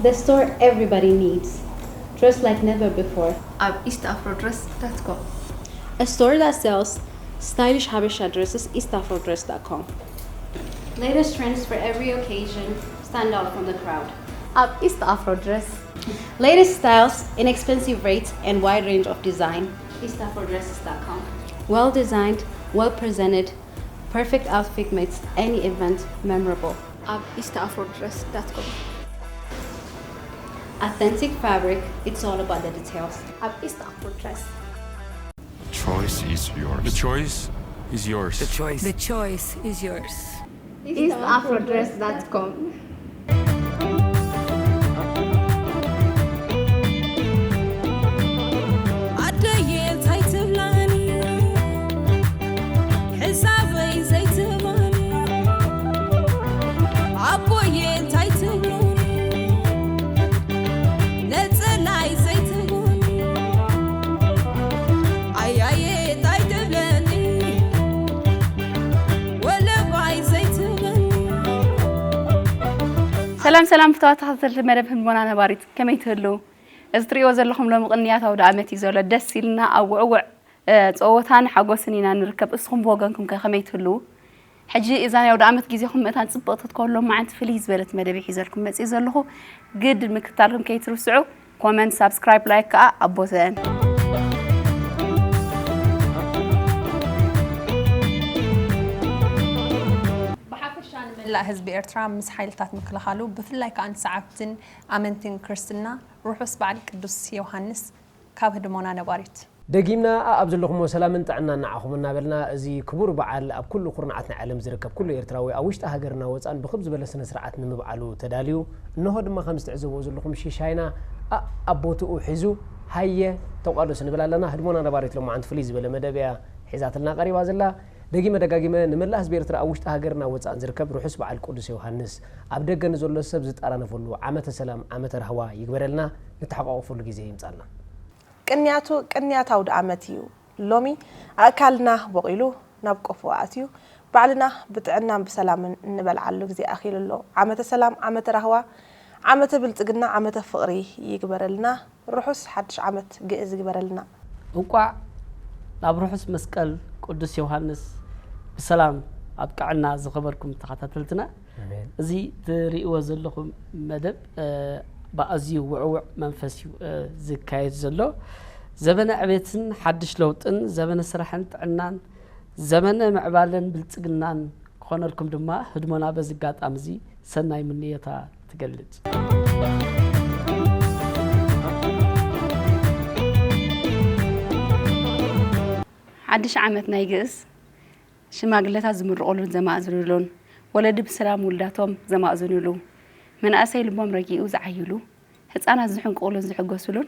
The store everybody needs. Dress like never before. ኣብ east afro dress dot com. A store that sells stylish Habesha dresses, east afro dress dot com. Latest trends for every occasion, stand out from the crowd. ኣብ east afro dress. Latest styles, inexpensive rates, and wide range of design. east afro dresses dot com. Well designed, well presented, perfect outfit makes any event memorable. ኣብ east afro dress dot com. Authentic fabric, it's all about the details. ኣብ east afro dress. Choice is yours. The choice is yours. The choice. The choice is yours. east afro dress dot com. ኣደየ እንታይ ትብላኒ ሕሳበይ ዘይትህባኒ ኣቦየ እንታይ ትብሉኒ ነፀላይ ዘይትህቡኒ ኣያየ እንታይ ትብለኒ ወለባይ ዘይትብለኒ ሰላም ሰላም ፍትዋት ተኸታተልቲ መደብ ህድሞና ነባሪት ከመይ ትህልው? እዚ ትሪእዎ ዘለኹም ሎሚ ቅንያት ኣውደ ዓመት እዩ ዘሎ። ደስ ኢልና ኣብ ውዕውዕ እ፣ ፀወታን ሓጎስን ኢና ንርከብ። እስኹም ብወገንኩም ከ ከመይ ትህልው? ሕጂ እዛ ናይ ኣውደ ዓመት ግዜኹም ምእታን ፅብቕቲ ትከውን ሎማዓንቲ ፍልይ ዝበለት መደብ ሒዘልኩም መፅእ ዘለኹ። ግድ ምክታልኩም ከይትርስዑ። ኮመንት፣ ሳብስክራይብ፣ ላይክ ከዓ ኣቦዘን። ብሓፈሻ ንመላእ ህዝቢ ኤርትራ ምስ ሓይልታት ምክልኻሉ ብፍላይ ከዓ ንሰዓብትን ኣመንትን ክርስትና ርሑስ በዓል ቅዱስ ዮሃንስ ካብ ህድሞና ነባሪት። ደጊምና ኣኣብ ዘለኹሞ ሰላምን ጥዕናን ንዓኹም እናበልና፣ እዚ ክቡር በዓል ኣብ ኩሉ ኩርናዓት ናይ ዓለም ዝርከብ ኩሉ ኤርትራዊ ኣብ ውሽጢ ሃገርና ወጻን ብኽብ ዝበለ ስነ ስርዓት ንምብዓሉ ተዳልዩ። እንሆ ድማ ከም ዝትዕዘብዎ ዘለኹም ሽሻይና ኣኣብ ቦትኡ ሒዙ ሃየ ተቋደሱ ንብል ኣለና። ህድሞና ነባሪት ሎማዓንቲ ፍልይ ዝበለ መደብ እያ ሒዛትልና ቀሪባ ዘላ። ደጊመ ደጋጊመ ንመላእ ህዝቢ ኤርትራ ኣብ ውሽጢ ሃገርና ወጻን ዝርከብ ርሑስ በዓል ቅዱስ ዮሃንስ ኣብ ደገ ንዘሎ ሰብ ዝጠራነፈሉ ዓመተ ሰላም ዓመተ ራህዋ ይግበረልና። ንተሓቋቆፈሉ ግዜ ይምጻልና። ቅንያቱ ቅንያት ኣውደ ኣመት እዩ። ሎሚ ኣእካልና ቦቒሉ ናብ ቆፎ ኣእትዩ ባዕልና ብጥዕናን ብሰላምን እንበልዓሉ ግዜ ኣኺሉ ኣሎ። ዓመተ ሰላም ዓመተ ራህዋ ዓመተ ብልጽግና ዓመተ ፍቕሪ ይግበረልና። ርሑስ ሓድሽ ዓመት ግእዝ ይግበረልና። እንቋዕ ናብ ርሑስ መስቀል ቅዱስ ዮሃንስ ብሰላም ኣብቅዐና ዝኸበርኩም ተኸታተልትና። እዚ ትርእይዎ ዘለኹም መደብ ብኣዝዩ ውዕውዕ መንፈስ እዩ ዝካየድ ዘሎ። ዘበነ ዕቤትን ሓድሽ ለውጥን፣ ዘበነ ስራሕን ጥዕናን፣ ዘበነ ምዕባለን ብልጽግናን ክኾነልኩም ድማ ህድሞና በዚ ኣጋጣሚ እዚ ሰናይ ምንዮታ ትገልጽ። ሓድሽ ዓመት ናይ ግእዝ ሽማግለታት ዝምርቑሉን ዘማእዝኑሉን፣ ወለዲ ብሰላም ውልዳቶም ዘማእዝኑሉ፣ መናእሰይ ልቦም ረጊኡ ዝዓይሉ፣ ህጻናት ዝሕንቁሉን ዝሕጎሱሉን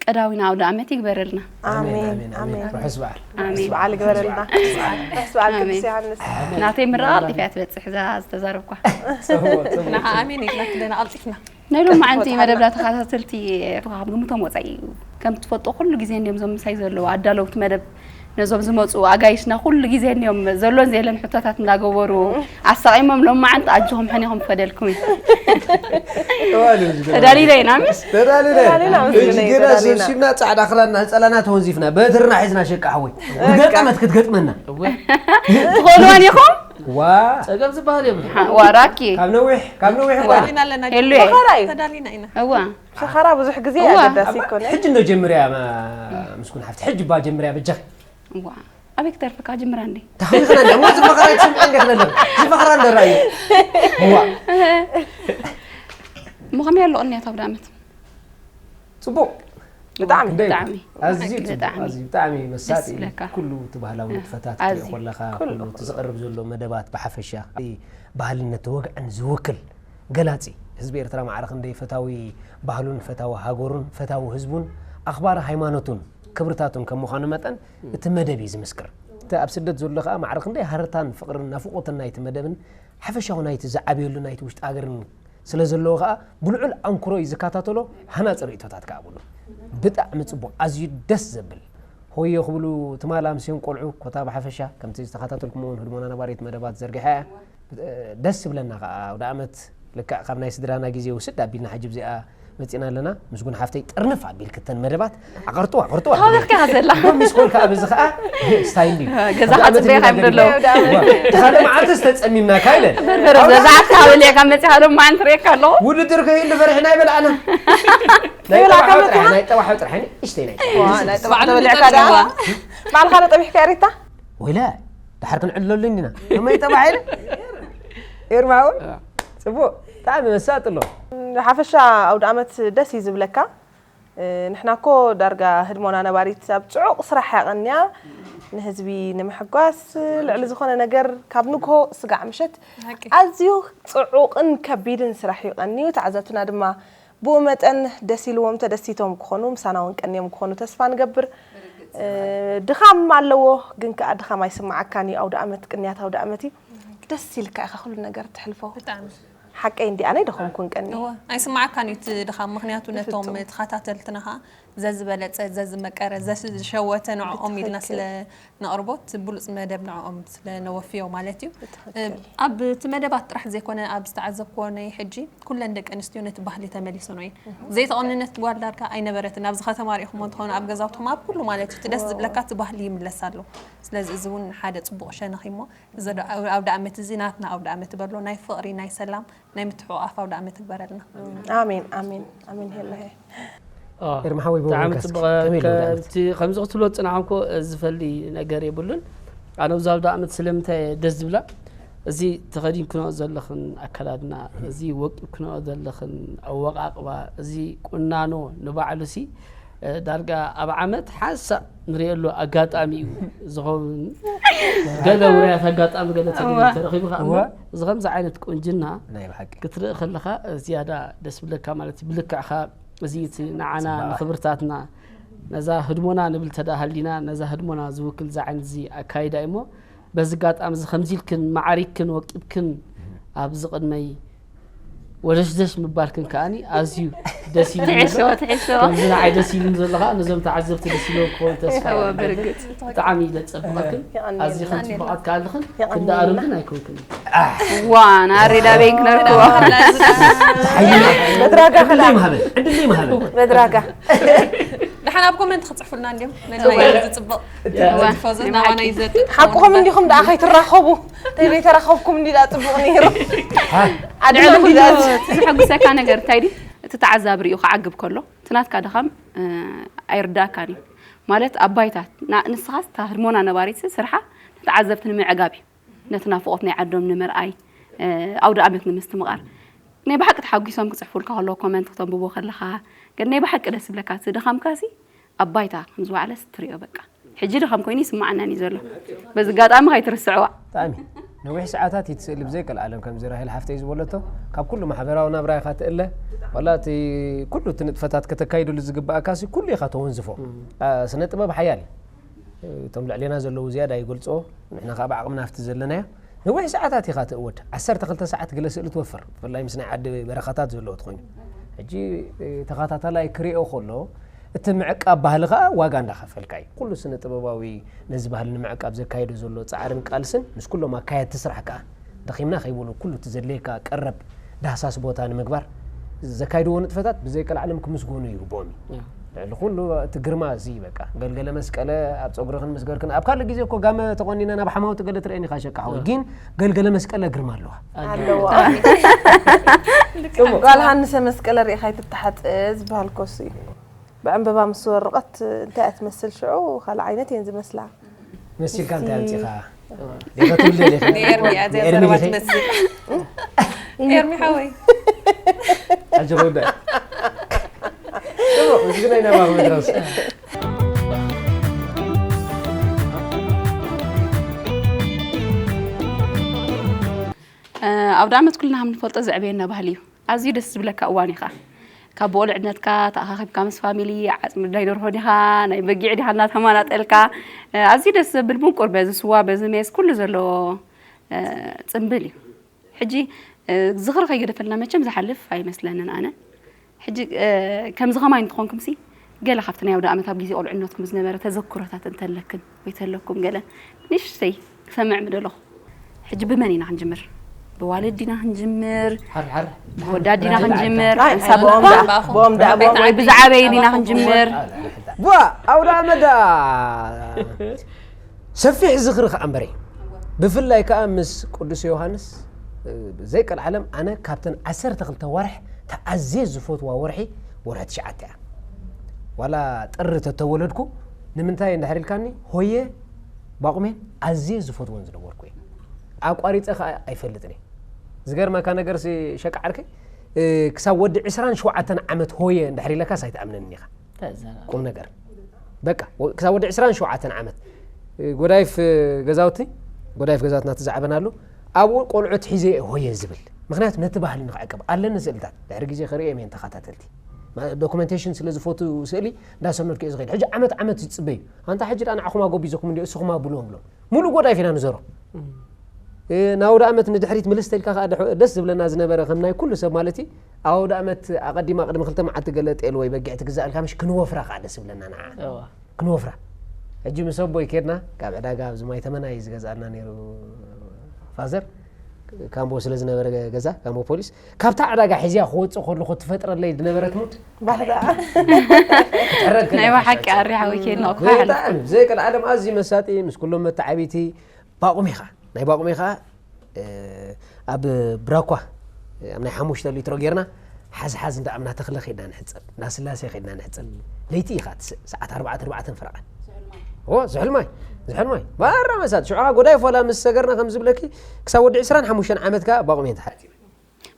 ቀዳዊና ኣውደ ኣመት ይግበረልና። ኣሜን፣ ኣሜን፣ ኣሜን። ኣሜን። ርሑስ በዓል። ኣሜን። ርሑስ በዓል ይግበረልና። ርሑስ በዓል ቅዱስ ኣሜን። ዮሃንስ። ናተይ ምርቓ ኣሜን። ቀልጢፋ እያ ትበጽሕ እዛ ዝተዛረብኳ። ጽቡቕ፣ ጽቡቕ። ንዓ ኣሜን ኢልና ክደና ቀልጢፍና። ናይ ሎማዓንቲ መደብና ተኸታተልቲ ካብ ግምቶም ወጻኢ እዩ። ከም ትፈልጦ ኩሉ ግዜ እንዲዮም ዞም ምሳይ ዘለዉ ኣዳለውቲ መደብ ነዞም ዝመፁ ኣጋይሽና ኩሉ ግዜ እንዲዮም ዘሎን ዘየለን ሕቶታት እንዳገበሩ ኣሳቒሞም ሎማዓንቲ ኣጆኹም ሕኒኹም ክፈደልኩም እዩ። ተዳሊና ኢና ምስ ተዳሊና ተዳሊና፣ ምስ እጅ ግና ግና ተዳሊና። ሰብሲብና ጻዕዳ ክዳንና ህጸላና ተወንዚፍና በትርና ሒዝና ሸቃ ሓወይ ብገጠመት ክትገጥመና ትኸእልዋን ኢኹም? ዋ ጸገም ዝበሃል የብሉ። ዋራኪ ካብ ነዊሕ ካብ ነዊሕ እኳ ተዳሊና ኣለና። ሄሉ እየ። ፈኸራ እዩ። ተዳሊና ኢና። እዋ ፈኸራ ብዙሕ ግዜ እዋ። ኣገዳሲ ይኮነ። ሕጂ እንዶ ጀምርያ ማ- ምስኩን ሓፍቲ ሕጂ ባ ጀምርያ በጃኺ እዋ ኣበይ ክተርፍካ ጅምራ እንዴ? ተኸቢኽና እንዲ እሞ ዝፈኸራ ትስምዐ እንዲ ክለለ ዝፈኸራ እንደራዩ ዋ እሞ ከመይ ኣሎ ቅንያት ኣውደ ኣመት? ጽቡቕ ብጣዕሚ ክንደይ ብጣዕሚ። ኣዝዩ ጽቡቕ ብጣዕሚ። ኣዝዩ ብጣዕሚ መሳጢ ደስ ይብለካ። ኩሉ እቲ ባህላዊ ንጥፈታት ኣዝዩ። ትሪኦ ከለኻ ኩሉ እቲ ዝቕርብ ዘሎ መደባት ብሓፈሻ እቲ ባህልነት ወግዕን ዝውክል ገላጺ ህዝቢ ኤርትራ ማዕረ ክንደይ ፈታዊ ባህሉን ፈታዊ ሃገሩን ፈታዊ ህዝቡን ኣኽባሪ ሃይማኖቱን ክብርታቱን ከም ምዃኑ መጠን እቲ መደብ እዩ ዝምስክር። እቲ ኣብ ስደት ዘሎ ከኣ ማዕረ ክንደይ ሃረርታን ፍቕርን ናፍቖትን ናይቲ መደብን ሓፈሻዊ ናይቲ ዝዓብየሉ ናይቲ ውሽጢ ሃገርን ስለ ዘለዎ ከኣ ብልዑል ኣንክሮ እዩ ዝከታተሎ። ሃናጺ ርእይቶታት ከኣ ኣብሉ። ብጣዕሚ ጽቡቕ፣ ኣዝዩ ደስ ዘብል። ሆየ ክብሉ ትማል ኣምስዮም ቆልዑ ኮታ ብሓፈሻ ከምቲ ዝተኸታተልኩምዎ እውን ህድሞና ነባሪት መደባት ዘርጊሓ እያ። ደስ ዝብለና ከኣ ኣውደ ኣመት ልክዕ ካብ ናይ ስድራና ግዜ ውስድ ኣቢልና ሕጂ ብዚኣ መጺና ኣለና። ምስጉን ሓፍተይ ጥርንፍ ኣቢልክተን መደባት ኣቐርጥዋ ኣቐርጥዋ ተባረኽካ ዘላ ሚስ ኮል ከዓ በዚ ከዓ ስታይል እዩ። ገዛ ሓፅበ ካብ ደሎ ድኻለ መዓልቲ ዝተጸሚምና ካይለ በርበረ ዘዛት ካበልያ ካብ መጽያ ሃሎም ማን ትሬካ ኣሎ ውድድር ከይሉ ፈርሕና ይበልዓና። ናይ ይበላ ጠባሓው ከመ- ጥራሕ ናይ ጠባሓው ጥራሕ እሽተይ ናይ ጠባሓ። ናይ ጠባሕ ተበሊዕካ ደኣ ባዕልኻ ዶ ጠቢሕካ ሪታ ወይለ ድሓር ክንዕለሉ እንዲና ከመይ ጠባሕ ኢለ ኤርማ እውን ጽቡቅ ብጣዕሚ መሳጥ ኣሎ። ሓፈሻ ኣውደ ኣመት ደስ እዩ ዝብለካ። ንሕና እኮ ዳርጋ ህድሞና ነባሪት ኣብ ፅዑቕ ስራሕ ያቐንያ ንህዝቢ ንምሕጓስ ልዕሊ ዝኾነ ነገር ካብ ንግሆ ስጋዕ ምሸት ኣዝዩ ፅዑቕን ከቢድን ስራሕ እዩ ቀንዩ። ተዓዘብትና ድማ ብኡ መጠን ደስ ኢልዎም ተደሲቶም ክኾኑ ምሳና እውን ቀንዮም ክኾኑ ተስፋ ንገብር። ድኻም ኣለዎ ግን ከዓ ድኻም ኣይስማዓካን እዩ። ኣውደ ኣመት ቅንያት ኣውደ ኣመት እዩ። ደስ ኢልካ ኢኻ ኩሉ ነገር ትሕልፎ። ሓቀይ እንዲ ኣነ ይደኸምኩን ቀኒ እወ ኣይስማዓካን እዩ እቲ ድኻም ምክንያቱ ነቶም ተኸታተልትና ከዓ ዘዝበለፀ ዘዝመቀረ ዘዝሸወተ ንዕኦም ኢልና ስለ ነቕርቦ እቲ ብሉፅ መደብ ንዕኦም ስለ ነወፍዮ ማለት እዩ። ኣብ እቲ መደባት ጥራሕ ዘይኮነ ኣብ ዝተዓዘብክዎ ናይ ሕጂ ኩለን ደቂ ኣንስትዮ ነቲ ባህሊ ተመሊሰን እየን። ዘይተቆነነት ጓል ዳርጋ ኣይነበረትን። ኣብዚ ከተማ ሪኢኹሞ እንትኾኑ ኣብ ገዛውትኹም ኣብ ኩሉ ማለት እዩ እቲ ደስ ዝብለካ እቲ ባህሊ ይምለስ ኣሎ። ስለዚ እዚ እውን ሓደ ፅቡቕ ሸነኽ እዩ እሞ እዚ ኣውደ ዓመት እዚ ናትና ኣውደ ዓመት በሎ ናይ ፍቕሪ ናይ ሰላም ናይ ምትሕቑቓፍ ኣውደ ዓመት ይግበረልና። ኣሜን ኣሜን ኣሜን ሄለሄ ኤርሚ ሓወይ ብወገንካ እስኪ ከመይ ኢሉ ወደ ዓመት? ከምዚ ክትብሎ ዝፅናሕኩ ዝፈሊ ነገር የብሉን። ኣነ ኣብዚ ኣውደ ዓመት ስለምንታይ ደስ ዝብላ እዚ ተኸዲንክኖ ዘለኽን ኣከዳድና እዚ ወቂብክኖ ዘለኽን ኣወቃቅባ እዚ ቁናኖ ንባዕሉ ሲ ዳርጋ ኣብ ዓመት ሓንሳእ ንሪኤሉ ኣጋጣሚ እዩ ዝኸውን። ገለ ውራያት ኣጋጣሚ ገለ ተረኺቡ ከዓ እዚ ከምዚ ዓይነት ቁንጅና ክትርኢ ከለኻ ዝያዳ ደስ ብለካ ማለት እዩ። ብልክዕኻ እዚ እቲ ንዓና ንኽብርታትና ነዛ ህድሞና ንብል ተዳ ሃሊና ነዛ ህድሞና ዝውክል እዚ ዓይነት እዚ ኣካይዳ እሞ በዚ ኣጋጣሚ እዚ ከምዚ ኢልክን ማዕሪግክን ወቂብክን ኣብዚ ቅድመይ ወደሽደሽ ምባልክን ከዓኒ ኣዝዩ ደስ ኢሉ ትሕሾ ትሕሾ ከምዚ ንዓይ ደስ ኢሉን ዘሎ ከዓ ነዞም ተዓዘብቲ ደስ ኢልዎም ክኸውን ተስፋ እወ ይገብር። ብርግፅ ብጣዕሚ ኢለ ዝፀብቐክን ኣዝኽን ፅቡቓት ከኣልኽን ክንዲ ኣሮን ግን ኣይኮንክን። ዋ ናሬዳ ቤንክ ነርክዋ መድራጋ ዕድል ከዳ ይምሃበን ዕድል ይምሃበን መድራጋ ደሓን ኣብ ኮመንት ክፅሕፉልና እንዲም ነዚ ዝፅብቕ ቲፎዞ ናባና ይዘጥጥ ሓቅኹም እንዲኹም ደኣ ከይትራኸቡ ተዘይተራኸብኩም እንዲ ደኣ ፅቡቕ ነይሩ ዓድና ልዕሊ እንዲ ኩሉ ደኣ እቲ ዘሐጉሰካ ነገር እንታይ ድዩ? እቲ ተዓዛቢ ሪኡ ክዓግብ ከሎ እቲ ናትካ ድኻም ኣይርዳእካን እዩ። ማለት ኣብ ባይታ ንስኻስ እታ ህድሞና ነባሪት ስርሓ ንተዓዘብቲ ንምዕጋብ እዩ። ነቲ ናፍቖት ናይ ዓዶም ንምርኣይ ኣውደ ኣመት ንምስትምቓር ናይ ብሓቂ ተሓጒሶም ክፅሕፉልካ ከለዉ ኮመንት ክተንብቦ ከለኻ ግን ናይ ብሓቂ ደስ ዝብለካ እቲ ድኻምካ ሲ ኣብ ባይታ ከም ዝወዓለስ ትሪኦ በቃ ሕጂ ድኻም ኮይኑ ይስማዓናን እዩ ዘሎ። በዚ ኣጋጣሚ ከይትርስዕዋ። ብጣዕሚ ነዊሕ ሰዓታት እዩ ትስእሊ ብዘይ ቀልዓለም ከምዚ ራሄል ሓፍተይ ዝበለቶ ካብ ኩሉ ማሕበራዊ ናብራ ኢኻ ትእለ ዋላ እቲ ኩሉ እቲ ንጥፈታት ከተካይድሉ ዝግባኣካ ሲ ኩሉ ኢኻ ተወንዝፎ። ስነ ጥበብ ሓያል እዩ። እቶም ልዕሌና ዘለዉ ዝያዳ ይገልፅኦ ንሕና ከዓ ብዓቕምና ኣብቲ ዘለናዮ ነዊሕ ሰዓታት ኢኻ ትእወድ ዓሰርተ ክልተ ሰዓት ገለ ስእሊ ትወፍር ብፍላይ ምስ ናይ ዓዲ በረኻታት ዘለዎ ትኾይኑ ሕጂ ተኸታታላይ ክሪኦ ከሎ እቲ ምዕቃብ ባህሊ ከዓ ዋጋ እንዳኸፈልካ እዩ ኩሉ ስነ ጥበባዊ ነዚ ባህሊ ንምዕቃብ ዘካየዶ ዘሎ ፃዕርን ቃልስን ምስ ኩሎም ኣካየድቲ ስራሕ ከዓ ደኺምና ከይበሉ ኩሉ እቲ ዘድልየካ ቀረብ ዳህሳስ ቦታ ንምግባር ዘካይድዎ ንጥፈታት ብዘይ ቀልዓለም ክምስገኑ ይግብኦም እዩ። ልዕሊ ኩሉ እቲ ግርማ እዚ በቃ ገልገለ መስቀለ ኣብ ፀጉርኽን ምስ ገርክን ኣብ ካልእ ግዜ እኮ ጋመ ተቆኒነ ናብ ሓማውቲ ገለ ትርእየን ኢኻ ሸቃ ሓወይ ግን ገልገለ መስቀለ ግርማ ኣለዋ። ኣለዋ ጓል ሃንሰ መስቀለ ርኢኻ ይትተሓፀ ዝበሃል ኮሱ እዩ። ብዕንበባ ምስ ወረቐት እንታይ እያ ትመስል ሽዑ ካልእ ዓይነት እየን ዝመስላ። መሲልካ እንታይ ኣምፂኻ ዲኻ ትብል ደሊኻ ንኤርሚ እያ እዚኣ ንኤርሚ ዘረባ ዲኺ? ትመስል ኤርሚ ሓወይ ሕጂ ክውዳእ ጽቡቕ ምስግናይ ናባኽ መድረስ ኣውደ ዓመት ኩልና ከም ንፈልጦ ዘዕበየና ባህሊ እዩ። ኣዝዩ ደስ ዝብለካ እዋን እዩ ኸዓ። ካብ ብቑልዕነትካ ተኣኻኺብካ ምስ ፋሚሊ ዓፅሚ ናይ ደርሆ ዲኻ ናይ በጊዕ ዲኻ እናተማናጠልካ ኣዝዩ ደስ ዘብል ምቁር በዚ ስዋ በዚ ሜስ ኩሉ ዘለዎ ፅምብል እዩ። ሕጂ ዝኽሪ ከይገደፈልና መቸም ዝሓልፍ ኣይመስለንን ኣነ። ሕጂ ከምዚ ከማይ እንትኾንኩም ሲ ገለ ካብቲ ናይ ኣውደ ኣመት ኣብ ግዜ ቁልዕነትኩም ዝነበረ ተዘክሮታት እንተለክን ወይ ተለኩም ገለ ንእሽተይ ክሰምዕ ምደለኹ። ሕጂ ብመን ኢና ክንጅምር? ብዋልድ ዲና ክንጅምር? ሓር ሓር ብወዳድ ዲና ክንጅምር? ኣይ፣ ሓንሳብ ብኦም ደኣ፣ ብኦም ደኣ፣ ብኦም ብዓበይ ዲና ክንጅምር? ዋ ኣውደ ኣመት ደኣ ሰፊሕ ዝኽሪ ከኣ እምበረይ። ብፍላይ ከኣ ምስ ቅዱስ ዮሃንስ ዘይቀልዓለም ኣነ ካብተን ዓሰርተ ክልተ ወርሕ ተኣዝየ ዝፈትዋ ወርሒ ወርሒ ትሽዓተ እያ። ዋላ ጥሪ ተተወለድኩ ንምንታይ እንድሕር ኢልካኒ ሆየ ባቑሜን ኣዝየ ዝፈትወን ዝነበርኩ እየ። ኣቋሪፀ ከዓ ኣይፈልጥን እየ። ዝገርመካ ነገር ሲ ሸቃ ዓርከይ ክሳብ ወዲ ዕስራን ሸውዓተን ዓመት ሆየ እንድሕር ኢለካስ ኣይትኣምነንን ኢኻ። ቁም ነገር በቃ ክሳብ ወዲ ዕስራን ሸውዓተን ዓመት ጎዳይፍ ገዛውቲ ጎዳይፍ ገዛውትና ትዛዕበናሉ ኣብኡ ቆልዑት ሒዘ እየ ሆየ ዝብል ምክንያቱ ነቲ ባህሊ ንክዕቅብ ኣለኒ ስእልታት ድሕሪ ግዜ ክርእዮም እየን ተኸታተልቲ ዶኩመንቴሽን ስለ ዝፈቱ ስእሊ እንዳሰነድኩ እየ ዝኸይድ ሕጂ ዓመት ዓመት ዝፅበዩ ኣንታ ሕጂ ዳ ንዓኹም ኣጎቢዘኩም እንዲ እስኹም ኣብልዎም ብሎም ሙሉእ ጎዳይፍ ኢና ንዘሮ ናውደ ኣመት ንድሕሪት ምልስ ተልካ ከዓ ደስ ዝብለና ዝነበረ ከም ናይ ኩሉ ሰብ ማለት እዩ ኣውደ ኣመት ኣቐዲማ ቅድሚ ክልተ መዓልቲ ገለ ጤል ወይ በጊዕ ትግዛእልካ ምሽ ክንወፍራ ከዓ ደስ ዝብለና ንዓ ክንወፍራ ሕጂ ምስ ኣቦይ ኬድና ካብ ዕዳጋ ኣብዚ ማይ ተመና እዩ ዝገዝኣልና ነይሩ ፋዘር ካምቦ ስለ ዝነበረ ገዛ ካምቦ ፖሊስ ካብታ ዕዳጋ ሕዚያ ክወፅእ ከለኹ ትፈጥረለይ ዝነበረት ሙድ ባሕዳ ናይ ብሓቂ ኣሪ ሓወይ ኬድና እኮ ሓልፍ ብጣዕሚ ብዘይ ቀልዓለም ኣዝዩ መሳጢ ምስ ኩሎም መተዓቢቲ ባቑሚ ኸዓ ናይ ባቑሚ ኸዓ ኣብ ብራኳ ኣብ ናይ ሓሙሽተ ሊትሮ ጌርና ሓዝሓዝ እንዳ እምና ተኽለ ኸድና ንሕፀብ እንዳ ስላሴ ኸድና ንሕፀብ ለይቲ ኢኻ ትስእ ሰዓት ኣርባዕተ ኣርባዕተን ፍረቓን ኦ ዝሕል ማይ ዝሕል ማይ ባራ መሳት ሽዑ ኸዓ ጎዳይ ፎላ ምስ ሰገርና ከም ዝብለኪ ክሳብ ወዲ ዕስራን ሓሙሽተን ዓመት ከኣ ባቑሜን ተሓፂበ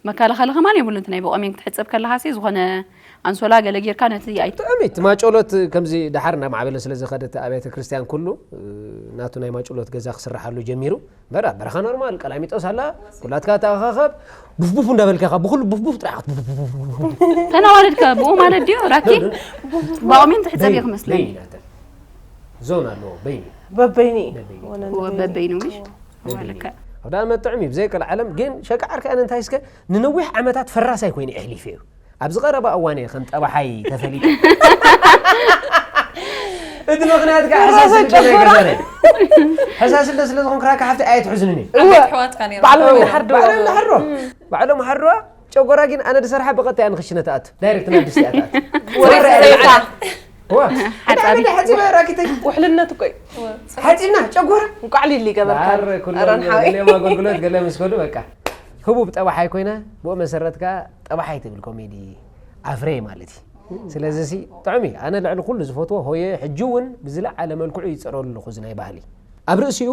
መከላኸሊ ከማን የብሉን እቲ ናይ ብቆሜን ክትሕፀብ ከለኻ ሲ ዝኾነ ኣንሶላ ገለ ጌርካ ነቲ ኣይ ጥዕሚ እቲ ማጮሎት ከምዚ ድሓር እናማዕበለ ስለ ዝኸደ እቲ ኣብያተ ክርስቲያን ኩሉ ናቱ ናይ ማጮሎት ገዛ ክስርሓሉ ጀሚሩ በራ በረኻ ኖርማል ቀላሚጦስ ኣላ ኩላትካ ተኣኻኸብ ቡፍቡፍ እንዳበልካ ኢኻ ብኩሉ ቡፍቡፍ ጥራሕ ተናዋልድካ ብኡ ማለት ድዩ ራኪ ብቆሜን ትሕፀብ እየ ክመስለኒ ዞን ኣለዎ በይኒ በበይኒ በበይኑ ምሽ ልካ ኣብ ዳኣ መጥዕም እዩ ብዘይ ቀልዓለም ግን ሸቃ ዓርከይ ኣነ እንታይ እስከ ንነዊሕ ዓመታት ፈራሳይ ኮይኑ ኣሕሊፈ እዩ ኣብዚ ቀረባ እዋን እየ ከም ጠባሓይ ተፈሊጠ እቲ ምኽንያት ከዓ ሕሳስ ልደ ናይ ገዛነ ሕሳስ ልደ ስለ ዝኾንኩ ራካ ሓፍቲ ኣየትሕዝንኒ ባዕሎም ይሓርድዎ ባዕሎም ሓርድዋ ባዕሎም ሓርድዋ ጨጎራ ግን ኣነ ድሰርሓ ብቐጥታ እያ ንኽሽነ ትኣቱ ዳይሬክት ናብ ድስቲ እያ ትኣቱ ወረዳ ዋ ሓፂበ ራኪተይ ውሕልነት እኮ እዩ ሓፂብና ጨጎራ እንቋዕ ሊሊ ገበርካ ባር ኩሎም ረን ሓወይ ገሊኦም ኣገልግሎት ገለ ምስ ከዱ በቃ ህቡብ ጠባሓይ ኮይና ብኡ መሰረት ከዓ ጠባሓይ ትብል ኮሜዲ ኣፍረየ ማለት እዩ ስለዚ ሲ ጥዑም እዩ ኣነ ልዕሊ ኩሉ ዝፈትዎ ሆየ ሕጂ እውን ብዝለዓለ መልክዑ ይፀረሉ ኣለኹ እዚ ናይ ባህሊ ኣብ ርእሲኡ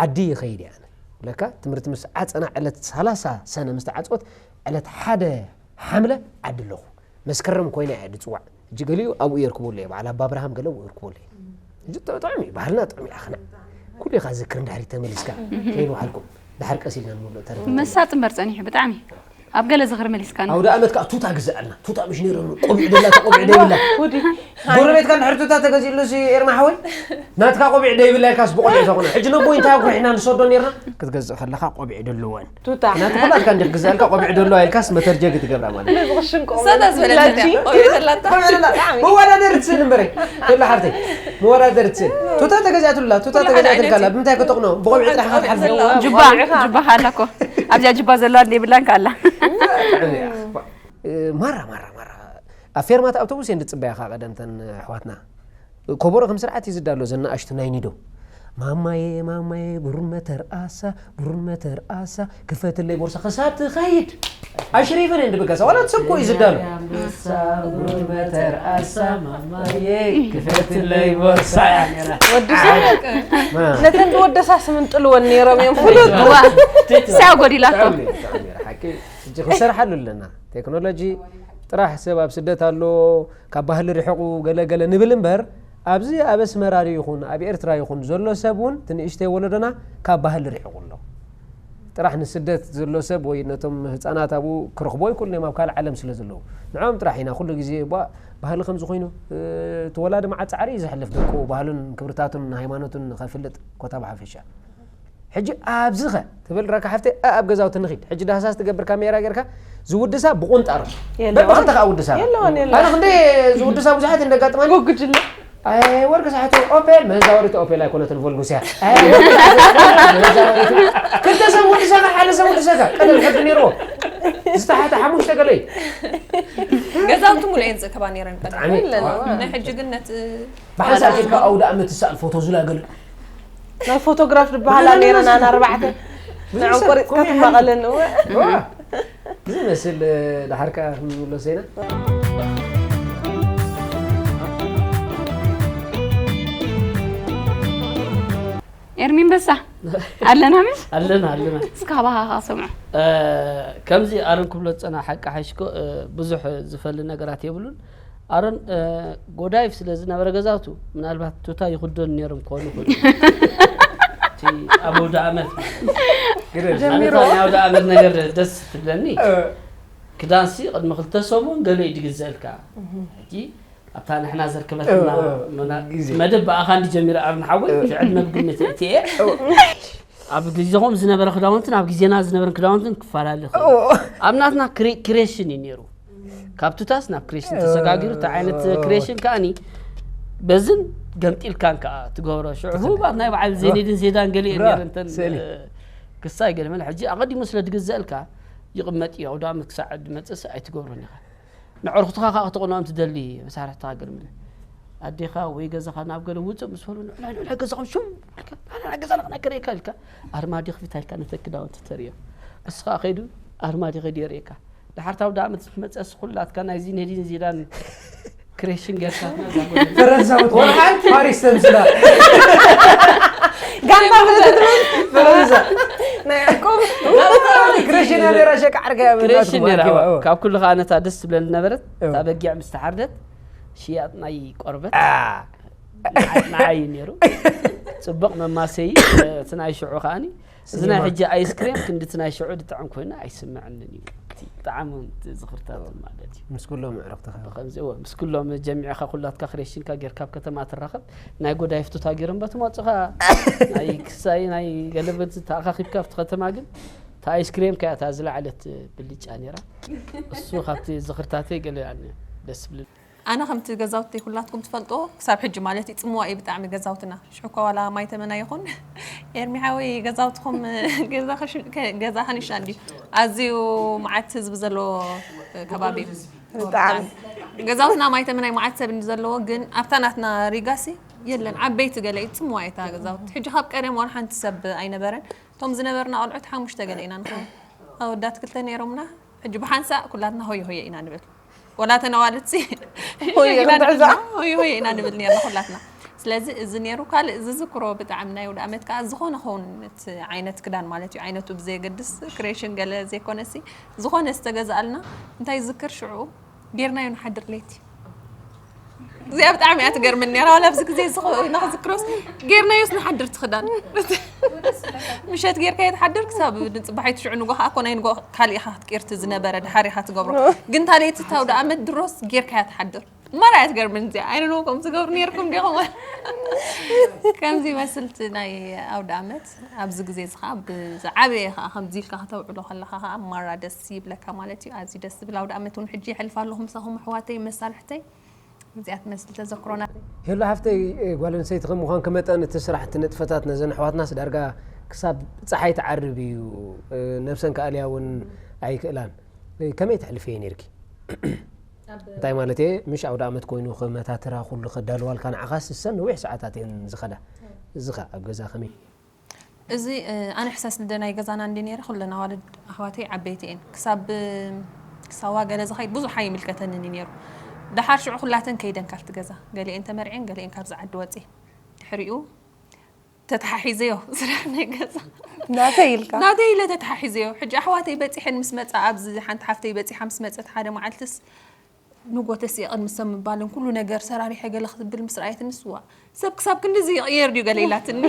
ዓዲ ይኸይድ እየ ኣነ ለካ ትምህርቲ ምስ ዓፀና ዕለት ሰላሳ ሰነ ምስ ተዓፅወት ዕለት ሓደ ሓምለ ዓዲ ኣለኹ መስከረም ኮይና እያ ድፅዋዕ ሕጂ ገሊኡ ኣብኡ የርክበሉ እየ በዓል ኣባ ኣብርሃም ገለ ኣብኡ የርክበሉ እየ ሕጂ ጥዑም እዩ ባህልና ጥዑም እዩ ኣኽና ኩሉ ኢኻ ዝክር እንድሕሪ ተመሊስካ ከይንባሃልኩም ድሓር ቀስ ኢልና ንመልኦ ተረፈ መሳጥ እምበር ፀኒሑ ብጣዕሚ ኣብ ገለ ዝኽሪ መሊስካና ኣውደ ኣመት ከዓ ቱታ ግዛኣልና ቱታ ምሽ ነይረኑ ቆቢዕ ደላ ተቆቢዕ ደይብላ ጎረቤትካ እንድሕር ቱታ ተገዚእሉ ሲ ኤርማ ሓወይ ናትካ ቆቢዕ ደይብላ ኢልካስ ብቆቢዕ ተኾነ ሕጂ ነቦይ እንታይ ኣጉሪሕና ንሰዶ ነርና ክትገዝእ ከለኻ ቆቢዕ ደለወን ቱታ ናቲ ኩላትካ እንዲ ክግዛልካ ቆቢዕ ደለዋ ኢልካስ መተርጀጊ ትገብራ ማለት እዩ። ንዝቕሽን ሰዳ ዝበለት እያ። ቆቢዕ ደላታ። መወዳደሪ ትስእል እምበረ ደላ ሓፍተይ መወዳደሪ ትስእል ቱታ ተገዚኣትሉላ ቱታ ተገዚኣትልካላ ብምንታይ ከተቕኖ ብቆቢዕ ጥራሕ ክትሓልፎ ጁባ ጁባ ካላ እኮ ኣብዚኣ ጁባ ዘለዋ እንደ ይብላን ካላ ማራ ማራ ማራ ኣብ ፌርማታ ኣውቶቡስ እየን ዝፅበያ ከዓ ቀደምተን ኣሕዋትና ኮቦሮ ከም ስርዓት እዩ ዝዳሎ ዘናኣሽቱ ናይ ኒዶ ማማየ ማማየ ብሩን መተርኣሳ ብሩን መተርኣሳ ክፈትለይ ቦርሳ ክሳብ ትኸይድ ኣሽሪፈን እየን ድብገሳ ዋላ ትሰብኮ እዩ ዝዳሎ ብሩን መተርኣሳ ማማየ ክፈትለይ ቦርሳ ወዲ ነተን ዝወደሳ ስምን ጥልወን ነይሮም እዮም ፍሉጥ ዋ ሲያ ጎዲላቶ ሓቂ ሕጂ ክንሰርሓሉ ኣለና ቴክኖሎጂ ጥራሕ ሰብ ኣብ ስደት ኣሎ ካብ ባህሊ ርሕቑ ገለገለ ንብል እምበር ኣብዚ ኣብ ኣስመራ ይኹን ኣብ ኤርትራ ይኹን ዘሎ ሰብ እውን ትንእሽተይ ወለዶና ካብ ባህሊ ርሕቑ ኣሎ ጥራሕ ንስደት ዘሎ ሰብ ወይ ነቶም ህፃናት ኣብኡ ክረኽቦ ይክእሉ እዮም ኣብ ካልእ ዓለም ስለ ዘለዉ ንዕኦም ጥራሕ ኢና ኩሉ ግዜ ባ ባህሊ ከምዚ ኮይኑ እቲ ወላዲ መዓት ፃዕሪ እዩ ዘሕልፍ ደቁ ባህሉን ክብርታቱን ሃይማኖቱን ንኸፍልጥ ኮታ ብሓፈሻ ሕጂ ኣብዚ ኸ ትብል ራካ ሓፍተ ኣብ ገዛውቲ ንኺድ ሕጂ ዳህሳስ ትገብር ካሜራ ጌርካ ዝውድሳ ብቁንጣሮ የለዋን። በብኽልተ ከዓ ውድሳ የለዋን፣ የለዋን። ኣነ ክንደ ዝውድሳ ብዙሓት እንደጋጥማኒ ጎጉጅለ ኣይ ወርቂ ሰሓቱ ኦፔል መዛወሪት ኦፔል ኣይኮነትን ቮልጉስያ። ኣይ ወርቂ ሰሓቱ ኦፔል መዛወሪት። ክልተ ሰብ ወዲ ሰካ ሓደ ሰብ ወዲ ሰካ ቀደም ሕጊ ነይርዎ። ዝተሓተ ሓሙሽተ ገለይ። ገዛውቲ ሙሉኤን ዝእከባ ነይረን ቀደም። ብጣዕሚ። ኣለና። ናይ ሕጂ ግን ነቲ ብሓንሳብ ኢልካ ኣውደ ኣመት ትሰኣል ፎቶ ዝላገል። ናይ ፎቶግራፍ ዝበሃላ ነይረን ኣና ኣርባዕተ ንዕን ቆሪፅካ ትማቐለን እወ። ዝመስል ድሓር ከኣ ክንምለሶ ኢና። ኤርሚ ኣንበሳ ኣለና ምሽ ኣለና ኣለና እስካ ባሃኻ ስምዑ እ፣ ከምዚ ኣረን ክብሎ ዝጸና ሓቂ ሓሽኮ እ፣ ብዙሕ ዝፈሊ ነገራት የብሉን ኣረን እ፣ ጎዳይፍ ስለ ዝነበረ ገዛውቱ ምናልባት ቱታ ይኽደኑ ነይሮም ክኾኑ ይኽእሉ እቲ ኣብ ኣውደ ኣመት ማለት እዩ። ግደል። ኣነ እታ ናይ ኣውደ ኣመት ነገር ደስ ትብለኒ ክዳንሲ ቅድሚ ክልተ ሰሙን ገለ እዩ ድግዘእልካ ሕጂ ኣብታ ንሕና ዘርከበትና እወ፣ እወ። ኖና- ግዜ። መደብ ብኣኻ እንዲ ጀሚረ ኣብ ንሓወይ ሽዕድ መብግነት እትየ ኣብ ግዜኹም ዝነበረ ክዳውንትን ኣብ ግዜና ዝነበረ ክዳውንትን ክፈላለ ይኽእል። ኣብ ናትና ክሬ- ክሬሽን እዩ ነይሩ ካብ ቱታስ ናብ ክሬሽን ተሰጋጊሩ እቲ ዓይነት ክሬሽን ከዓኒ በዝን ገምጢልካን ከዓ ትገብሮ ሽዑ ህቡባት ናይ በዓል ዜኔድን ዜዳን ገሊኦ ብራ፣ ነይረን እተን ስእሊ። ክሳይ ገለ መለ ሕጂ ኣቐዲሙ ስለ ድግዘእልካ ይቕመጥ እዩ ኣውደ ዓመት ክሳዕ ድመፅእስ ኣይትገብሮን ኢኻ ንዕርኩትኻ ከዓ ክትቕንኦም ትደሊ መሳርሕትኻ ገርምለ ኣዴኻ ወይ ገዛኻ ናብ ገለ ውፅእ ምስ በሉ ንዕናይ ንዕናይ ገዛኹም ሽም ኢልካ ንዕናይ ገዛና ክነከረካ ኢልካ ኣርማዲ ክፊታ ኢልካ ነተ ክዳውንቲ ተርእዮ እሱ ከዓ ከይዱ ኣርማዲ ከይዱ የርእየካ ድሓር ታብ ዳኣ ምስ መፀስ ኩላትካ ናይዚ ነዲን ዚዳን ክሬሽን ጌርካ ፈረንሳዊት ፓሪስ ተምስላ ጋንታ ፍልጥት ፈረንሳ ናይ ዕቁብ ክሬሽን ነራ ሸቃ ዓርጋ ክሬሽን ነራ ካብ ኩሉ ከዓ ነታ ደስ ትብለኒ ነበረት እታ በጊዕ ምስ ተሓርደት ሽያጥ ናይ ቆርበት ንዓይ ነይሩ ፅቡቅ መማሰይ እቲ ናይ ሽዑ ከዓኒ እዚ ናይ ሕጂ ኣይስክሬም ክንዲ እቲ ናይ ሽዑ ድጥዕም ኮይኑ ኣይስምዐንን እዩ እቲ ጣዕሙ ዝኽርታት ማለት እዩ ምስ ኩሎም ኣዕርኽትኻ ከምዚ እወ ምስ ኩሎም ጀሚዕኻ ኩላትካ ክሬሽንካ ጌርካ ኣብ ከተማ ትራኸብ ናይ ጎዳይፍቱታ ጌሮም በቲ መፁኻ ናይ ክሳይ ናይ ገለበት ተኣኻኺብካ ኣብቲ ከተማ ግን እቲ ኣይስክሬም ከያ እታ ዝለዓለት ብልጫ ነይራ እሱ ካብቲ ዝኽርታተይ ገለ ኣነ ደስ ብልን ኣነ ከምቲ ገዛውቲ ኩላትኩም ትፈልጦ ክሳብ ሕጂ ማለት እዩ ፅምዋ እዩ ብጣዕሚ ገዛውትና ሽሕኳ ዋላ ማይ ተመና ይኹን ኤርሚ ሓወይ ገዛውትኹም ገዛ ከሽ- ከ- ገዛ ከንሻ እንዲ ኣዝዩ መዓት ህዝቢ ዘለዎ ከባቢ እዩ ብጣዕሚ ገዛውትና ማይ ተመናይ መዓት ሰብ እንዲ ዘለዎ ግን ኣብታ ናትና ሪጋሲ የለን ዓበይቲ ገለ እዩ ፅምዋ እታ ገዛውቲ ሕጂ ካብ ቀደም ዋላ ሓንቲ ሰብ ኣይነበረን እቶም ዝነበርና ቆልዑት ሓሙሽተ ገለ ኢና ንኸውን ኣወዳት ክልተ ነይሮምና ሕጂ ብሓንሳእ ኩላትና ሆየ ሆየ ኢና ንብል ወላ ተነዋልትሲ ሆየ ክንድዕዛ። ሆየ ሆየ ኢና ንብል ነርና ኩላትና ስለዚ እዚ ነይሩ ካልእ ዝዝክሮ ብጣዕሚ ናይ ውድ ዓመት ከዓ ዝኾነ ኸውን እቲ ዓይነት ክዳን ማለት እዩ ዓይነቱ ብዘየገድስ ክሬሽን ገለ ዘይኮነሲ ዝኾነ ዝተገዝኣልና እንታይ ዝዝክር ሽዑ ጌርናዮ ንሓድር ለይቲ እዚኣ ብጣዕሚ እያ ትገርምኒ ነራ ዋላ ኣብዚ ግዜ ንኽዝክሮስ ጌርናዮስ ንሓድር ትኽዳን ምሸት ጌርካ የትሓድር ክሳብ ንፅባሒት ሽዑ ንጎ ከዓ ኮናይ ንጎ ካልእ ኢኻ ክትቂርቲ ዝነበረ ድሓር ኢኻ ትገብሮ ግን ታሌት ታው ደኣመት ድሮስ ጌርካ እያ ትሓድር ማራ እያ ትገርምኒ እዚኣ ኣይንኖ ከም ትገብሩ ነርኩም ዲኹም ከምዚ ይመስልቲ ናይ ኣውደ ኣመት ኣብዚ ግዜ እዚ ከዓ ብዝዓበየ ከዓ ከምዚ ኢልካ ከተውዕሎ ከለካ ከዓ ማራ ደስ ይብለካ ማለት እዩ ኣዝዩ ደስ ዝብል ኣውደ ኣመት እውን ሕጂ ይሕልፍ ኣለኹ ምሳኹም ኣሕዋተይ መሳርሕተይ እዚኣ ትመስል ተዘክሮና ሄሎ ሓፍተይ ጓል ኣንስተይቲ ከም ምዃንኪ መጠን እቲ ስራሕ እቲ ንጥፈታት ነዘን ኣሕዋትናስ ዳርጋ ክሳብ ፀሓይ ትዓርብ እዩ ነብሰን ክኣልያ እውን ኣይክእላን ከመይ ተሕልፍየ ነርኪ እንታይ ማለት እየ ምሽ ኣውደ ኣመት ኮይኑ ክመታትራ ኩሉ ከዳልዋልካ ንዓኻስ እሰን ነዊሕ ሰዓታት እየን ዝኸዳ እዚ ኸ ኣብ ገዛ ከመይ እዚ ኣነ ሕሳስ ልደ ናይ ገዛና እንዲ ነይረ ኩለን ኣዋልድ ኣሕዋተይ ዓበይቲ እየን ክሳብ ክሳዋ ገለ ዝኸይድ ብዙሕ ኣይምልከተንን እዩ ነይሩ ደሓር ሽዑ ኩላተን ከይደን ካብቲ ገዛ ገሊአን ተመርዕን ገሊአን ካብዚ ዓዲ ወፅየን ድሕሪኡ ተተሓሒዘዮ ስራሕ ናይ ገዛ ናተይ ኢልካ ናተይ ኢለ ተተሓሒዘዮ ሕጂ ኣሕዋተይ በፂሐን ምስ መፃ ኣብዚ ሓንቲ ሓፍተይ በፂሓ ምስ መፀት ሓደ መዓልትስ ንጎ ተስእየ ቅድሚ ሰብ ምባልን ኩሉ ነገር ሰራሪሐ ገለ ክትብል ምስ ረኣየትኒ ስዋ ሰብ ክሳብ ክንድዚ ይቕየር ድዩ ገለ ኢላትኒ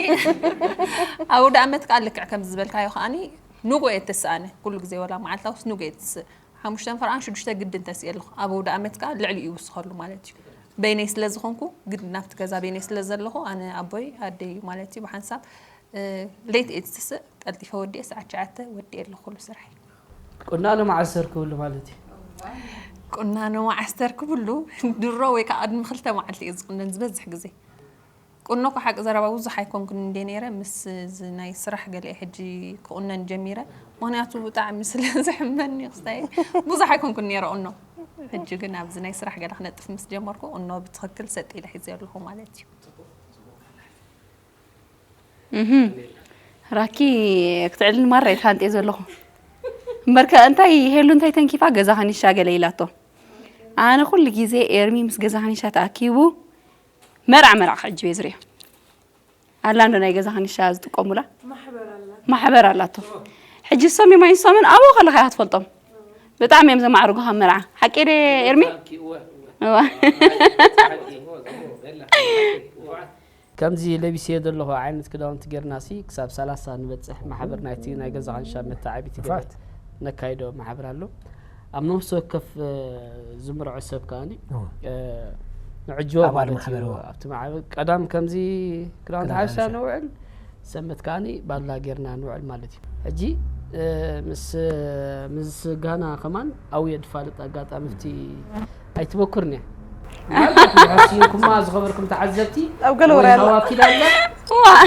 ኣብ ውደ ኣመት ከዓ ልክዕ ከም ዝበልካዮ ከዓኒ ንጎ እየ ተስኣነ ኩሉ ግዜ ወላ መዓልታውስ ንጎ እየ ትስእ ሓሙሽተን ፈርቓን ሽዱሽተ ግድን ተስእየ ኣለኹ ኣብ ውደ ኣመት ከዓ ልዕሊ ይውስኸሉ ማለት እዩ በይነይ ስለ ዝኾንኩ ግድ ናብቲ ገዛ በይነይ ስለ ዘለኹ ኣነ ኣቦይ ኣደይ ማለት እዩ ብሓንሳብ ሌት እየ ትስእ ቀልጢፈ ወዲኤ ሰዓት ሸዓተ ወዲኤ ኣለኹ ኩሉ ስርሐይ ቁናኖ መዓስ ሰርክብሉ ማለት እዩ ቁናኖ መዓስተር ክብሉ ድሮ ወይ ከዓ ቅድሚ ክልተ መዓልቲ እየ ዝቁነን ዝበዝሕ ግዜ። ቁኖ እኮ ሓቂ ዘረባ ብዙሕ ኣይኮንኩን እንደ ነይረ፣ ምስ እዚ ናይ ስራሕ ገለ ሕጂ ክቁነን ጀሚረ። ምክንያቱ ብጣዕሚ ስለ ዝሕመኒ ክስታይ ብዙሕ ኣይኮንኩን ነይረ ቁኖ። ሕጂ ግን ኣብዚ ናይ ስራሕ ገለ ክነጥፍ ምስ ጀመርኩ ቁኖ ብትኽክል ሰጥ ኢለ ሒዘ ኣለኹ ማለት እዩ። እህም። ራኪ ክትዕልል ማራ እየ ተሃንጥየ ዘለኹ። እምበርከ እንታይ ሄሉ እንታይ ተንኪፋ ገዛ ከኒሻ ገለ ኢላቶ። ኣነ ኩሉ ግዜ ኤርሚ ምስ ገዛ ከኒሻ ተኣኪቡ መርዓ መርዓ ክዕጅብ እየ ዝሪኦ። ኣላ እንዶ ናይ ገዛ ከኒሻ ዝጥቀሙላ ማሕበር ኣላቶ። ሕጂ እሶም የማይን እሶምን ኣብኡ ከለኻ ኢኻ ትፈልጦም። ብጣዕሚ እዮም ዘማዕርጉኻ መርዓ። ሓቂ ደ ኤርሚ? እዋ። ከምዚ ለቢሰዮ ዘለኹ ዓይነት ክዳውንቲ ጌርና ሲ ክሳብ ሰላሳ ንበፅሕ ማሕበር ናይቲ ናይ ገዛ ከንሻ መተዓቢቲ ገለ ክፋት። ነካይዶ ማሕበር ኣሎ። ኣብ ነፍሲ ወከፍ እ፣ ዝምርዖ ሰብ ከኣኒ እዎ። እ፣ ንዕጅቦ ኣባል ማለት ማሕበር እዩ። እዎ። ኣብቲ ማሕበር ቀዳም ከምዚ ክዳውንቲ ክዳን ሓበሻ ሓበሻ። ነውዕል ሰንበት ከኣኒ ባላ ጌርና ንውዕል ማለት እዩ። ሕጂ እ፣ ምስ ምስ ጋና ከማን ኣውየ ድፋልጥ ኣጋጣሚ ፍቲ ኣይትበኩርን እያ። ምናልባት ንሕስይንኩማ ዝኸበርኩም ተዓዘብቲ ኣብ ገለ ወይ ወረ ኣላ። ሃዋ ኪዳላ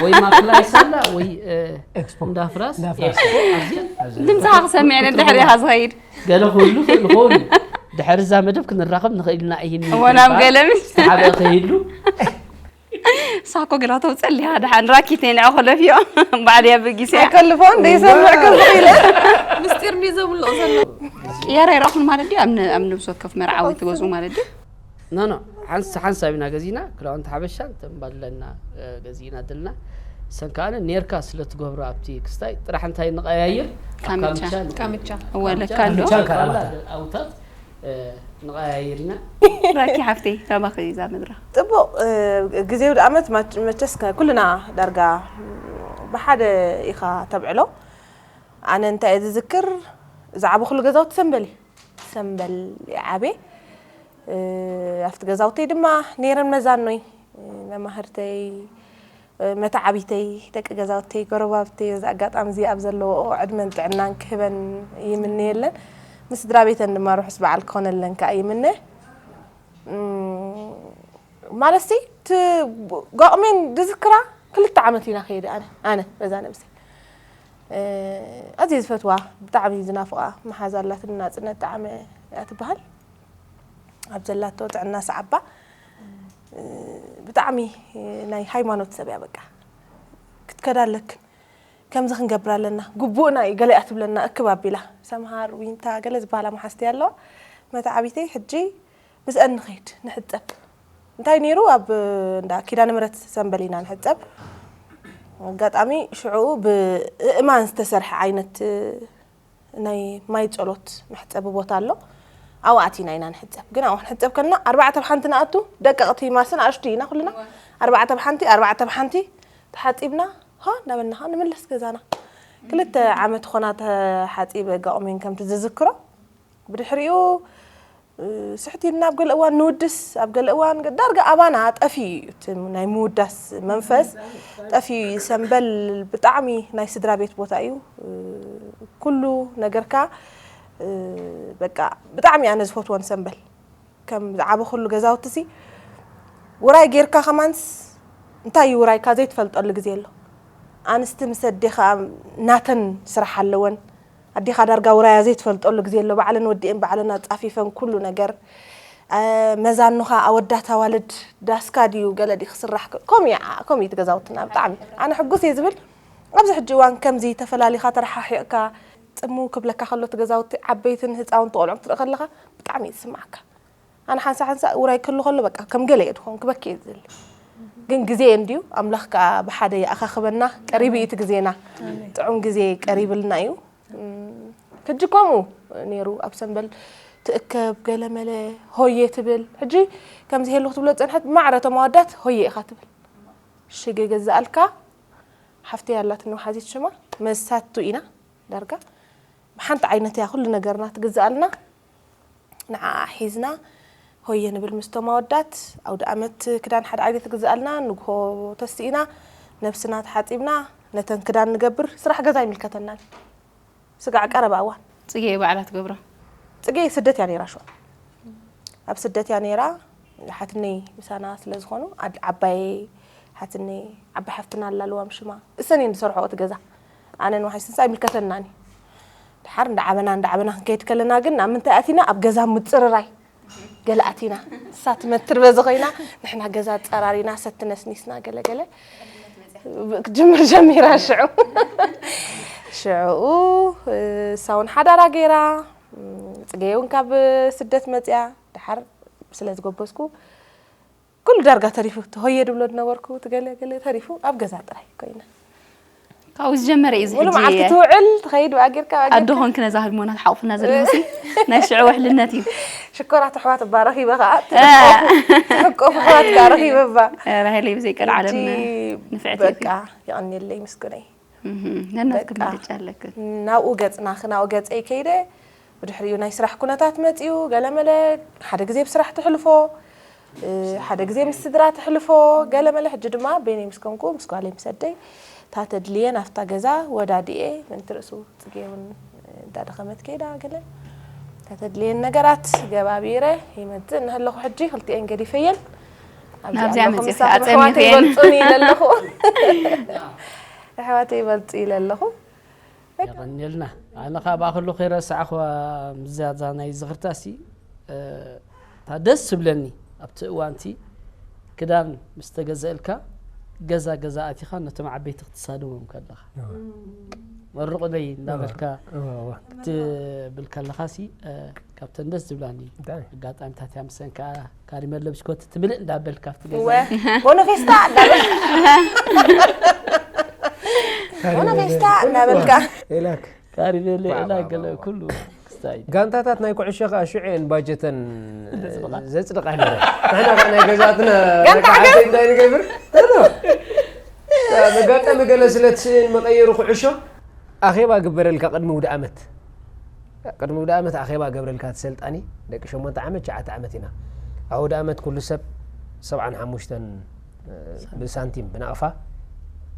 ወይ ማክላይ ሳላ ወይ እ፣ ኤክስፖ እንዳፍራስ እንዳፍራስ። ኤክስፖ ኣዝየን ድምፅኻ ክሰምዕ ኢለ ድሕር ኢኻ ዝኸይድ። ገለ ክህሉ ክእል ይኸውን እዩ። ድሕሪ እዛ መደብ ክንራኸብ ንኽእል ኢና። ይህን እወ፣ ናብ ገለ ምስ- ዝተሓበአ ከይህሉ ሳኮ ግራ ተውፀሊኻ ድሓን ራኪት ናይ ንዕኹ ለፍዮ ባዕልያ ብጊሰ ኣይከልፎ እንደ ይሰምዕ ከዚ ኢለ ምስጢር እንዲ ዘምልኦ ዘሎ ቅያር ኣይረእኹን ማለት ድዩ? ኣብ ነ- ኣብ ነብሲ ወከፍ መርዓዊ ትገዝኡ ማለት ድዩ? ኖ ኖ ሓንስ ሓንሳብ ኢና ገዚና ክዳውንቲ ሓበሻ እንተንባለና እ፣ ገዚእና ደልና ሰን ከኣነ ኔርካ ስለ ትገብሮ ኣብቲ ክስታይ ጥራሕ እንታይ ንቀያይር ኣብ ካምቻ። ካምቻ ንቀይር። ካምቻ። እወ፣ ለካ ኣሎ። ካምቻ ካልኣማታ። ኣውታት እ፣ ንቀያይር ኢና። ራኪ ሓፍተይ ካባኺ እዛ መድረኽ። ፅቡቕ እ፣ ግዜ ውድኣመት ማች- መቸስ ከ- ኩልና ዳርጋ ብሓደ ኢኻ ተብዕሎ። ኣነ እንታይ እየ ዝዝክር ዝዓበኹሉ ገዛውቲ ሰንበል እዩ። ሰንበል ይዓበ እ፣ ኣብቲ ገዛውተይ ድማ ነይረን መዛኖይ እ፣ መማህርተይ እ፣ መተዓቢተይ ደቂ ገዛውተይ ጎረባብተይ እዚ ኣጋጣሚ እዚ ኣብ ዘለዎኦ ዕድመን ጥዕናን ክህበን ይምነየለን። ምስ ስድራ ቤተን ድማ ርሑስ በዓል ክኾነለን ከዓ ይምነ። እም፣ ማለትሲ እቲ ጋቑሜን ድዝክራ ክልተ ዓመት ኢና ከይደ ኣነ ኣነ በዛ ነብሰይ እ፣ ኣዝየ ዝፈትዋ ብጣዕሚ ዝናፍቓ መሓዛ ኣላትኒ ናፅነት ጣዕመ እያ ትበሃል ኣብ ዘላቶ ጥዕና ሰዓባ እ፣ ብጣዕሚ ናይ ሃይማኖት ሰብ እያ በቃ ክትከዳ ኣለክን ከምዚ ክንገብር ኣለና ግቡእና እዩ ገለ እያ ትብለና እክብ ኣቢላ ሰምሃር ዊንታ ገለ ዝበሃላ መሓዝቲ ኣለዋ መተዓቢተይ ሕጂ ምስአን ንኸይድ ንሕፀብ እንታይ ነይሩ ኣብ እንዳ ኪዳነ ምሕረት ሰንበል ኢና ንሕፀብ ኣጋጣሚ ሽዑ ብእእማን ዝተሰርሐ ዓይነት ናይ ማይ ጸሎት መሕጸቢ ቦታ ኣሎ ኣብኡ ኣቲና ኢና ንሕጸብ ግን ኣብኡ ክንሕጸብ ከለና ኣርባዕተ ብሓንቲ ንኣቱ ደቀቕቲ ማስን ኣሽቱ ኢና ኩልና ኣርባዕተ ብሓንቲ ኣርባዕተ ብሓንቲ ተሓጺብና ሃ እንዳበልና ከዓ ንምለስ ገዛና ክልተ ዓመት ኾና ተሓጺበ ጋቑሜን ከምቲ ዝዝክሮ ብድሕሪኡ ስሕት ኢልና ኣብ ገለ እዋን ንውድስ ኣብ ገለ እዋን ዳርጋ ኣባና ጠፊኡ እዩ እቲ ናይ ምውዳስ መንፈስ ጠፊኡ እዩ ሰንበል ብጣዕሚ ናይ ስድራ ቤት ቦታ እዩ ኩሉ ነገርካ በቃ ብጣዕሚ ኣነ ዝፈትወን ሰንበል ከም ዝዓበኹሉ ገዛውቲ ሲ ውራይ ጌርካ ከማንስ እንታይ እዩ ውራይካ ዘይትፈልጠሉ ግዜ ኣሎ ኣንስቲ ምስ ኣዴኻ ናተን ስራሕ ኣለወን ኣዴኻ ዳርጋ ውራያ ዘይትፈልጠሉ ግዜ ኣሎ ባዕለን ወዲኤን ባዕለን ኣጻፊፈን ኩሉ ነገር መዛኑኻ ኣወዳት ኣዋልድ ዳስካ ድዩ ገለ ድዩ ክስራሕ ከምኡ እዩ ከምኡ እዩ ትገዛውትና ብጣዕሚ ኣነ ሕጉስ እየ ዝብል ኣብዚ ሕጂ እዋን ከምዚ ተፈላሊኻ ተረሓሒቕካ ጽምው ክብለካ ከሎ ትገዛውቲ ዓበይትን ህፃውንቲ ቆልዑ ክትርኢ ከለኻ ብጣዕሚ እዩ ዝስማዓካ ኣነ ሓንሳ ሓንሳ ውራይ ክህሉ ከሎ በቃ ከም ገለ እየ ድኾን ክበኪ እየ ዝል ግን ግዜ እንድዩ ኣምላኽ ከዓ ብሓደ ይኣኻኽበና ቀሪቡ እዩ እቲ ግዜና ጥዑም ግዜ ቀሪብልና እዩ ሕጂ ከምኡ ነይሩ ኣብ ሰንበል ትእከብ ገለመለ ሆየ ትብል ሕጂ ከምዚ ሄሉ ክትብሎ ዝፀንሐት ማዕረ እቶም ኣወዳት ሆየ ኢኻ ትብል ሽግ ገዛኣልካ ሓፍተይ ኣላትኒ ወሓዚት ሽማ መሳቱ ኢና ዳርጋ ብሓንቲ ዓይነት እያ ኩሉ ነገርና ትግዛኣልና ንዓ ሒዝና ሆየ ንብል ምስቶም ኣወዳት ኣውደ ኣመት ክዳን ሓደ ዓይነት ትግዛኣልና ንግሆ ተስኢና ነብስና ተሓፂብና ነተን ክዳን ንገብር ስራሕ ገዛ ይምልከተናን ስጋዕ ቀረባ እዋን ፅጌ ባዕላ ትገብሮ ፅጌ ስደት እያ ነይራ ሽዋ ኣብ ስደት እያ ነይራ። ሓትነይ ምሳና ስለ ዝኾኑ፣ ኣድ-፣ ዓባየይ ሓትነይ፣ ዓባይ ሓፍትና ኣላ ልዋም ሽማ። እሰን እየን ዝሰርሕኦ እቲ ገዛ። ኣነን ወሓይ ስንሳ ኣይምልከተናን እዩ። ድሓር እንዳዓበና፣ እንዳዓበና ክንከይድ ከለና ግን፣ ኣብ ምንታይ ኣቲና? ኣብ ገዛ ምጽርራይ። ገለ ኣቲና። ንሳ ትመትር በዚ ኮይና፣ ንሕና ገዛ ጸራሪና፣ ሰቲ ነስኒስና፣ ገለ ገለ። ክትጅምር ጀሚራ ሽዑ። ሽዑ፣ እሳ እውን ሓዳራ ገይራ፣ ጽገየ እውን ካብ ስደት መጽያ፣ ድሓር ስለ ዝጎበዝኩ፣ ኩሉ ዳርጋ ተሪፉ፣ ተሆየ ድብሎ ዝነበርኩ፣ እቲ ገለ ገለ ተሪፉ፣ ኣብ ገዛ ጥራይ ኮይና። ካብኡ ዝጀመረ እዩ እዚ ሙሉ ሕጂ። መዓልቲ ትውዕል፣ ትኸይድ ብኣጊርካ፣ ብኣጊርካ። ኣዶ ኾንኪ ነዛ ህድሞና ትሓቑፍና ዘለኺ፣ ናይ ሽዑ ውሕልነት እዩ። ሽኮራት ኣሕዋት እባ ረኺበ ኸዓ፣ እ። ትሕቆፍ ኣሕዋት ከኣ ረኺበ እባ። እ፣ ራሄለይ ብዘይ ቀልዓለም ሕጂ ንፍዕቲ ኢኺ። በቃ፣ የቐንየለይ ምስጉነይ። እህ፣ ነናትኪ በቃ። ምርጫ ኣለክን። ናብኡ ገጽና፣ ናብኡ ገጸይ ከይደ፣ ብድሕሪኡ ናይ ስራሕ ኩነታት መጺኡ፣ ገለመለ፣ ሓደ ግዜ ብስራሕ ትሕልፎ፣ እ፣ ሓደ ግዜ ምስ ስድራ ትሕልፎ፣ ገለመለ። ሕጂ ድማ በይነይ ምስ ኮንኩ፣ ምስ ጓለይ ምስ ኣደይ፣ እታ ተድልየን ኣብታ ገዛ ወዳዲኤ፣ ምእንቲ ርእሱ ጽጌ እውን እንዳደኸመት ከይዳ፣ ገለ እታ ተድልየን ነገራት ገባቢረ ይመጽእ እናሃለኹ፣ ሕጂ ክልቲኤን ገዲፈየን። ኣብዚ ናብዚኣ ኣለኹ፣ መጺእኪ፣ ምሳኹም ኣጸሚኽየን። ኣሕዋተይ ይበልጹኒ ኢለ ኣለኹ። ኣሕዋተይ ይበልጹ ኢለ ኣለኹ። የቐንየልና። ኣነ ኻብ ኣኽሉ ከይረሳዕኽዋ፣ ምዝዛዛ ናይ ዝኽርታሲ፣ እ፣ እታ ደስ ትብለኒ፣ ኣብቲ እዋንቲ ክዳን ምስ ተገዘእልካ፣ ገዛ ገዛ ኣቲኻ ነቶም ዓበይቲ ክትሳደቦም ከለኻ፣ እዎ። "መርቑለይ" እንዳበልካ እዎ፣ እዎ። ክትብል ከለኻሲ፣ እ፣ ካብተን ደስ ዝብላኒ ብጣዕሚ። ኣጋጣሚታት እያ። ምሰን ከኣ ካሪመለ ብሽኮቲ ትምልእ እንዳበልካ ኣብቲ ገዛ። እወ፣ ቦኖ ፌስታ እንዳበል-፣ ቦኖ ፌስታ እንዳበልካ። ኤላክ። ካሪመለ ዋው፣ ኤላ ዋው፣ ገለ ዋው። ኩሉ ክስታይ። ጋንታታት ናይ ኩዕሾ ከኣ ሽዑ እየን ባጀተን ዘጽድቓ። ዘጽድቓ ነይረን። ንሕና ከኣ ናይ ገዛትና ጋንታ ረቃሓት ሃገር? እንታይ ንገብር? ኖ፣ ኖ። መጋጠሚ ገለ ስለ ትስእን መቐየሪ ኩዕሾ ኣኼባ ግበረልካ ቅድሚ ውድእ ዓመት። ቅድሚ ውድእ ዓመት ኣኼባ ገብረልካ እቲ ሰልጣኒ፣ ደቂ ሸሞንተ ዓመት፣ ትሽዓተ ዓመት ኢና። ኣብ ውድእ ዓመት ኩሉ ሰብ ሰብዓን ሓሙሽተን ብሳንቲም ብናቕፋ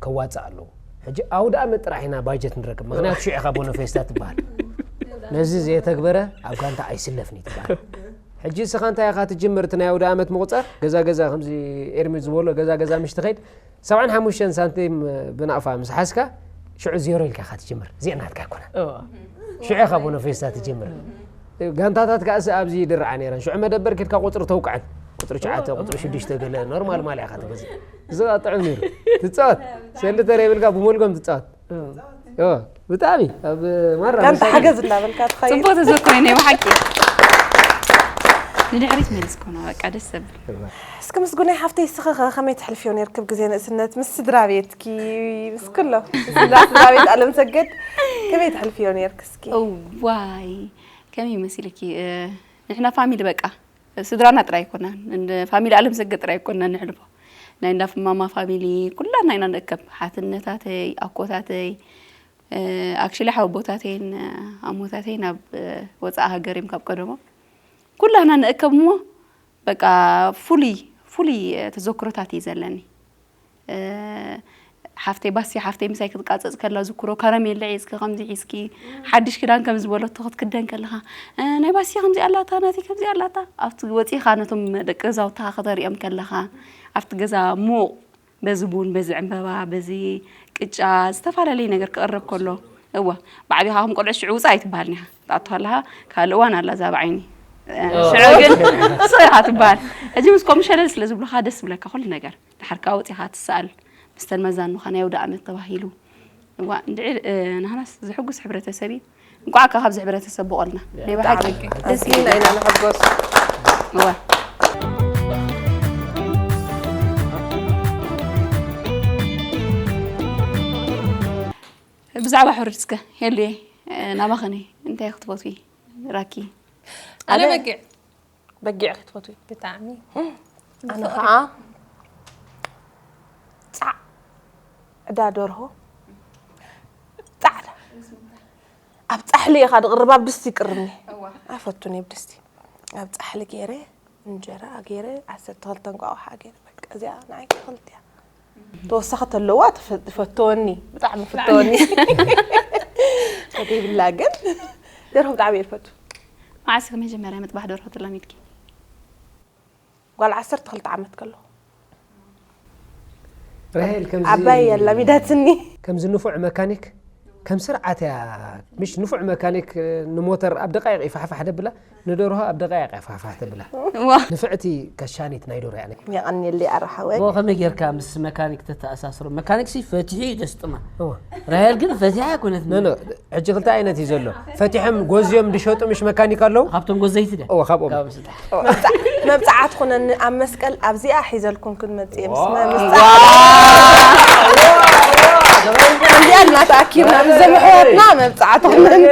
ከዋጽእ ኣለዎ። ሕጂ ኣውደ ዓመት ጥራሕ ኢና ባጀት ንረክብ። ምኽንያቱ ሽዑ ኢኻ ቦኖ ፌስታ ትበሃል። ነዚ ዘየተግበረ ኣብ ጋንታ ኣይስለፍን እዩ ትበሃል። ሕጂ እስኻ እንታይ ኢኻ ትጅምር? እቲ ናይ ኣውደ ዓመት ምቑጻር፣ ገዛ ገዛ፣ ከምዚ ኤርሚ ዝበሎ፣ ገዛ ገዛ ምሽ ትኸይድ፣ ሰብዓን ሓሙሽተን ሳንቲም ብናቕፋ ምስ ሓዝካ፣ ሽዑ ዜሮ ኢልካ ኢኻ ትጅምር። እዚኣ ናትካ ኣይኮነን። እዋ። ሽዑ ኢኻ ቦኖ ፌስታ ትጅምር። ጋንታታት ከኣስ ኣብዚ ይድርዓ ነይረን። ሽዑ መደበር ኬድካ ቁጽሪ ተውቅዐን። ቁጽሪ ትሽዓተ፣ ቁጽሪ ሽዱሽተ ገለ ኖርማል ማልያ ኢኻ ትገዝእ። እዚ ከኣ ጥዑም ነይሩ። ትጻወት። ሰልዲ ተረይብልካ ብመልጎም ትጻወት። እዎ፣ ብጣዕሚ ኣብ ማራ ጋንታ መሳርሒ። ሓገዝ እናበልካ ትኸይድ። ጽቡቕ ተዘክሮ እዩ ናይ ብሓቂ። ንድሕሪት መልስ ኮና በቃ ደስ ዘብል። እስኪ ምስጉነይ ሓፍተይ፣ እስኺ ኸ ከመይ ተሕልፍዮ ነይርኪ ኣብ ግዜ ንእስነት ምስ ስድራ ቤትኪ፣ ምስ ኩሎም? ስድራ፣ ስድራ ቤት ኣለምሰገድ ከመይ ተሕልፍዮ ነይርኪ እስኪ? እዋይ፣ ከመይ መሲልኪ? እ፣ ንሕና ፋሚሊ በቃ፣ ስድራና ጥራይ ኣይኮናን፣ እንደ ፋሚሊ ኣለምሰገድ ጥራይ ኣይኮናን ንሕልፎ። ናይ እንዳ ፍማማ ፋሚሊ ኩላና ኢና ንእከብ። ሓትነታተይ፣ ኣኮታተይ፣ እ፣ ኣክሽሊ ሓወቦታተይን ኣሞታተይን ኣብ፣ እ፣ ወጻኢ ሃገር እዮም ካብ ቀደሞም። ኩላና ንእከብ እሞ በቃ ፍሉይ፣ ፍሉይ ተዘክሮታት እዩ ዘለኒ። እ፣ ሓፍተይ ባሲ፣ ሓፍተይ ምሳይ ክትቃጸጽ ከላ ዝክሮ፣ ከረሜላ ሒዝኪ፣ ከምዚ ሒዝኪ፣ ሓድሽ ክዳን ከም ዝበለቶ ክትክደን ከለኻ፣ እ፣ ናይ ባሲ ከምዚ ኣላታ፣ ናተይ ከምዚ ኣላታ፣ ኣብቲ ወጺኻ ነቶም ደቂ ገዛውትኻ ከተርእዮም ከለኻ፣ ኣብቲ ገዛ ሙቕ በዚ ቡን፣ በዚ ዕምበባ፣ በዚ ቅጫ፣ ዝተፈላለየ ነገር ክቕረብ ከሎ፣ እወ፣ ብዓቢኻ ከም ቆልዑ ሽዑ ውጻእ ኣይትበሃልን ኢኻ። ትኣቱ ከለኻ ካልእ እዋን ኣላ እዛ ብዓይኒ። እ፣ ኦ። ሽዑ ግን ስቕ ኢኻ ትበሃል። ሕጂ ምስ ከምኡ ሸለል ስለ ዝብሉኻ ደስ ዝብለካ ኩሉ ነገር። ድሓር ከኣ ወጺኻ ትሰኣል። ምስተን መዛኑኻ ናይ ኣውደ ኣመት ተባሂሉ። እዋ፣ እንድዒ፣ እ፣ ናህናስ ዘሕጉስ ሕብረተሰብ እዩ። እንቋዕ ከ ካብዚ ሕብረተሰብ በቖልና። ናይ ብሓቂ ብጣዕሚ ደስ ደስ ይብል። ኢልና ኢና ንሕጎስ። እወ። ብዛዕባ ሕሩድ እስከ ሄሉየ፣ እ፣ ናባኸኒ እንታይ ክትፈትዊ ራኪ? ኣነ ኣነ በጊዕ። በጊዕ ክትፈትዊ? ብጣዕሚ። ኣነ ከዓ ጻዕዳ ደርሆ፣ ጻዕዳ። ኣብ ጻሕሊ ኢኻ ድቕርብ፣ ኣብ ድስቲ ይቅርብኒ። እዋ። ኣይፈቱን እየ ብድስቲ። ኣብ ጻሕሊ ገይረ፣ እንጀራ ገይረ፣ ዓሰርተ ክልተ እንቋቑሖ ገይረ፣ በቃ እዚኣ ንዓይ ክልቲያ። ተወሳኺ ተለዋ ትፈ-፣ ትፈትወኒ፣ ብጣዕሚ ፍተወኒ። ከደይብላ ግን ደርሆ ብጣዕሚ እየ ዝፈቱ። መዓስ ኢኺ መጀመርያ ምጥባሕ ደርሆ ተላሚድኪ? ጓል ዓሰርተ ክልተ ዓመት ከለኹ ራሄል ከምዚ ዓባይ ኣላሚዳትኒ። ከምዚ ንፉዕ መካኒክ ከም ስርዓት እያ። ምሽ ንፉዕ መካኒክ ንሞተር ኣብ ደቃይቕ ይፋሕፋሕ ደብላ፣ ንደርሆ ኣብ ደቃይቕ ይፋሕፋሕ ደብላ። ዋ ንፍዕቲ ከሻኒት ናይ ዶርያ ነኝ። የቐንየለይ ኣረ ሓወይ። እሞ ከመይ ጌርካ ምስ መካኒክ ተተኣሳስሮ? መካኒክ ሲ ፈቲሑ እዩ ዘስጥማ። እወ። ራሄል ግን ፈቲሓ ኣይኮነት። ኖ ኖ፣ ሕጂ ክልተ ዓይነት እዩ ዘሎ። ፈቲሖም ጎዝዮም ድሸጡ ምሽ መካኒክ ኣለዉ። ካብቶም ጎዘይቲ ደ እወ፣ ካብኦም። ካብ ስራሕ። መብጻዓ ትኹነኒ ኣብ መስቀል ኣብዚኣ ሒዘልኩም ክንመጽእ ምስ መምስታ እዚኣ እናተኣኪብና ምስ ዘምሕወትና መብጻዓ ትኹነኒ።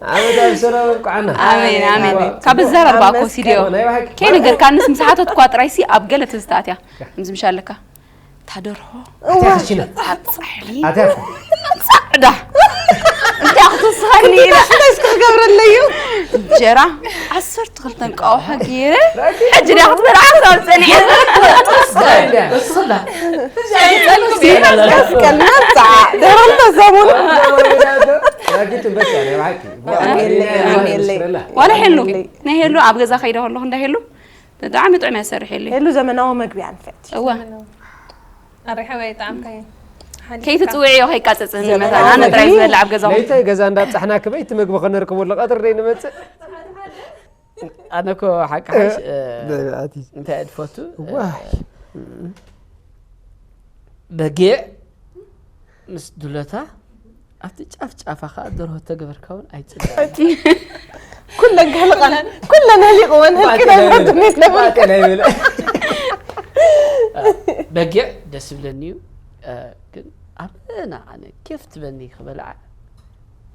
ዓመት ኣብ ሰላም ኣብቅዓና። ኣሜን ኣሜን። ካብ ዘረባ እኮ ሲድዮ ከይ ነገር ካንስ ምስ ሓተት እኳ ጥራይ ሲ ኣብ ገለ ትዝታት እያ። ምዝምሻ ኣለካ ታደርሆ ኣትያ ክሽነ ጻሕሊ ኣትያ ጻዕዳ እንታይ ክትስኻኒ ኢላ ሽለስ ክገብረለዩ እንጀራ ዓሰርተ ክልተ እንቃውሖ ገይረ ሕጂ ዳ ክትበልዓ ካብ ጸኒዐ መስቀል መብጻዓ ደረሎ ሰሙን። ዋላ ሄሉ ናይ ሄሉ ኣብ ገዛ ከይደ ከለኹ እንዳ ሄሉ ብጣዕሚ ጥዑም እያ ትሰርሕ ሄሉ። ሄሉ ዘመናዊ መግቢ ኣንፈት። እወ ኣረ ሓወይ ጣዕምካይ ሓሊፍካ። ከይትጽውዕዮ ከይቃጸጽኒ መታን ኣነ ጥራይ ዝበልዕ ኣብ ገዛኹም። ለይታይ ገዛ እንዳብጻሕና ክበይ እቲ መግቢ ከነርክበሉ ቀትሪ ደይ ንመጽእ። ኣነ እኮ ሓቂ ሓሽ እንታይ እየ ድፈቱ ዋይ በጊዕ ምስ ዱለታ ኣብቲ ጫፍ ጫፋ ከዓ ደርሆ ተገበርካ እውን ኣይፅላእ ኩለን ከልቐን ኩለን ኣሊቕወን ህልቂ ናይ ወርድነት ነበር። ባጤ ናይ ብለ በጊዕ ደስ ይብለኒ እዩ ግን ኣነ ኣነ ኬፍ ትበኒ ክበልዓ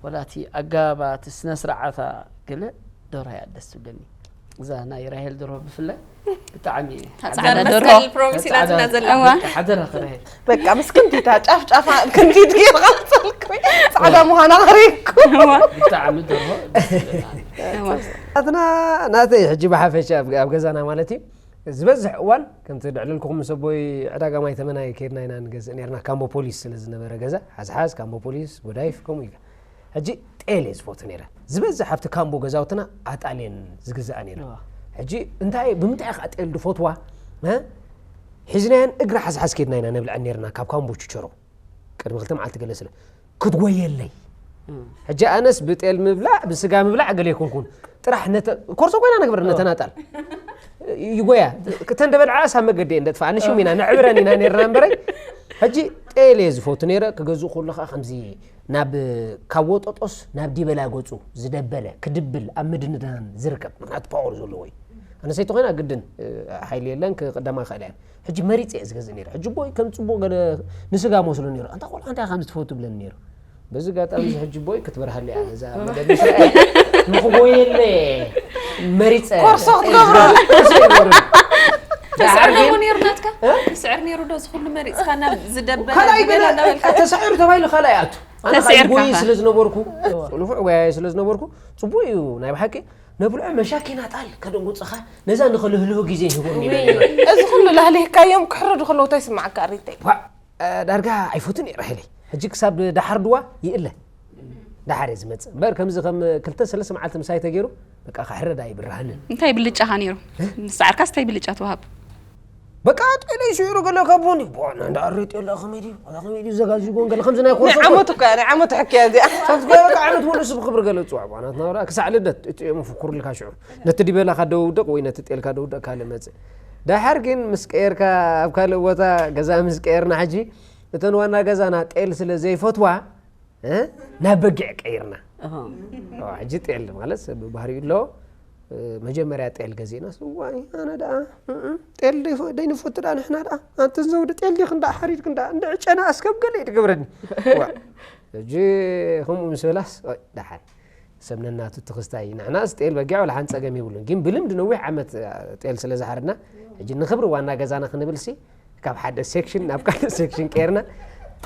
ወላ እቲ ኣገባባ እቲ ስነ ስርዓታ ገለ ደርሆ እያ ደስ ትብለኒ እዛ ናይ ራሄል ደርሆ ብፍላይ ብጣዕሚ ጻዕዳ ደርሆ መስቀል ፕሮሚስ ኢላትና ዘላ እዋ ሓደራ ራሄል በቃ ምስ ክንዲታ ጫፍ ጫፋ ክንዲት ገይርካ ጸልኩ ጻዕዳ ምዃና ኸሪኩ። ብጣዕሚ ደርሆ ደስ ይብለና እዋ ኣትና ናተይ ሕጂ ብሓፈሻ ኣብ ኣብ ገዛና ማለት እዩ ዝበዝሕ እዋን ከምቲ ድዕልልኩኹም ምስ ኣቦይ ዕዳጋ ማይ ተመናይ ከይድና ኢና ንገዝእ ነርና ካምቦ ፖሊስ ስለ ዝነበረ ገዛ ሓዝሓዝ ካምቦ ፖሊስ ጎዳይፍ ከምኡ ኢልካ ሕጂ ጤል እየ ዝፈቱ ነይረ ዝበዝሕ ኣብቲ ካምቦ ገዛውትና ኣጣልየን ዝግዛኣ ነይረ ሕጂ እንታይ ብምንታይ ከዓ ጤል ድፈትዋ እ? ሒዝናየን እግሪ ሓዝሓዝ ከይድና ኢና ነብልዐን ነርና ካብ ካምቦ ችቸሮ ቅድሚ ክልተ መዓልቲ ገለ ስለ ክትጎየለይ ሕጂ ኣነስ ብጤል ምብላዕ ብስጋ ምብላዕ ገለ ይኮንኩን ጥራሕ ነተ- ኮርሶ ኮይና ነግበር ነተናጣል ይጎያ እተን ደበልዓ ሳብ መገዲ እየን ደጥፋ ንሽም ኢና ነዕብረን ኢና ነርና እምበረይ ሕጂ ጤል እየ ዝፈቱ ነይረ ክገዝእ ከሎ ከዓ ከምዚ ናብ ካብ ወጠጦስ ናብ ዲበላ ገፁ ዝደበለ ክድብል ኣብ ምድንዳን ዝርከብ ምክንያቱ ፓወር ዘለዎ እዩ ኣነሰይቲ ኮይና ግድን ሓይሊ የለን ክቅደማ ክእል እየን ሕጂ መሪፀ እየ ዝገዝእ ነይረ ሕጂ ቦይ ከም ፅቡቅ ገለ ንስጋ መስሎ ነይሩ ኣንታ ቆልዓ እንታይ ከም ዝትፈቱ ብለኒ ነይሩ በዚ ጋጣሚ እዚ ሕጂ ቦይ ክትበርሃሉ እያ ነዛ መደብ ስርዐ ንክጎየለ መሪፀ ኮርሶ ክትገብሮ ተስዕር ደሞ ነይሩ ናትካ ተስዕር ነይሩ ዶ ዝኩሉ መሪፅካ ናብ ዝደበለ ካልኣይ ዝበለ ገና እናበልካ ተስዕር ተባሂሉ ካልኣይ ኣቱ ኣነ ተስዕርካ ጎይ ከ? ስለ ዝነበርኩ ንፉዕ ጎያየ ስለ ዝነበርኩ ፅቡቅ እዩ ናይ ብሓቂ ነብልዖ መሻኪና ጣል ከደንጉፅኻ ነዛ ንኸልህልሁ ግዜ ይህቦም ይበል እዚ ኩሉ ላህሊህካዮም ክሕረዱ ከለዉ እንታይ ስማዓካ ሪተይ ዋ፣ እ፣ ዳርጋ ኣይፈቱን እየ ራሄለይ ሕጂ ክሳብ ዳሓር ድዋ ይእለ ዳሓር እየ ዝመፅእ እምበር ከምዚ ከም ክልተ ሰለስተ መዓልቲ ምሳይ ተገይሩ በቃ ክሕረድ ኣይብርሃንን እንታይ ብልጫኻ ነይሩ? ምስ ጻዕርካስ እንታይ ብልጫ ትወሃብ? በቃ ጤለይ ስዒሩ ገለ ካብ ቦኒ ቦና እንዳ ኣሬ ጤላ ከመይ ድዩ ኣላ ከመይ ድዩ ዘጋጅጎን ገለ ከምዚ ናይ ኮርሶ ናይ ዓመቱ እኮ እያ፣ ናይ ዓመቱ ሕክያ እዚኣ። ሳትጎያ በቃ ዓመት ሙሉ ስብ ክብሪ ገለ ጽዋዕ ባናት ናብራ ክሳዕ ልደት እጥየሙ ፍኩርልካ ሽዑ ነቲ ዲበላካ ደውደቅ ወይ ነቲ ጤልካ ደውደቅ ካልእ መጽእ ዳሓር ግን ምስ ቀየርካ ኣብ ካልእ ቦታ ገዛ ምስ ቀየርና ሕጂ እተን ዋና ገዛና ጤል ስለ ዘይፈትዋ እ? ናብ በጊዕ ቀይርና ሕጂ ጤል ማለት ሰብ ባህሪኡ ኣሎ መጀመርያ ጤል ገዚእና ዋይ ኣነ ደኣ እ፣ እ፣ ጤል ደይፈ- ደይንፈቱ ደኣ ንሕና ደኣ ኣንቲ ዘውዲ ጤል ዲኽ እንዳ ሓሪድክ እንዳ እንዳ ዕጨና ኣስከብ ገለ እዩ ትገብረኒ ዋ፣ ሕጂ ከምኡ ምስ በላስ ኦይ፣ ደሓን ሰብ ነናቱ ትኽስታይ እዩ ንሕናስ ጤል በጊዕ ወላ ሓንቲ ጸገም የብሉን ግን ብልምድ ነዊሕ ዓመት እ፣ ጤል ስለ ዝሓርድና ሕጂ ንኽብሪ ዋና ገዛና ክንብል ሲ ካብ ሓደ ሴክሽን ናብ ካልእ ሴክሽን ቀይርና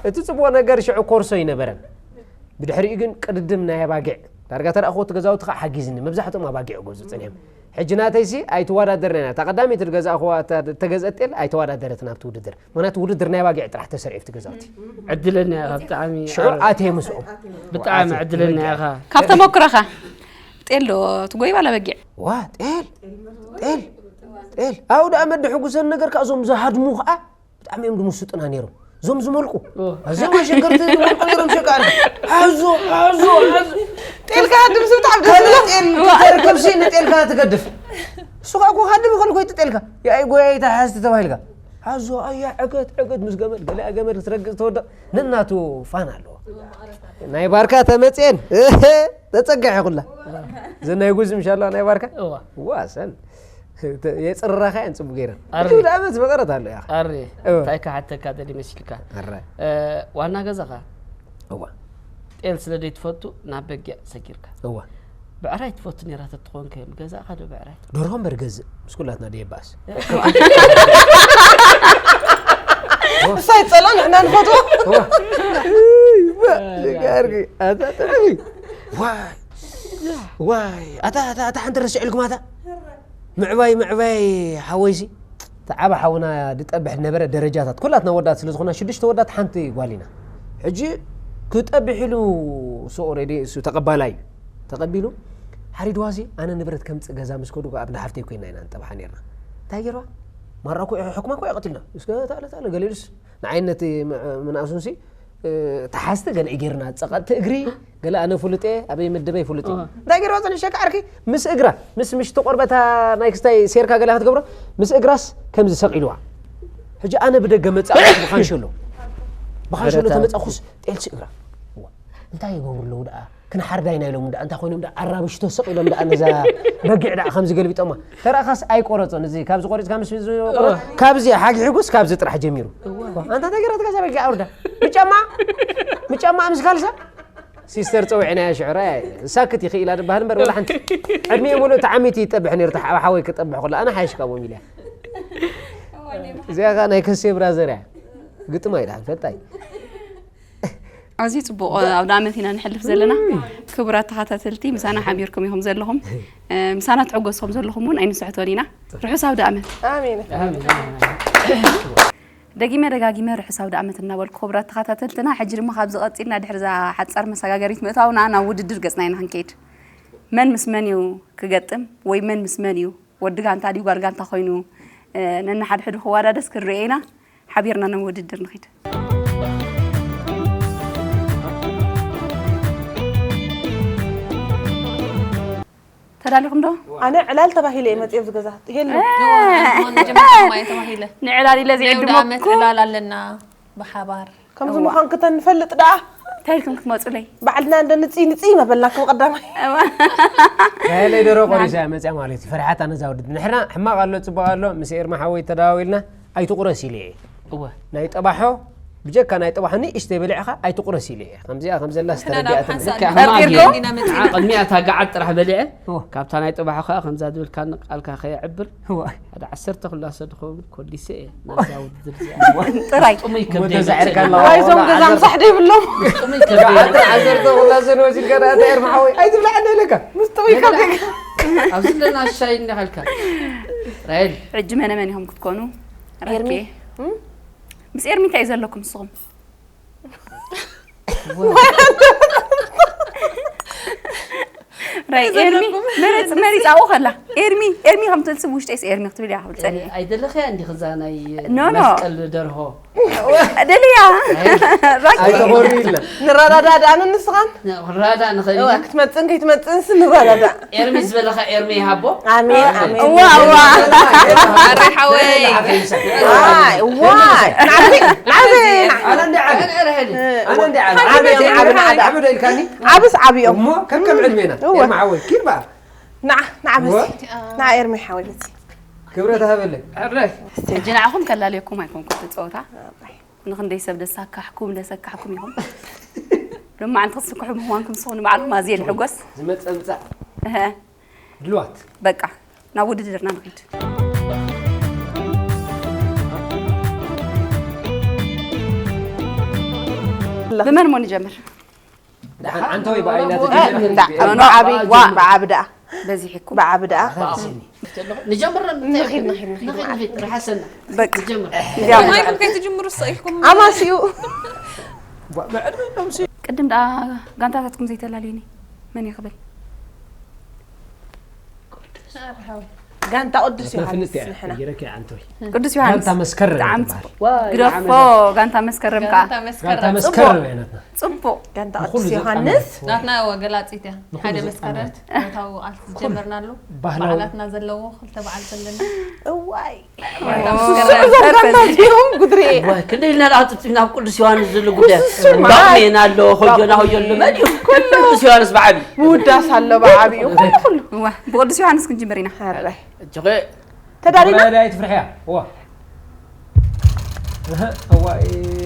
እቲ ጽቡቕ ነገር ሽዑ ኮርሶ ይነበረን ብድሕሪኡ ግን ቅድድም ናይ ኣባጊዕ ዳርጋ ተረኣኽዎ እቲ ገዛውቲ ከዓ ሓጊዝኒ መብዛሕትኦም ኣባጊዕ ገዙ ጸኒሖም ሕጂ ናተይሲ ኣይትወዳደርና ኢና እታ ቀዳመይቲ ዝገዛእኽዋ እታ ተገዝአት ጤል ኣይተወዳደረትን ኣብቲ ውድድር ምክንያቱ ውድድር ናይ ኣባጊዕ ጥራሕ ተሰሪዑ ኣብቲ ገዛውቲ ዕድለኛ ኢኻ ብጣዕሚ ሽዑ ኣትየ ምስኦም ብጣዕሚ ዕድለኛ ኢኻ ካብ ተመክሮኻ ጤል ዶ ትጎይ ባላ በጊዕ ዋ ጤል ጤል ኤል፣ ኣብኡ ደኣ መዲ ሕጉሰን ነገር ከኣ እዞም ዝሃድሙ ከኣ ብጣዕሚ እዮም ድምስጡና ነይሮም። እዞም ዝመልቁ፣ ኦ። እዞም ኣሸገርቲ ዝመልቁ ነይሮም ሸቃሪ። ሓዞ፣ ሓዞ፣ ሓዞ። ጤልካ ድምሲ ብጣዕሚ ደስ ዝብል። ጤል ክተርክብሲ ንጤልካ ትገድፍ። እሱ ከኣ እኮ ሃድም ይኸል ኮይት ጤልካ። ያይ ጎያይ ተሓዝቲ ተባሂልካ። ሓዞ፣ ኣያ፣ ዕገት፣ ዕገት ምስ ገመድ፣ ገለ ገመድ ክትረግጽ ተወድቕ። ነናቱ ፋን ኣለዎ። ናይ ባርካ ተመጽኤን። ተጸግዐ ኩላ። እዘን ናይ ጉዝ ምሻላ ናይ ባርካ? እዋ። ዋሰን። የጽርራኻ እየን ጽቡቅ ገይረን። ኣሪ። እቲ ውድኣመት መቐረት ኣሎ ኢኻ። ኣሪ። እወ። እንታይ ክሓተካ ደሊ መሲልካ? ኣረ። እ፣ ዋና ገዛኻ? እዋ። ጤል ስለ ዘይትፈቱ ናብ በጊዕ ሰጊርካ። እዋ። ብዕራይ ትፈቱ ነይራ ተትኾንከ፣ ገዛእኻ ዶ ብዕራይ? ደርሆ እምበር ገዝእ፣ ምስ ኩላትና ደየባእስ። እሳይ ጸላ ንሕና ንፈትዎ። እዋ። እይ፣ ባ፣ ሽጋርጊ፣ ኣታ ጥዕሚ። ዋይ። ዋይ፣ ኣታ፣ ኣታ፣ ኣታ ሓንቲ ረሲዕልኩም ኣታ። ምዕባይ፣ ምዕባይ ሓወይሲ። እቲ ዓቢ ሓውና ዝጠብሕ ነበረ ደረጃታት። ኩላትና ወዳት ስለ ዝኾና ሽዱሽተ ወዳት ሓንቲ ጓል ኢና። ሕጂ ክጠብሕ ኢሉ እሱ ኦሬዲ እሱ ተቐባላይ እዩ። ተቐቢሉ ሓሪድዋሲ ኣነ ንብረት ከምጽእ ገዛ ምስ ከዱ ኣብ ንሓፍተይ ኮይና ኢና ንጠብሓ ነርና። እንታይ ገይርዋ? ማራ እኮ ሕክማ እኮ የቐትልና። እስከ ታለ ታለ ገሊሉስ ንዓይነት ምንኣሱንሲ ተሓዝቲ ገለ ጌርና ጸቐጥቲ እግሪ ገለ ኣነ ፍሉጥ እየ ኣበይ መደበይ ፍሉጥ እዩ። እንታይ ገይርዋ ጽንሸካ ዓርኪ ምስ እግራ ምስ ምሽቲ ቆርበታ ናይ ክስታይ ሴርካ ገለ ክትገብሮ ምስ እግራስ ከምዚ ሰቒልዋ። ሕጂ ኣነ ብደገ መጻእኩስ ብኻንሸሎ ብኻንሸሎ ተመጻእኩስ ጤልሲ እግራ። እዋ፣ እንታይ ይገብሩ ኣለዉ ደኣ? ክንሓርዳ ኢና ኢሎም ደኣ እንታይ ኮይኖም ደኣ ኣራብሽቶ ስቕ ኢሎም ደኣ ነዛ በጊዕ ደኣ ከምዚ ገልቢጦማ። ተረኣኻስ ኣይቆረጾን። እዚ ካብዚ ቆሪጽካ ምስ እዚ ቆረጽ-፣ ካብዚ ሓጊሕጉስ ካብዚ ጥራሕ ጀሚሩ። ኣንታ እንታይ ገይራ ትጋዛ በጊዕ ኣውርዳ። ብጫማ፣ ብጫማ ምስ ካልሳ። ሲስተር ጸዊዕናያ ሽዑ፣ ራያ፣ ሳክት ይኽኢላ ድበሃል እምበር ወላ ሓንቲ። ዕድሚኡ ሙሉእ ተዓሚቲ ይጠብሕ ነይሩ፣ ተሓ-፣ ሓወይ ክጠብሕ ከሎ፣ ኣነ ሓይሽ ካብኦም ኢልያ። እዚኣ ኸኣ ናይ ከሴ ብራዘር እያ። ግጥም ኣይደሓን፣ ፈጣይ። ኣዝዩ ጽቡቕ ኣውደ ዓመት ኢና ንሕልፍ ዘለና። ክቡራት ተኸታተልቲ፣ ምሳና ሓቢርኩም ኢኹም ዘለኹም። እ፣ ምሳና ትዕገሱ ከም ዘለኹም እውን ኣይንስሕቶን ኢና። ርሑስ ኣውደ ዓመት። ኣሜን። ደጊመ ደጋጊመ ርሑስ ኣውደ ዓመት እናበልኩ፣ ክቡራት ተኸታተልትና፣ ሕጂ ድማ ካብዚ ቀጺልና ድሕሪ እዛ ሓጻር መሰጋገሪት ምእታውና ናብ ውድድር ገጽና ኢና ክንከይድ። መን ምስ መን እዩ ክገጥም ወይ መን ምስ መን እዩ ወዲ ጋንታ ድዩ ጓል ጋንታ ኮይኑ፣ እ፣ ነንሓድሕዱ ክወዳደስ ክንርኢ ኢና። ሓቢርና ናብ ውድድር ንኺድ። ተዳሊኹም ዶ? ኣነ ዕላል ተባሂለ እየ መፅየ ኣብዚ ገዛ። የለ። እ፣ መጀመርያ ማየ ተባሂለ። ንዕላል ኢለ ናይ ኣውደ ዓመት ዝዕድመኩም። ዕላል ኣለና ብሓባር። ከምዚ እዋ። ምዃን ክተንፈልጥ ደኣ። እንታይ ኢልኩም ክትመፁለይ? ባዕልና እንደ ንፅይ ንፅይ መበልና ከም ቀዳማይ። እዋ። ናይለይ ደሮ ቆሪሳ እያ መፅያ ማለት እዩ። ፈሪሓታ ነዛ ውድድር። ንሕና ሕማቕ ኣሎ፣ ፅቡቕ ኣሎ፣ ምስ ኤርማ ሓወይ ተደዋዊልና ኣይትቑረስ ኢለ እየ። እወ። ናይ ጠባሖ፣ ብጀካ ናይ ጠባሖ ንእሽተይ በሊዕኻ ኣይትቑረስ ኢለ እየ። ከምዚኣ ከም ዘላ ንሕና ናብ ዝተረድኣትኒ። ሓንሳእ ልክዕ፣ ሕማቕ እዩ። ኣቢርኩም? ኢና መፂና። ንዓ ቅድሚኣ እታ ገዓት ጥራሕ በሊዐ፣ እወ። ካብታ ናይ ጠባሖ ከኣ ከምዛ ዝብልካኒ ቃልካ ከየዕብር፣ እወ። ሓደ ዓሰርተ ክላሰ ድኸውን ኮሊሰ እየ ናብዛ ውድድር እዚኣ። ጥራይ። ጥሙይ ከብደይ ወደ ዛዕርካ መፅእ። ኣለዋ፣ ዋይ፣ እዞም ወላ ገዛ ዓሰርተ ምሳሕ ዶ ይብሎም? ጥሙይ ከብደይ ዓሰርተ፣ መፅእ። ዓሰርተ ክላሰ ንወሲድካ ደኣ እንታይ ኤርማ ሓወይ? ኣይትብልዓኒ ኢለካ። ምስ ጥሙይ ከብደይ። ኣብዚ ዘለና ሻይ እንዲኻ ኢልካ። ራሄል። ሕጂ መነ መን ኢኹም ክትኮኑ? ኤርሚ። ራኬ። እም? ምስ ኤርሚ እንታይ እዩ ዘለኩም ንስኹም? ራይ፣ እንታይ ኤርሚ ዘለኩም? መረጽ-፣ መሪጻ ኣብኡ ከላ። ኤርሚ፣ ኤርሚ ከም ትብል ስም ውሽጠይስ ኤርሚ ክትብል እያ ክብል ጸኒሐ። ኣይደለኽያ እንዲኺ እዛ ናይ ኖ፣ ኖ። መስቀል ደርሆ? ደልያ። ኣይ። ራኪ። ኣይተኾሪ ኢለ። ንረዳዳእ ኣነ ንስኻን? ንረዳዳእ ንኽእል እዋ፣ ኢና። ክትመጽእን ከይትመጽእንስ ንረዳዳእ። ኤርሚ ዝበለኻ ኤርሚ ይሃቦ። ኣሜን፣ ኣሜን። እዋ፣ እዋ። ኣረ ሓወይ። ኣይ፣ ዋይ። ናዕቢ፣ ናዕቢ። ኣነ እንደ ዓቢ። ኣነ እንደ ዓቢ። ዓቢ እዮም፣ ዓቢ፣ ዓቢ። ዓቢ ዶ ኢልካኒ? ዓብስ ዓቢ እዮም። እሞ ከም ከም ዕድሜና። እወ። ኤርሚ ሓወይ፣ ኪድ በኣ። ንዓ፣ ንዓ በዚ። እወ። ንዓ ኤርሚ ሓወይ በዚ። ክብረት ሃበለይ። ሕጂ ንዓኹም ከላልየኩም ኣይኮንኩን እቲ ጸወታ። ንኽንደይ ሰብ ደሳካሕኩም፣ ደሰካሕኩም ኢኹም። ሎማዓንቲ ክትስክሑ ምዃንኩም ንስኹም ንባዕልኩም ኣዝየ ልሕጎስ። ዝመጸ ምጻእ። እሀ። ድልዋት። በቃ፣ ናብ ውድድርና ንኺድ። ብመን እሞ ንጀምር? ደሓን፣ ዓንተወይ ብኣይና እ፣ ተጀሚሩ። እንዳ፣ ኖ፣ ኖ፣ ዓቢ፣ ዋ። ብዓቢ ደኣ። በዚሕኩም። ብዓቢ ደኣ። ንጀምር፣ ንኺድ፣ ንኺድ፣ ንኺድ፣ ንኺድ፣ ንኺድ፣ ርሓሰና። በቃ። ንጀምር። እዚኣ ማይኩም ከይትጅምሩ ስቕ ኢልኩም። ኣማስዩ። ቅድም ደኣ ጋንታታትኩም ዘይተላልዩኒ። መን ይኽብል? ጋንታ ቅዱስ ዮሃንስ ንሕና። ቅዱስ ዮሃንስ ጋንታ መስከረም ግደፎ። ጋንታ መስከረም ከ ጋንታ መስከረም እያ ናትና። ፅቡቅ። ጋንታ ቅዱስ ዮሃንስ ናትና። ገላፂት እያ። ሓደ መስከረም ወታዊ ቃልሲ ዝጀመርናሉ በዓላትና ዘለዎ ክልተ በዓል ዘለና። እዋይ እዞም ጋንታ እዚኦም ጉድሪ። ክንደይ ኢልና ደኣ ጥብጥብ ናብ ቅዱስ ዮሃንስ ዝሉ ጉዳይ ባሜን ኣሎ። ሆዮና ሆዮ ኣሎ። መን እዩ? ቅዱስ ዮሃንስ ብዓቢ ምውዳስ ኣሎ ብዓቢኡ ኩሉ ኩሉ። ብቅዱስ ዮሃንስ ክንጅምር ኢና። ኣራይ እጅኸ ተዳሊና ዳይ ትፍርሕያ ዋ እህ እዋ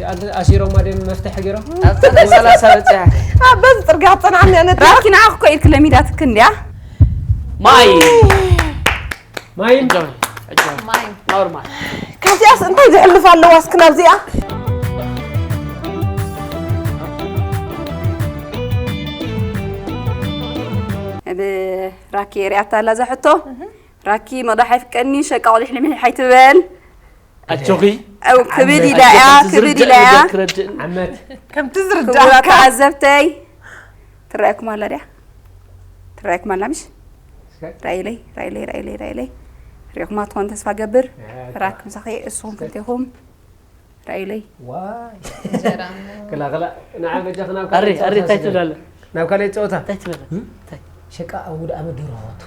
ኣንተ ኣሲሮማ ደም መፍትሕ ገይሮም ኣብ ፀረ ሰላሳ በፅያ። ኣብ በዚ ፅርግያ ክፀንዓኒ ኣነ ራኪ ንዓኽ እኮ ኢልክ ለሚዳትክ እንድያ። ማይ ማይም ኖርማል። ካብዚኣስ እንታይ ዝሕልፍ ኣለዋ እስኪ ናብዚኣ። ራኪ ሪኣታ ኣላ እዛ ሕቶ። ራኪ መቕዳሕ ኣይፍቀኒ ሸቃ ቆሊሕ ልምልሕ ኣይትበል። ኣጆኺ ክብድ ኢላ እያ ክብድ ኢላ እያ። ክረድእን ዓመት ከምቲ ክቡራት ዝርዳእካ ተዓዘብተይ ትረኣየኩም ኣላ ድያ? ትረኣየኩም ኣላ ምሽ? ራኢለይ ራኢለይ ራኢለይ ራኢለይ ሪኹማ ትኾን ተስፋ ገብር። ራክ ምሳኺ እስኹም ክልቴኹም ራኢለይ ዋይ እንጀራ ክላ ክላ ንዓ በጃ ክናብ ኣሪ ኣሪ እንታይ ትብል ኣለ? ናብ ካልእ ጸወታ እንታይ ትብል ኣለ? እንታይ ሸቃ ኣብ ውድኣ መደረቱ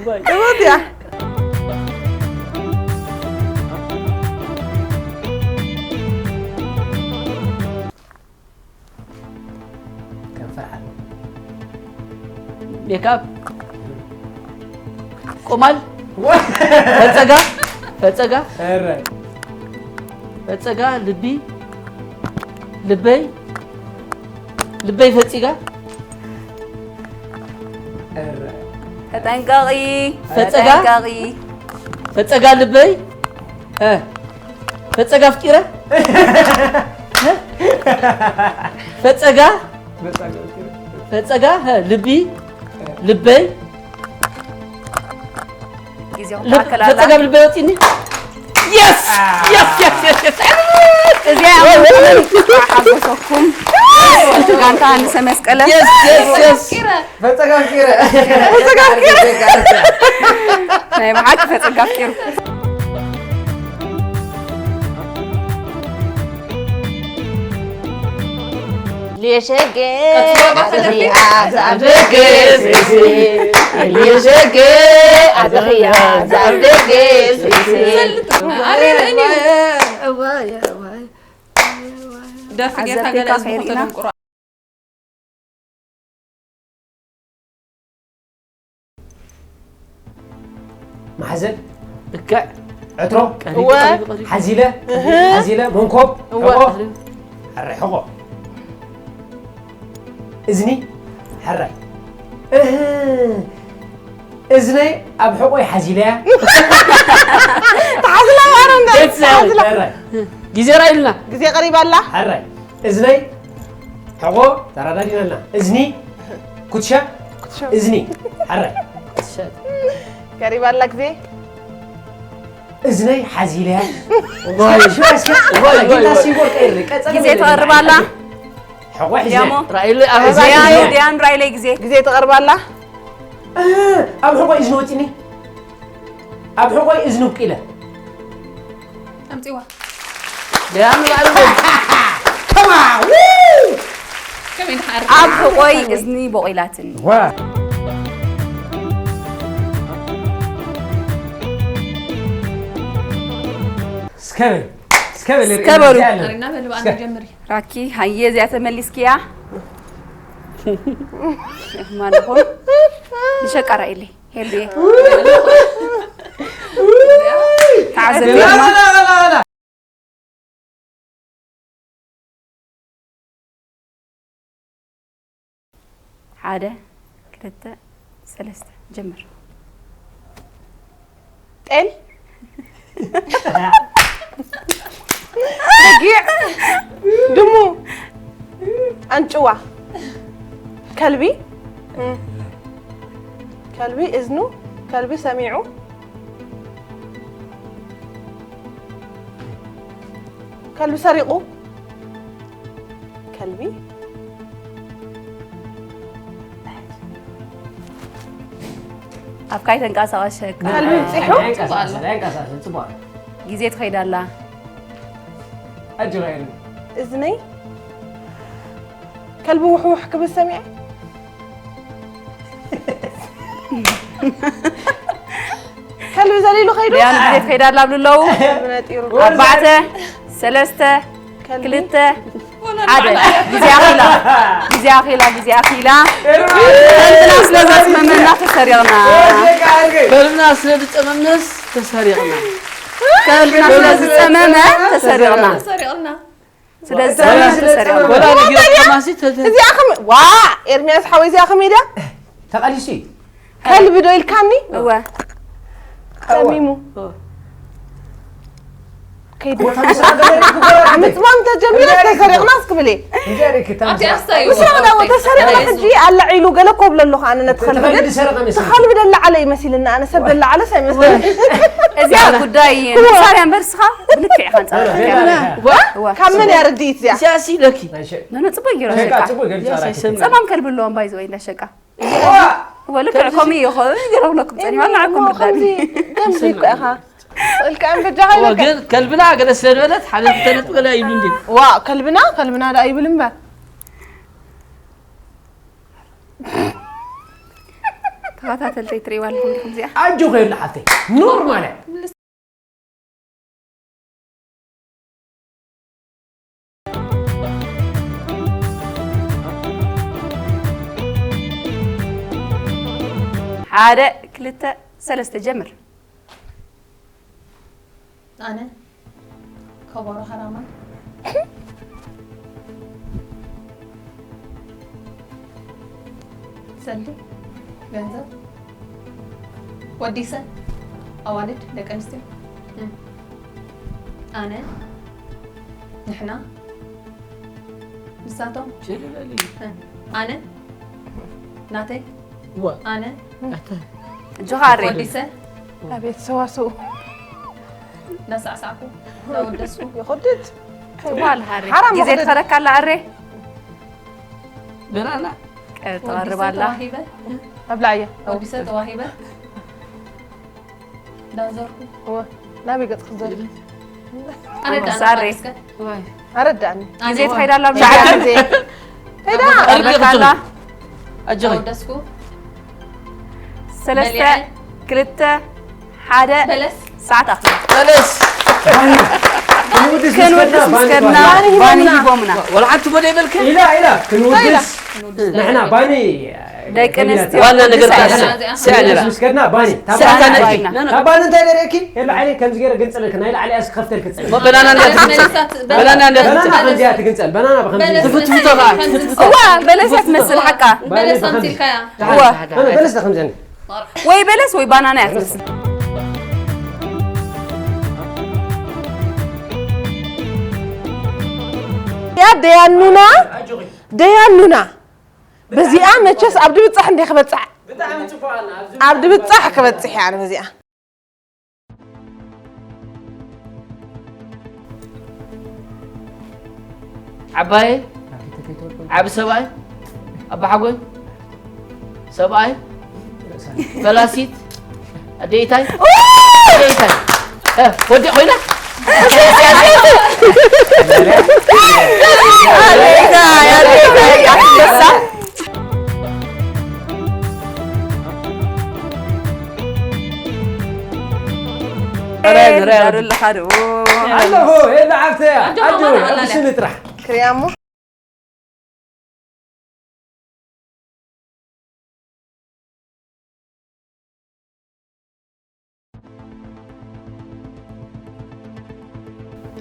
ባይ እወት እያ ከንፈር ዓቢ ሜካፕ ቆማል ፈፀጋ ፈፀጋ ኧረ ፈፀጋ ልቢ ልበይ ልበይ ፈፂጋ ኧረ ተጠንቀቒ ፈፀጋ? ተጠንቀቒ። ፈፀጋ ልበይ እ፣ ፈፀጋ ኣፍቂረ እ፣ ፈፀጋ መጻገብ ፈፀጋ እ፣ ልቢ ልበይ ግዜኹም ልብ- ተኣከል ኣላ። ፈፀጋ ልበይ ወፂኒ የስ የስ የስ የስ እዚኣ ሓጎሰኩም ጋንታ ንሰ መስቀለ የስ የስ የስ ፈጸጋ ኣፍቂረ ናይ ብሓቂ ፈፀጋ ኣፍቂሩ። ሊሸገ ኣዝኽያ ዛብ ደገ ስሲ ሊሸገ ኣዝኽያ ዛብ ደገ ስሲ ደርፊ ጌርካ ገለ ኣዘርቲካ ህዝቢ ከይርኢና። ክተደንቁሮ። ማሕዘል እከዕ ዕትሮ ቀሪቡ እወ። ቀሪቡ ቀሪቡ ሓዚለ ሓዚለ መንኮብ ሕቆ ሕረ ሕቆ እዝኒ ሕራይ እህ እዝነይ ኣብ ሕቆይ ሓዚለያ ተሓዝላ ማረም ቤተሰብ ሕራይ ግዜ ራኢልና ግዜ ቀሪባ ኣላ ሕራይ እዝነይ ሕቆ ተራዳዲናልና እዝኒ ኩትሻ እዝኒ ሕራይ ቀሪባ ኣላ ግዜ እዝነይ ሓዚለያ ዋይ ዋይ ዋይ ግዜ ትቐርብ ኣላ ሕቆ ሒዘ ያሞ ራኢሉ ዲያን ዲያን ራኢለይ ግዜ ግዜ ትቐርብ ኣላ ኣብ ሕቆይ እዝኒ ወፂኒ ኣብ ሕቆይ እዝኒ ብቂለ ኣምፂዋ ደያኑ ላዕሉ ከመይ ድሓር ኣብ ሕቆይ እዝኒ ቦቂላትኒ ዋ እስከበ እስከበ እስከበሉ። ሪና በልባ ጀምሪ ራኪ ሃየ እዚኣ ተመሊስክያ ማለኹም ንሸቃራ ኢለይ ሄልየ ተዓዘብቲ ሓደ ክልተ ሰለስተ ጀምር ጤል በጊዕ ድሙ ኣንጭዋ ከልቢ ከልቢ እዝኑ ከልቢ ሰሚዑ ከልቢ ሰሪቑ ከልቢ ኣብ ካይ ተንቀሳቐስ ሸቃ። ከልቢ ብፂሑ? ኣይንቀሳቐስን፣ ኣይንቀሳቐስን፣ ፅቡቕ። ግዜ ትኸይድ ኣላ። ኣጆኻ ኤርሚ። እዝነይ ከልቢ ውሕውሕ ክብል ሰሚዐ። ከልቢ ዘሊሉ ከይዱ? ያን ግዜ ትኸይድ ኣላ ኣብሉ ኣለዉ። ከልቢ ነጢሩ። ኣርባዕተ፣ ሰለስተ፣ ከልቢ? ክልተ፣ ሓደ። ግዜ ኣኺላ። ግዜ ኣኺላ፣ ግዜ ኣኺላ። ከልብና ስለ ዘፅመመና ተሰሪቕና። ከልብና ስለ ዝፀመመስ ተሰሪቕና። ከልብና ስለ ዝፀመመ ተሰሪቕና። ሰሪቕና። ስለ ዝፀመመ ተሰሪቕና። ወላ ነጊሮ ከማሲ ተተ- እዚኣ ከም ዋ ኤርሚያስ ሓወይ እዚኣ ከመይ ድያ? ተቓሊሱ እዩ። ከልቢ ዶ ኢልካኒ? እወ። ጠሚሙ። ከይዱ። ቦታ ምስራ ገበረ ክበረ ምፅማም ተጀሚረ ተሰሪቕናስ ክብል እየ። እንታይ ርክታ ኣብቲ ኣስታዩ ምስራቕ ዳሞ ተሰሪቕና ሕጂ ኣለዒሉ ገለ ኮብሎ ኣለኹ ኣነ ነቲ ከልቢ ተኸልቢ ግን ዝሰረቐ እቲ መሲሉ። ከልቢ ደላዓለ ይመሲልና ኣነ ሰብ ደላዓለስ ኣይመስለኒ። እዚኣ ጉዳይ መሳርያ እምበር ንስኻ ብልክዕ ኢኻ ኣንፃር ዋ? እወ። ካብ መን እያ ርድኢት እዚኣ? እዚኣ ሲ ለኪ ነነ ፅቡቅ ገይሩ ሸቃ ሸቃ። ጽቡቅ ገልጻ እዚኣ ራኪ። ሳይሰምዕ። ፀማም ከልቢ ኣለዎም ባይዘወይ እንዳ ሸቃ። ወልክዕ ከምኡ እዩ ኸ ገረብለኩም ፀኒሖም ንዓኩም እሞ ብዳቢ። ከምዚ ከምዚ እኮ ኢኻ። ስእልካ እምበጃኻ እወ ኣለካ። ግን ከልብና ገለ ስለ ዝበለት ሓደ ክልተ ነጥቢ ገለ ይብሉ እንዲ ዋ ከልብና ከልብና ዳ ይብል እምበር። ተኸታተልተይ ትሪእዋ ኣለኹም ዲኹም እዚኣ? ኣጆኺ የለ ሓፍተይ ኖርማል እያ። ሓደ ክልተ ሰለስተ ጀምር። ኣነ ከበሮ ሃራማ ሰልዲ ገንዘብ ወዲሰ ኣዋልድ ደቂ ኣንስትዮ እም። ኣነ ንሕና ንሳቶም እም። ኣነ ናተይ እወ ኣነ ጆሃሪ ወዲሰ ኣቤት ሰዋስው። እናሳዕሳዕኩ እናወደስኩ ይኸድድ። ትባል ሃሪ ሓራም ግዜ መኽደድ። ትኸረካ ኣላ ኣሬ በናና ቀ- ተቐርብ ኣላ። ተዋሂበ ኣብላየ። ወዲሰ ተዋሂበ እንዳዞርኩ እወ ናበይ ገጽ ክዘር? ኣረዳእና ሳሪ። እስከ ኣረዳእኒ። ግዜ ትኸይድ ኣላ ኣብ ሸዓተ ሜዳ። ግዜ። ከይዳ። ተቐርበካ ኣላ። ኣጆኺ ወደስኩ ሰለስተ በሊዐ። ክልተ ሓደ በለስ ሰዓት ኣኽላ። በለስ ክንውድስ ምስ ከድና ባኒ ባኒ ሂቦምና። ወላ ሓንቲ ቦደ ይበልከ ኢላ ኢላ ክንውድስ ንሕና ባኒ ደቂ ኣንስትዮ ዋና ነገር ክንውድስ ካሳ ኣይኮነን። ስያ ነራ ምስ ከድና ባኒ ስያታ ነኪ ና፣ ና። ካብ ባኒ እንታይ ደረኪ? የላ ዓይነ ከምዚ ገይረ ግንጽለክ ናይ ላዕሊ ኣስ ክኸፍተልክ ጽል በናና እንዳትግንጸል መለሳት በናና በናና እንዳትግንጸል ከምዚያ ትግንጸል በናና ብኸምዚ ትፍትፍቶ ኸዓ ትፍትፍቶ እዋ በለስ እያ ትመስል ሓቃ። በለስ ኣምሲልካያ እዋ በለስ ከምዘን ወይ በለስ ወይ ባናና እያ ትመስል። ያ ደያኑና ደያኑና በዚኣ መቸስ ኣብ ድብጻሕ እንደ ክበጻሕ ኣብ ድብጻሕ ክበጽሕ እያ ኣነ በዚኣ። ዓባየ ዓቢ ሰብኣይ ኣባሓጎይ ሰብኣይ ፈላሲት ኣደይታይ ኣደይታይ እ፣ ወዲ ኮይና ዛሩ ኣለኻ ድኡ ኣለኹ የላ ዓብተያ ኣጆ ኣጆ ሕጉስኒ ጥራሕ ክሪያሞ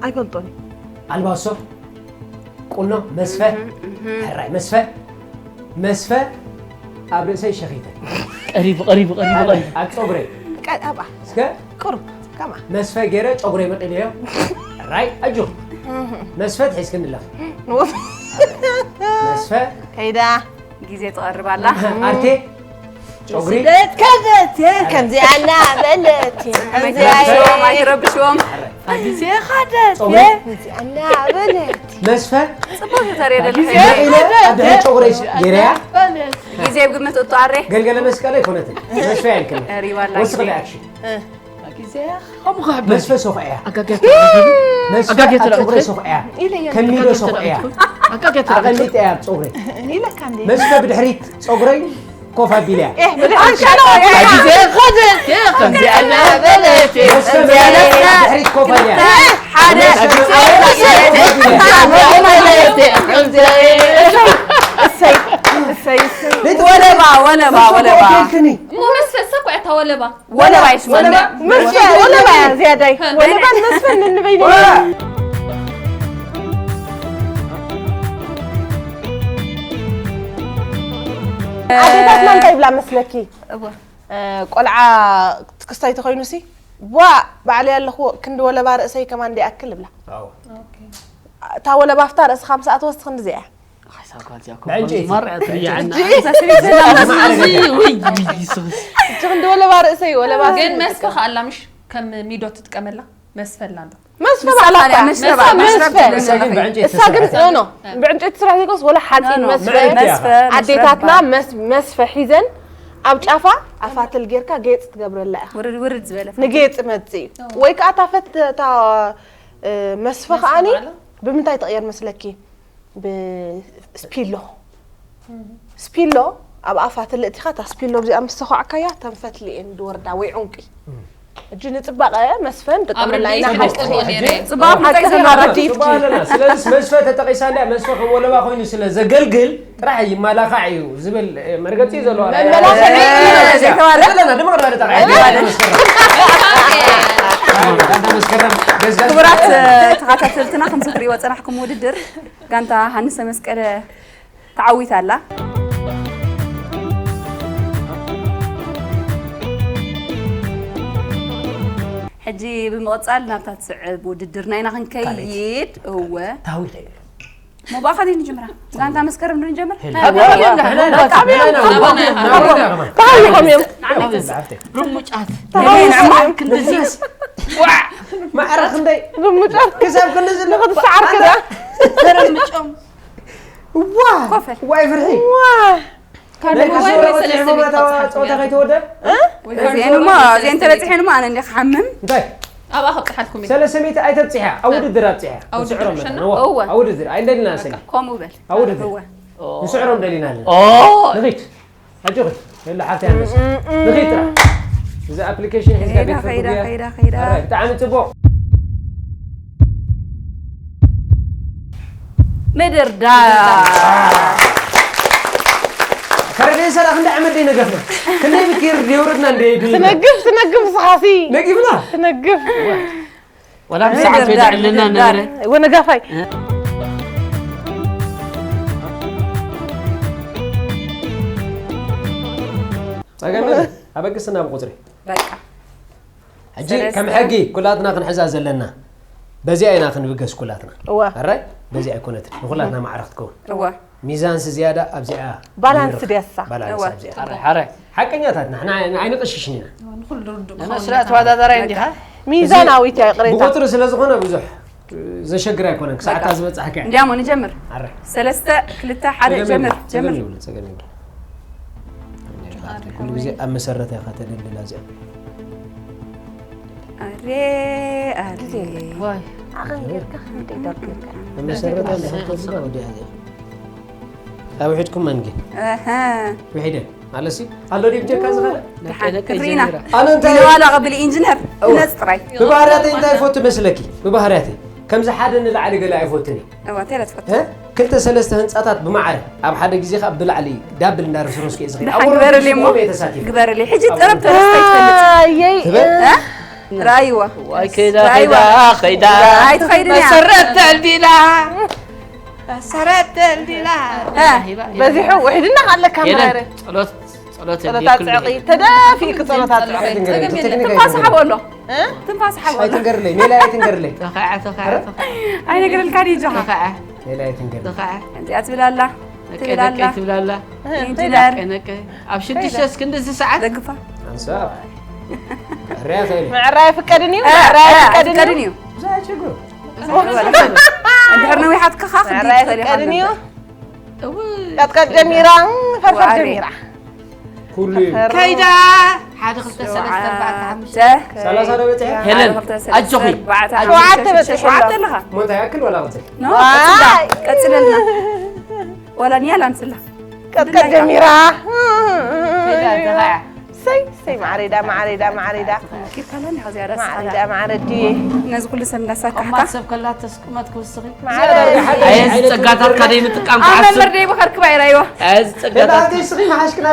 ኣይፈልጦን እዩ። ኣልባሶ ቁኖ መስፈ ሕራይ መስፈ መስፈ ኣብ ርእሰይ ሸኺተ ቀሪቡ ቀሪቡ ቀሪቡ ቀሪቡ ኣብ ፀጉረይ ቀ- ኣብኣ እስከ ቁሩብ ከማ መስፈ ገይረ ጨጉረይ መቂለዮ ሕራይ ኣጆ መስፈ ትሒዝክኒ ኣለኺ ንወፍ መስፈ ከይዳ ግዜ ትቐርብ ኣላ። ኣርቴ ጨጉሪ ከደት ከምዚኣ እና በለት ከምዚኣ ኣይትረብሽዎም ኣይትረብሽዎም። ግዜ ከደት ጨጉሪ ከምዚኣ እና በለት መስፈ ፅቡቅ ተሪኦ ዘለካ ኢለ ኣብ ድሕሪ ጨጉረይ ገይረያ በለት ግዜ ኣብ ግምት እቶ ኣሬ። ገልገለ መስቀል ኣይኮነትን። መስፈ ያልክን። ሪባላ ወስኽ ግዜ። ዳኣክሽን። ግዜ ከምኡ ክሕበል መስፈ ሶፍ እያ። ኣጋጌት መስፈ ኣጋጌት ኣብ ፀጉሪ ላውጥሽ? ሶፍ እያ። ኢለያ ከሚዶ ሶፍ እያ። ኣጋጌት ኣቐሚጠ እያ ኣብ ፀጉሪ። ኢለካ እንዴ መስፈ ብድሕሪት ፀጉረይ ኮፍ ኣቢለ እያ። ግዜ ኸደ ከምዚ ኣላ በለት መስፈ ብድሕሪት ኮፍ ኣቢለ እያ። ሓደ እሰይ እሰይ እሰይ ወለባ ወለባ ወለባ ኬልክኒ። እሞ መስፈ እሳ እኮ እያ እታ ወለባ። ወለባ ይስማና። መስፈ ወለባ እያ ዝያዳይ ወለባን መስፈን ንንበይነ ኣዴታትና እንታይ ይብላ መስለኪ? እወ። እ፣ ቆልዓ ክስታይ ተኾይኑሲ ዋ ባዕለይ ኣለኹ ክንዲ ወለባ ርእሰይ ከማን ይኣክል ይብላ። እታ ወለባ ኣብታ ርእስኻ ምስ ኣተወስ ክንዲ እዚኣ እያ። ብዕንጨይቲ። እጂ ክንዲ ወለባ ርእሰይ ወለባ ግን መስፈ ከኣላ ምሽ ከም ሚዶ ትጥቀመላ መስፈ ኣላ እንዶ መስፈ ምሳሌ ባዕላ መሽረባ መስፈ መሽረባ እሳ ግን ብዕንጨይቲ እሳ ግን ኖ ኖ ብዕንጨይቲ ስራሕ ዘይኮስ ወላ ሓፂን መስፈ ምዕንጨይቲ እያ። መስፈ ኣዴታትና መስ- መስፈ ሒዘን ኣብ ጫፋ ኣፋትል ጌርካ ጌፅ ትገብረላ እያ ውርድ ውርድ ዝበለ ንጌፅ መፅእ እዩ ወይ ከዓ እታ ፈት እታ እ፣ መስፈ ከዓኒ ብምንታይ ትቕየር መስለኪ ብስፒሎ ስፒሎ ኣብ ኣፋ ትልእቲኻ እታ ስፒሎ ኣብዚኣ ምስ ተኳዕካያ ተንፈትሊ እየን ዝወርዳ ወይ ዑንቂ እጂ ንፅባቐ መስፈን ጥቀመላ ኢና ሓቂ ፅባቕ እንታይ ዘለዋ ሓቂ ሓቂ ጽቡቕ ኣለና። ስለዚ መስፈ ተጠቒሳ እንድያ መስፈ ከም ወለባ ኮይኑ ስለ ዘገልግል ጥራሕ ይመላኻዕ እዩ ዝብል መርገፂ እዩ ዘለዋ። መመላኽዒ እዩ። ኣለና ድማ ቅድሚ ተቓዒ መስከረም ገዛ ክቡራት ተኸታተልትና ከምዚ ትሪእዎ ፀናሕኩም ውድድር ጋንታ ሃንሰ መስቀለ ተዓዊታ ኣላ። ሕጂ ብምቕፃል ናብታ ትስዕብ ውድድርና ኢና ክንከይድ። እወ ታዊ ኸይድ ሙባኸት ንጅምራ ጋንታ መስከረም ንጀምር። ተሃዊኾም እዮም ርሙጫት ክንድዚ ማዕረ ክንደይ ርሙጫት ክሳብ ክንዲ ዝለ ክትሰዓር ክዳ ተረምጮም ዋ ዋይ ፍርሒ ናይ ካሶ ወረቐት ጽሒፎም እታ ጸወታ ከይተወደ እዚአን እሞ እዚአን ተበፂሐን እሞ ኣነ እንዲ ክሓምም እንታይ ኣብኣ ከብፅሓልኩም እዩ ሰለስተ ሚእቲ ኣይተብፅሕያ ኣብ ውድድር ኣብፅሕያ ኣብ ውድድር ንስዕሮም ሸና? ኣለና እወ። ኣብ ውድድር ኣይንደሊና ስኒ ከምኡ በል ኣብ ውድድር እወ ንስዕሮም ደሊና ኣለና ኦ ንኺድ ኣጆኺ የለ ሓፍቲ ኣንበሳ ንኺድ ጥራሕ እዚ ኣፕሊኬሽን ሒዝካ ከይዳ ቤት ፍርዲ ከይዳ ጉያ ከይዳ ከይዳ ኣረ፣ ብጣዕሚ ጽቡቕ ምድርዳር ከረደ ሰላ ክንደ ዓመት ደይ ነገፍና ክንደይ ብኪር ደውርድና እንደ ትነግፍ ትነግፍ ስኻሲ ነጊፍና ትነግፍ ወላ ብሰዓት ይድዕልና ነበረ ወነጋፋይ ጸገም ኣበግስና ብቁጽሪ በቃ ሕጂ ከም ሕጊ ኩላትና ክንሕዛ ዘለና በዚኣ ኢና ክንብገስ ኩላትና እወ ኣራይ በዚኣ ኣይኮነትን ንኩላትና ማዕረ ክትከውን እወ ሚዛንስ ዝያዳ ኣብዚኣ ባላንስ ድያሳ ባላንስ እወ። ኣብዚኣ ሓረ ሓረ ሓቀኛታት ንሕና ኣይንቕሽሽን ኢና ንኩሉ ርዱእ ነመስራት ተወዳዳራይ እንዲኻ ሚዛናዊት እያ ቅሬታ ብቁፅሪ ስለ ዝኾነ ብዙሕ ዘሸግር ኣይኮነን ክሳዕታ ዝበፃሕካ እያ እንዲያሞ ንጀምር ኣረ ሰለስተ ክልተ ሓደ ጀምር ጀምር ይብሉ ፀገም ይብሉ ኩሉ ግዜ ኣብ መሰረታ ኢኻ ተደልድላ እዚኣ ኣሬ ኣሬ ዋይ ዓቐን ጌርካ ክንደይ ደርዲርካ ኣብ መሰረታ እንድሕር ተወዲኣ ወዲኣ እዚኣ ካብ ውሒድኩም መንጊ ኣሀ ውሒደ ኣለሲ ኣሎ ድዩ ብጀካ ዝኸለ ክፍሪና ኣነ እንታይ ሚነዋላ ቀብሊ ኢንጂነር ነጽ ጥራይ ብባህርያተይ እንታይ ይፈቱ መስለኪ ብባህርያተይ ከምዚ ሓደ ንላዕሊ ገለ ኣይፈቱን እዩ እዋ እንታይ ትፈቱ እ? ክልተ ሰለስተ ህንፃታት ብማዕረ ኣብ ሓደ ግዜ ካብ ብላዕሊ ዳብል እንዳረስረስኩ እየ ዝኸይድ ድሓን ግበረለይ እሞ ኣብ ተሳቲፉ ግበረለይ ሕጂ ጥረብ ተረስተ ይፈልጥ ኣየይ ትብል እ? ራእይዋ ዋይ ከይዳ ራእይዋ ከይዳ ከይዳ ኣይትኸይድን እያ መሰረት ተልዲላ መሰረት ተልዲላ በዚሑ ውሕድና ኣለካ የለን ማረ ጸሎት ጸሎት ጸሎታ ጽዕቂ ተደፊእክ ጸሎታ ጽዕቂ ትንፋስ ሓቦ ኣሎ ትንፋስ ሓቦ ኣሎ ኣይትንገርለይ ሜላ ኣይትንገርለይ ተኸዓ ተኸዓ ተኸዓ ኣይነግረልካ ድዩ ጆኻ ተኸዓ ሜላ ኣይትንገርለይ ተኸዓ እንዚኣ ትብል ኣላ ነቀ ትብል ነቀ ኣላ ትብል ኣላ ኢንጂነር ነቀ ኣብ ሽዱሽተ እስክንድዚ ሰዓት ደግፋ ኣንሳ ሪያ ኸይለ ምዕራይ ፍቀድን እዩ ምዕራይ ፍቀድን እዩ ፍቀድን እዩ ብዙሕ ችግር እንድሕር ነዊሓትካ ኻ ምዕራይ ፍቀድን እዩ ቀጥቀጥ ጀሚራ፣ ፈርፈር ጀሚራ። ኩሉ እዩ። ከይዳ ሓደ ክልተ ሰለስተ ኣርባዕተ ሓሙሽተ። ሰላሳ ዶ በፂሐ? ሄለን ኣጆኺ። ሸውዓተ በፂሑ ኣሎ። ሸውዓተ ኣለኻ። ሞንታ ያክል ወላ ቅፅል። ኖ፣ ዋይ። ቀፅለልና። ወላ ኒያላ ኣምፅላ። ቀጥቀጥ ጀሚራ። ከይዳ ተኸዓ። ሰይ ሰይ ማዕሬዳ ማዕሬዳ ማዕሬዳ። ኪካላን ያው ዝያዳ ማዕሬዳ ማዕሬዲ። ነዚ ኩሉ ሰብ እንዳሳካሕካ። ቆማት ሰብ ከላ ተስቁመት ክውስኺ። ማዕሬዳ። ኣየ ዝፀጋታትካ ደይ ምጥቃም ኣመን ክሓስብ። መርደይ በኸርክባ ኢላይዋ። ኣየ ዝፀጋታትካ። ስኺ መሓሽክና።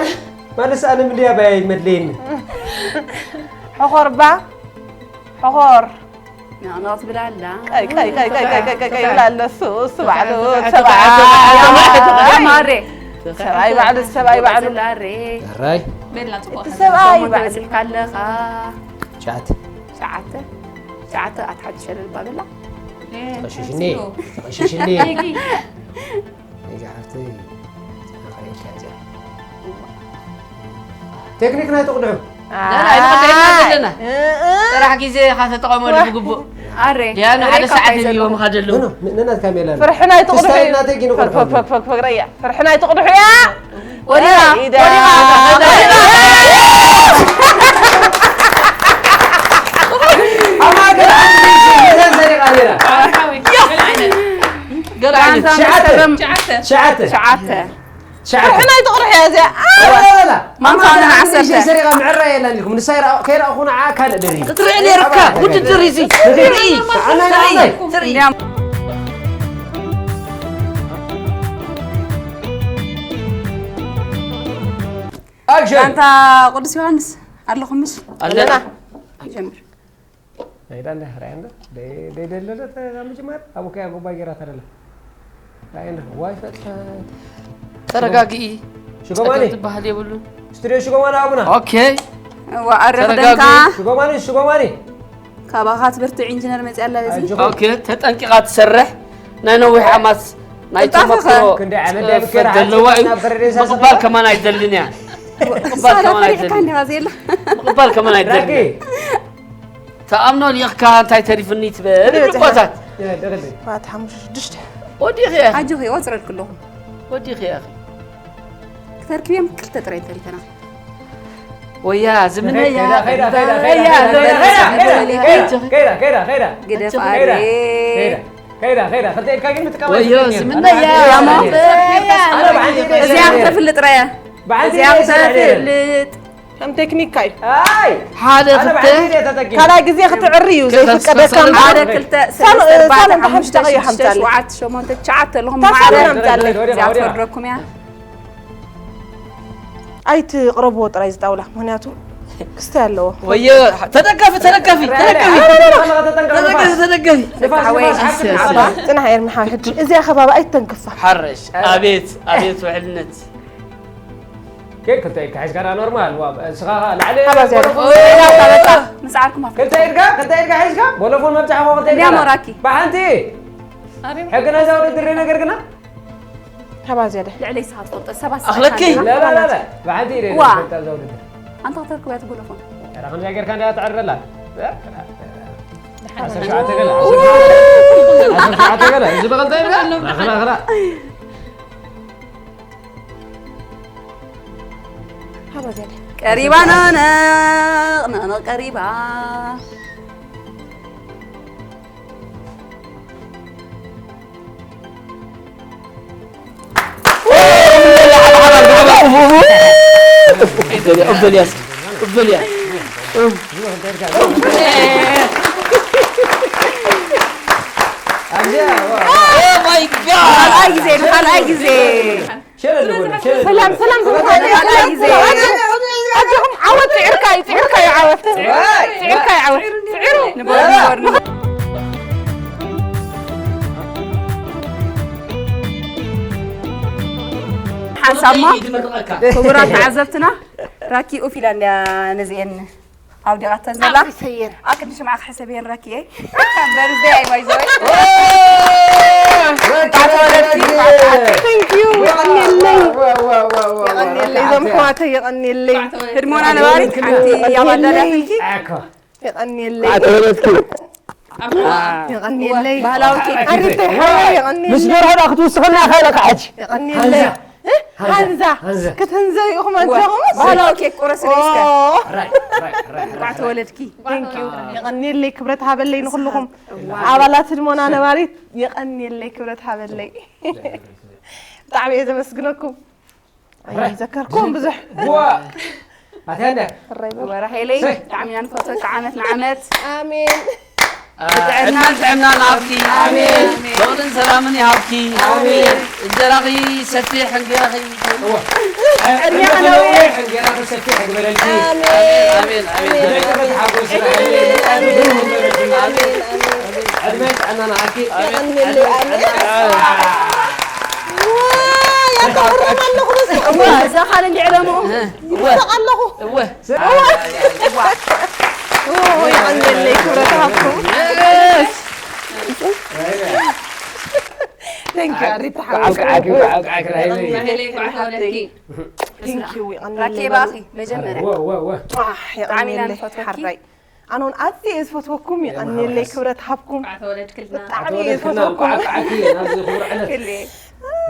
ማለት ኣነ ምድያ ባይ መድለይኒ። ሕኾርባ ሕኾር። ንቕንቕት ብላ ኣላ። ቀይ ቀይ ቀይ ቀይ ቀይ ቀይ ቀይ ይብላ ኣሎ እሱ እሱ ባዕሉ ሰብኣይ። ማሬ። ሰብኣይ ባዕሉ ሰብኣይ ባዕሉ። ራይ። እቲ ሰብኣይ ባዕሉ። በዚሕካ ኣለኻ። ሸዓተ። ሸዓተ። ሸዓተ ኣትሓድሸለል ባበላ። ቀሽሽኒ። ቀሽሽኒ። ቴክኒክ ናይ ትቕድሑ። ኣይንቕድሕና ዘለና። ጥራሕ ግዜ ኢኻ ተጠቐመሉ ብግቡእ። ኣረ፣ ዲያና ሓደ ሰዓት እዩ ይቦምኻ ዘለዉ። ነናት ካሜላ። ፍርሒ ናይ ትቕድሑ እዩ። ናተይ ግን ይቕድሑ። ፈግፈግ፣ ፈግፈግ፣ ፈግረያ። ፍርሒ ናይ ትቕድሑ እያ። ወዲኻ፣ ኢዳ። ወዲኻ። ኣማ ገለ ዓይነት ሚዛን ሰሪቓ ነይራ። ገለ ዓይነት። ሸዓተ። ሸዓተ። ሸዓተ። ሸዓተ። ሕናይ ትቕርሕ እያ እዚኣ። ኣላ፣ ኣላ፣ ኣላ። ማንካ ኣማ ንዓ ገለ ዓይነት ዓሰርተ። ሚዛን ሰሪቓ ምዕራይ የላን ኢልኩም። ንሳ ይረኣ-፣ ከይረኣኹ ንዓ ካልእ ደርሂ። ክትርኢ ነይርካ። ውድድር እዩ እዚ። ንርኢ። ዓናይ፣ ዓናይ። ትርኢ። እንዲያም። ኣክሽን። ጋንታ ቅዱስ ዮሃንስ ኣለኹምስ? ኣለና። ጀምር። ናይዳ እንዳ ራይ እንዳ ደይ ደለለ ምጅማር ኣቡካ ያጎባ ጌራ ተለለ ራይ እንዳ ዋይ ፈጥፈ ተረጋግኢ። ሽጎማኒ። ጸገም ዝበሃል የብሉን። ስቱዲዮ ሽጎማኒ ኣቡና። ኦኬ። እዋ፣ ኣረ ተረጋግኢ። ክደንካ። ሽጎማኒ፣ ሽጎማኒ። ካባኻ ትብርትዕ ኢንጂነር መጽያ ኣላ በዚ። ኣጆኹም። ኦኬ፣ ተጠንቂቓ ትሰርሕ። ናይ ነዊሕ ዓማት ናይ ቅልጣፈ ተመክሮ ከ? ክንደይ ዓመት ደይ ምክር ጽፈት ዘለዋ እዩ። ናብ ፈረደይ ምቕባል ሰሰ? ከማን ኣይደልን እያ። ምቕባል ሳላ ከማን ፈሪሕካ ኣይደልን። እንዲኻ ዘየላ። ምቕባል ከማን ኣይደልን ራኪ። እያ። ተኣምኖ ሊቕካ እንታይ ተሪፍኒ ትብል ደረጃ። ልቦታት። ያ፣ ደረጃ። ኣርባዕተ፣ ሓሙሽተ፣ ሽዱሽተ። ወዲኺ እያ። ኣጆኺ፣ ይቆጽረልኩ ኣለኹ። ወዲኺ እያ። ክተርክብዮም ክልተ ጥራይ ተሪፈና። ወያ፣ ዝምነያ። ከይዳ፣ ከይዳ፣ ከይዳ፣ ከይዳ፣ ወያ፣ ከይዳ፣ ወያ፣ ከይዳ፣ ወያ። ከይዳ፣ ከይዳ፣ ከይዳ። ግደፍ ከይዳ፣ ኣሬ። ከይዳ፣ ከይዳ፣ ከይዳ። ክልተ ኢድካ ግን ምጥቃም ወዮ፣ ኣይትኽእልን። ዝምነያ። ኣነ ብሓንቲ ኢደይ እዚኣ ሰሪሐ። ክተፍልጥ ጥራይ እያ። ብሓንቲ እዚኣ ኢደይ ሰሪሐ። ክተፍልጥ። ከም ቴክኒክካ እዩ። ኣይ! ሓደ ኣነ ክልተ። ብሓንቲ ኢደይ ተጠቂመ። ካልኣይ ግዜ ክትዕሪ እዩ ዘይፍቀደካ እምበር። ሓደ ክልተ ሳሎ-፣ ሰለስተ ኣርባዕተ ሳሎን ሓሙሽተ ብሓሙሽተ ሽዱሽተ ሓምሳለ። ሸውዓተ ሸሞንተ ትሽዓተ ኣለኹም። እታ ሳሎን ማዕረ ሓምሳለ። ወዲኻ፣ ወዲኻ፣ ወዲኻ። ክትፈርደኩም እያ። ኣይትቕረብዎ ጥራይ እዚ ጣውላ፣ ምኽንያቱ ክስታይ ኣለዎ። ወዮ፣ ተደገፊ፣ ተደገፊ፣ ተደገፊ። ተደገፊ፣ ተደገፊ። ንፋስ፣ ሓወይ፣ ንፋስ፣ ሓቂ፣ ሓቂ። ኣባ፣ ጽናሕ ኤርሚ ሓወይ፣ ሕጂ እዚኣ ከባቢ ኣይተንክፋ። ሓረሽ፣ ኣቤት፣ ኣቤት ውሕልነት። ኬክ ክልተ ኢድካ ሒዝካ ደኣ ኖርማል፣ ዋ፣ እስኻ ላዕሊ ኣባ፣ እዚኣ ቦሎፎን። ኦ፣ ሜዳ፣ ኣባ፣ በቃ፣ ምስ ዓርኩም ኣፍ-፣ ክልተ ኢድካ፣ ክልተ ኢድካ ሒዝካ፣ ቦሎፎን መብጽሓ እኮ ክልተ ኢድካ። እንዲያ ሞራኪ። ብሓንቲ። ኣሬ። ሕጊ ናይዛ ውድድር ነገር ግና። ተባዘለ። ልዕለይ ስኻ ትፈልጦ፣ ሰባት ኣኽለኪ? ስኻ ላ፣ ላ፣ ላ፣ ላ። ብሓንቲ ኢደ ዋ። ዝፈልጣ እዛ ውድድር። ኣንታ ክተርክብ እያ ትጎለፎ። ኧረ፣ ከምዚኣ ጌርካ እንዳ ትዕረላ። ዓሰርተ ሸውዓተ ገለ፣ ዓሰርተ ሸውዓተ ገለ። እዚ በቐልታ ኢልካ? ራኽላ፣ ራኽላ። ተባዘለ። ቀሪባ ነቕነቕ፣ ነቕነቕ ቀሪባ። ካልኣይ ግዜ፣ ካልኣይ ግዜ። ሰላም፣ ሰላም፣ ሰላም። ኣጆኹም፣ ዓወት ጽዕርካ እዩ፣ ጽዕርካ እዩ ዓወት። ጽዕርካ እዩ ዓወት። ጽዕሩ። ንበሩ፣ ንበሩ፣ ንበሩ። ሓንሳብ እሞ፣ ክቡራት ተዓዘብትና፣ ራኪ ኡፍ ኢላ እንድያ ነዚኤን። ኣውዲቓተን ዘላ። ኣውዲ ሰየር። ኣክዲ ሽምዓ ክሕሰብ እየን ራኪየ። በርዝደይ ኣይ ባይ ዘወይ። Thank you። የቐንየለይ። የቐንየለይ። እዞም ኣሕዋተይ የቐንየለይ። ህድሞና ነባሪት ሓንቲ ያባዳዳትልኪ። የቐንየለይ። የቐንየለይ። ባህላዊ ኬክ። ኣሪተይ ሓወይ፣ የቐንየለይ። ምስ ደርሆ ዳ ክትውስኸልና ኢኻ ኢለካ ሕጂ። የቐንየለይ። እ? ሃንዛ። ሃንዛ። ክትህንዘዩ ኢኹም ወ- ኣጆኹምስ? ባህላዊ ኬክ ቁረስለይ እስከ። ኦ፣ ራይ ራይ ራይ እንኳዕ ተወለድኪ። Thank you። የቐንየለይ፣ ክብረት ሃበለይ ንኹልኹም ኣባላት ህድሞና ነባሪት። የቐንየለይ፣ ክብረት ሃበለይ። ብጣዕሚ እየ ዘመስግነኩም። ኣይዘከርኩም ብዙሕ። ዋ ኣትያንዳ እረይ በሉ። ወራሄለይ ሰይ። ብጣዕሚ ኢና ንፈትወካ ዓመት ንዓመት። ኣሜን። ዕድመን ጥዕናን ይሃብኪ። ኣሜን። ፍቕርን ሰላምን ይሃብኪ። ኣሜን። እንጀራኺ ሰፊሕ እንጀራኺ። ዕድሜኻ ነዊሕ። እንጀራኺ ሰፊሕ ግበረልኪ። ኣሜን። ኣሜን ኣሜን። ብዕቅበት ሓጎስ ራሕሊ። ኣሜን። ኣሜን። ኣሜን። ዕድመን ጥዕናን ይሃብኪ። የቐንየለይ። ኣሜን። ዋይ፣ ኣተቕርብ ኣለኹ በስ። እዛ ካልእ እንዲዕለምኡ ይስቕ ኣለኹ። እወ ኦ፣ የቐንየለይ፣ ክብረት ሃብኩም። Thank you፣ ኣሪታ ሓወይ። ዓክ ዓክ ዓክ ዓክ ራሕሊ። ራሄለይ እንኳዕ ተወለድኪ። Thank you፣ የቐንየለይ። ራኬባኺ መጀመርያ ወ ወ ወ ኣሕ፣ ብጣዕሚ ኢና የቐንየለይ ንፈትወኪ። ሓራይ። ኣነ እውን ኣዝየ እየ ዝፈትወኩም፣ የቐንየለይ፣ ክብረት ሃብኩም። እንኳዕ ተወለድክልና። ብጣዕሚ እየ ተወለድክና ዝፈትወኩም። እንኳዕ ዓክ ዓኪ ናብዚ ክቡር ዕለት። ክልኤ።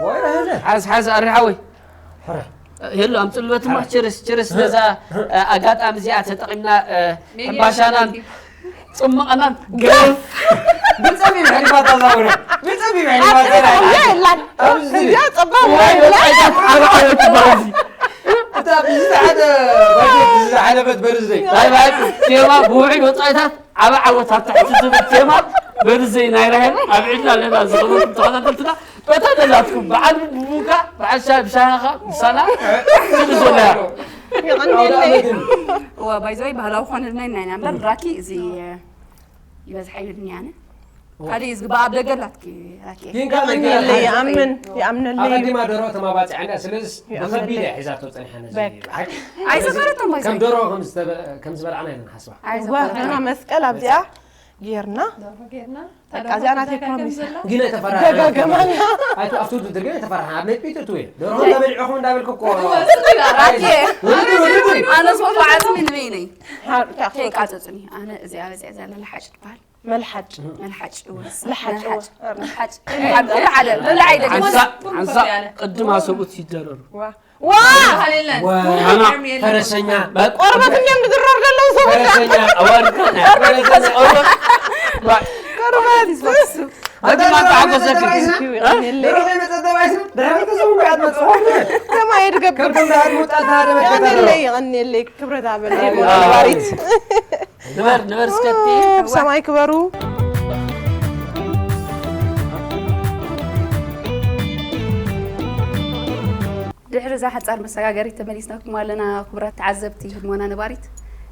ወይ ራሕሊ። ሓዝ ሓዝ ኣሪ ሓወይ። ሕረ። ሄሎ ኣምፅልበትማ ችርስ ችርስ ነዛ ኣጋጣሚ እዚኣ ተጠቒምና ሕምባሻናን ፅሙቕናን ገፍ ብፀቢብ ሕሊፋታ ዛውረ። ብፀቢብ ሕሊፋታ ኣጥሪታ የላን። እዚኣ ጸባብ ወይ የላን። ወፃኢታት ዓበዓወት ትበሃል። እታ ብዝተሓተ ባጀት ዝሓለፈት በርዝደይ። ናይ ባዕል ቴማ ብውዕይ ወፃኢታት ዓበ ዓወት ኣብ ትሕቲ ዝብል ቴማ በርዝደይ ናይ ራሄል ኣብዒድና ኣለና። ዝኽበርኩም ተኸታተልትና በታ ደላትኩም በዓል ብቡካ በዓል ሻ ብሻኻ ምሳና ስሉ ዘለያ የቐንየለይ። እዋ ባይዘወይ ባህላዊ ኮነ ድናይ ናይ ናምበር ራኪ እዚ ይበዝሓ ይብልኒ ኣነ። ካልእ ዝግባ ኣብ ደገ ኣላትኪ ራኪ። ጊንካ የቐንየለይ፣ ይኣምን፣ ይኣምነለይ። ኣቐዲማ ደሮ ተማባፂዓ እንዳ ስለዚ ብኸቢድ እያ ሒዛቶ ፀኒሓ ነዚ በቃ። ሓቂ። ኣይሰፈረቶም ከም ባይዘወይ። ደሮ ከም ዝተበ- ከም ዝበልዓና ኢና ንሓስባ። እዋ፣ ደሮ መስቀል ኣብዚኣ ጌርና። ደርሆ ጌርና በቃ እዚኣ ናተይ ፕሮሚስ። ግን ኣይተፈራሕና። ደጋገማና። ኣይቱ ኣብቲ ውድድር ግን ኣይተፈራሕና። ኣብ ነጥቢ ትእትው እየ። ደርሆ እንዳበሊዕኹም እንዳበልኩ እኮ። ራኪ። ውድድር ውድድር እዩ። ኣነ ስፖርት ዓፅሚ ንበይነይ። ሓ- እታ ክትወጽእ። ከይቃፀፅኒ ኣነ እዚኣ በዚኣ እዚኣ ለለ ሓጭ ትበሃል። መልሓጭ። መልሓጭ እወ። ለሓጭ እወ። መልሓጭ። መልሓጭ። ኣብ ኩሉ ዓለም ኩሉ ዓይደ ሓንሳ ሓንሳ ቅድም ኣሰቡት ይደረሩ ዋ። ዋ። ዋ፣ ኣና ፈረሰኛ። ቆርበት እንዲዮም ዝድረሩ ዘለዉ ሰዎች። ፈረሰኛ። ኣዋርካ ፈረሰኛ። ቆርበት። በጣም ኣተሓጎሰኪ። ይቐንየለይ። ደሮ ከይመፀ ተባይስ ድሕሪ ክልተ ሰሙን ከኣ ትመፅእ። ከማይ ድገብር። ከምቶም ደሃር ምውፃእ ተሃደመ የቐንየለይ፣ የቐንየለይ። ክብረት ኣበለይ ኣዎ። ነባሪት። ንበር ንበር እስከቲ ብሰማይ ክበሩ። ድሕሪ እዛ ሓፃር መሰጋገሪት ተመሊስናኩም ኣለና። ክቡራት ተዓዘብቲ ህድሞና ነባሪት፣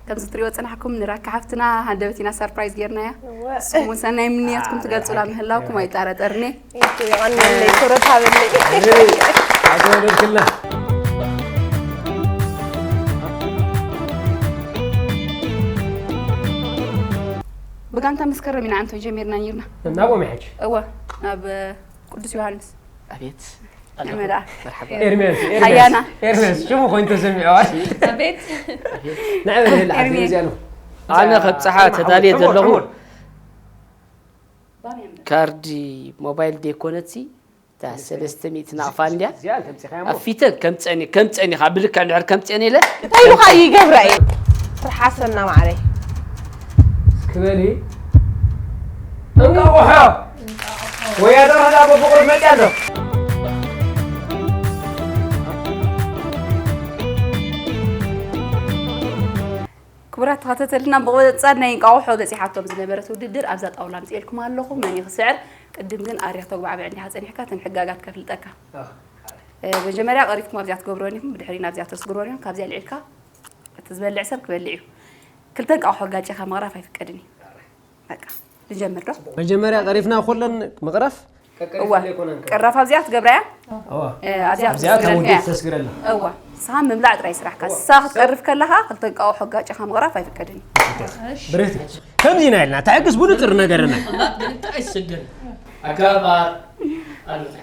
ከምዚ ትሪኦ ፅናሕኩም ንራኪ ሓፍትና ሃንደበት ኢና ሰርፕራይዝ ጌርናያ። እወ። ንስኹም እውን ሰናይ ምንያትኩም ትገልፁላ ምህላውኩም ኣይጠራጠርኒ። ይቐንየለይ፣ ክብረት ሃበለይ። ኣተወለድክልና። ብጋንታ መስከረም ኢና ዓንቶ ጀሚርና ነይርና። እናቦም ይሐጅ። እወ፣ ናብ ቅዱስ ዮሃንስ ኣቤት ንመዳ መርሓባ ኤርሚያስ ሓያና። ኤርሚያስ ሽሙ ኮይኑ ተሰሚዑዋል። ቤት ንዕበል ህል ዓዲ ኤርሚያስ። እዚኣ ነው። ኣነ ከብፅሓ ተዳልየ ዘለኹ ሕሙር። ካርዲ ሞባይል ደይኮነትሲ እታ ሰለስተ ሚእቲ ናቕፋ እንድያ እዚኣ ተምፂኻያ እሞ ኣፊተን ከምፀኒ ከምፀኒ ካብ ብልካ እንድሕር ከምፀኒ ኢለ እንታይ ኢሉኻ ይገብራ እየ። ትርሓሰና ማዕረይ። ክበሊ እንቋቑሖ ወያደር ህዳ በፍቕሩ መፅያ ኣሎ። ክቡራት ተኸታተልና ብቆፃል ናይ እንቋቑሖ በፂሓቶም ዝነበረት ውድድር ኣብዛ ጣውላ ኣምፅኤልኩም ኣለኹ። መን እዩ ክስዕር? ቅድም ግን ኣርያ ተጉባዕብዕ እንዲኻ ፀኒሕካ እተን ሕጋጋት ከፍልጠካ። እ፣ መጀመርያ ቀሪብኩም ኣብዚኣ ትገብሮን ኢኹም፣ ብድሕሪ ናብዚኣ ተስግሮን ኢኹም። ካብዚኣ ልዒልካ እቲ ዝበልዕ ሰብ ክበልዕ እዩ። ክልተ እንቋቑሖ ኣጋጭኻ ምቕራፍ ኣይፍቀድን እዩ። በቃ ንጀምር ዶ? መጀመርያ ቀሪፍና ኩለን ምቕራፍ እዋ ቀራፍ ኣብዚኣ ትገብራ እያ። እዋ እ፣ ኣብዚኣ ኣብዚኣ ትስግረልካ እያ። ተወዲት ተስግረልና እዋ ንስኻ ምምላዕ ጥራይ ስራሕካ። ንሳ ክትቀርፍ ከለኻ ክልተ እንቋቑሖ ኣጋጭኻ ምቕራፍ ኣይፍቀድን እዩ። ብርህቲ ከምዚ ኢና ኢልና ተሕግስ ብንፅር ነገርና ኣይስገን ኣጋባር ኣሉታ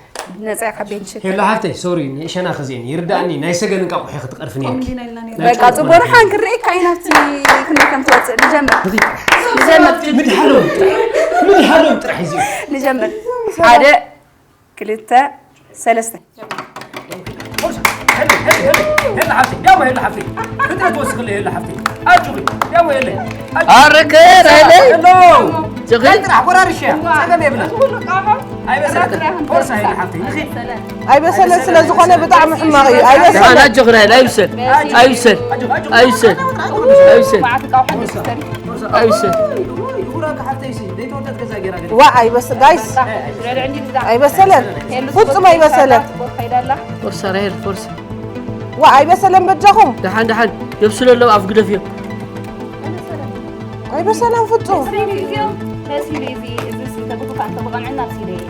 ነፃ ካቤንሽ ሄሎ ሓፍተይ ሶሪ ንሸና ክዚኤን ይርዳእኒ ናይ ሰገን እንቋቑሖ ክትቀርፍኒ ቆም ዲና ኢልና ነይሩ በቃ ፅቡቅ ንሓን ክርኢ ካይናብቲ ክንደይ ከም ትወፅእ ንጀምር ንጀምር ምድሓሎ ምን ሃሎም ጥራሕ እዩ። ንጀምር። ሓደ፣ ክልተ፣ ሰለስተ። ሄሎ፣ ሄሎ፣ ሄሎ፣ ሄሎ ሓፍተይ፣ ዳሞ ሄሎ ሓፍተይ። ፍጥነት ወስኽለ ሄሎ ሓፍተይ። ኣጆኺ፣ ዳሞ ሄሎ። ኣጆኺ። ኣረከ፣ ሄሎ። ሄሎ። ጆኺ። ጥራሕ ቆራርሽያ፣ ጸገም የብለን። ኣይበሰለትን። ፎርሳ ሄሎ ሓፍተይ፣ ንኺድ። ኣይበሰለን ስለ ዝኾነ ብጣዕሚ ሕማቕ እዩ። ኣይበሰለን። ኣጆኺ፣ ራይል፣ ኣይብሰል። ኣይብሰል። ኣይብሰል። ኣይብሰል። ኣይብሰል። ዋ ኣይበሰ ጋይስ ኣይበሰለን፣ ፍጹም ኣይበሰለን። ፎርሳ፣ ራይል፣ ፎርሳ። ዋ ኣይበሰለን በጃኹም። ደሓን፣ ደሓን። የብስሎ ኣለዉ፣ ኣፍ ግደፍዮ። ኣይበሰለን ፍጹም። በሲሉ እዩ፣ እዚ ተብኩ ካብ ተብቐንዕና በሲሉ እዩ።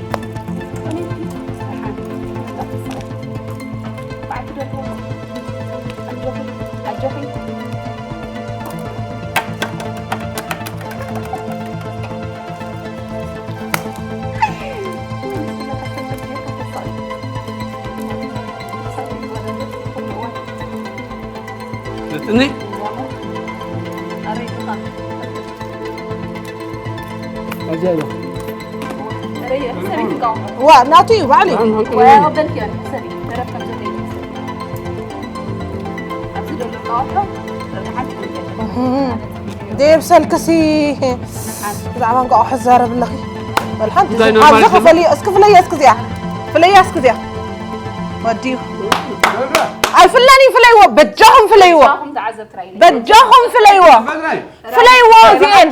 እኒ ዋ ናቱ እዩ ባዕሉ እዩ። ደየብሰልክሲ ብዛዕባ እንቃቑሖ ትዛረብ ኣለኺ። ወልሓንቲ ኣብዚ ክፈለዮ እስኪ ፍለያ እስኪ እዚኣ ፍለያ እስኪ እዚኣ ወዲዩ ኣይፍለን እዩ ፍለይዎ በጃኹም ፍለይዎ በጃኹም ፍለይዎ ፍለይዎ እዚኤን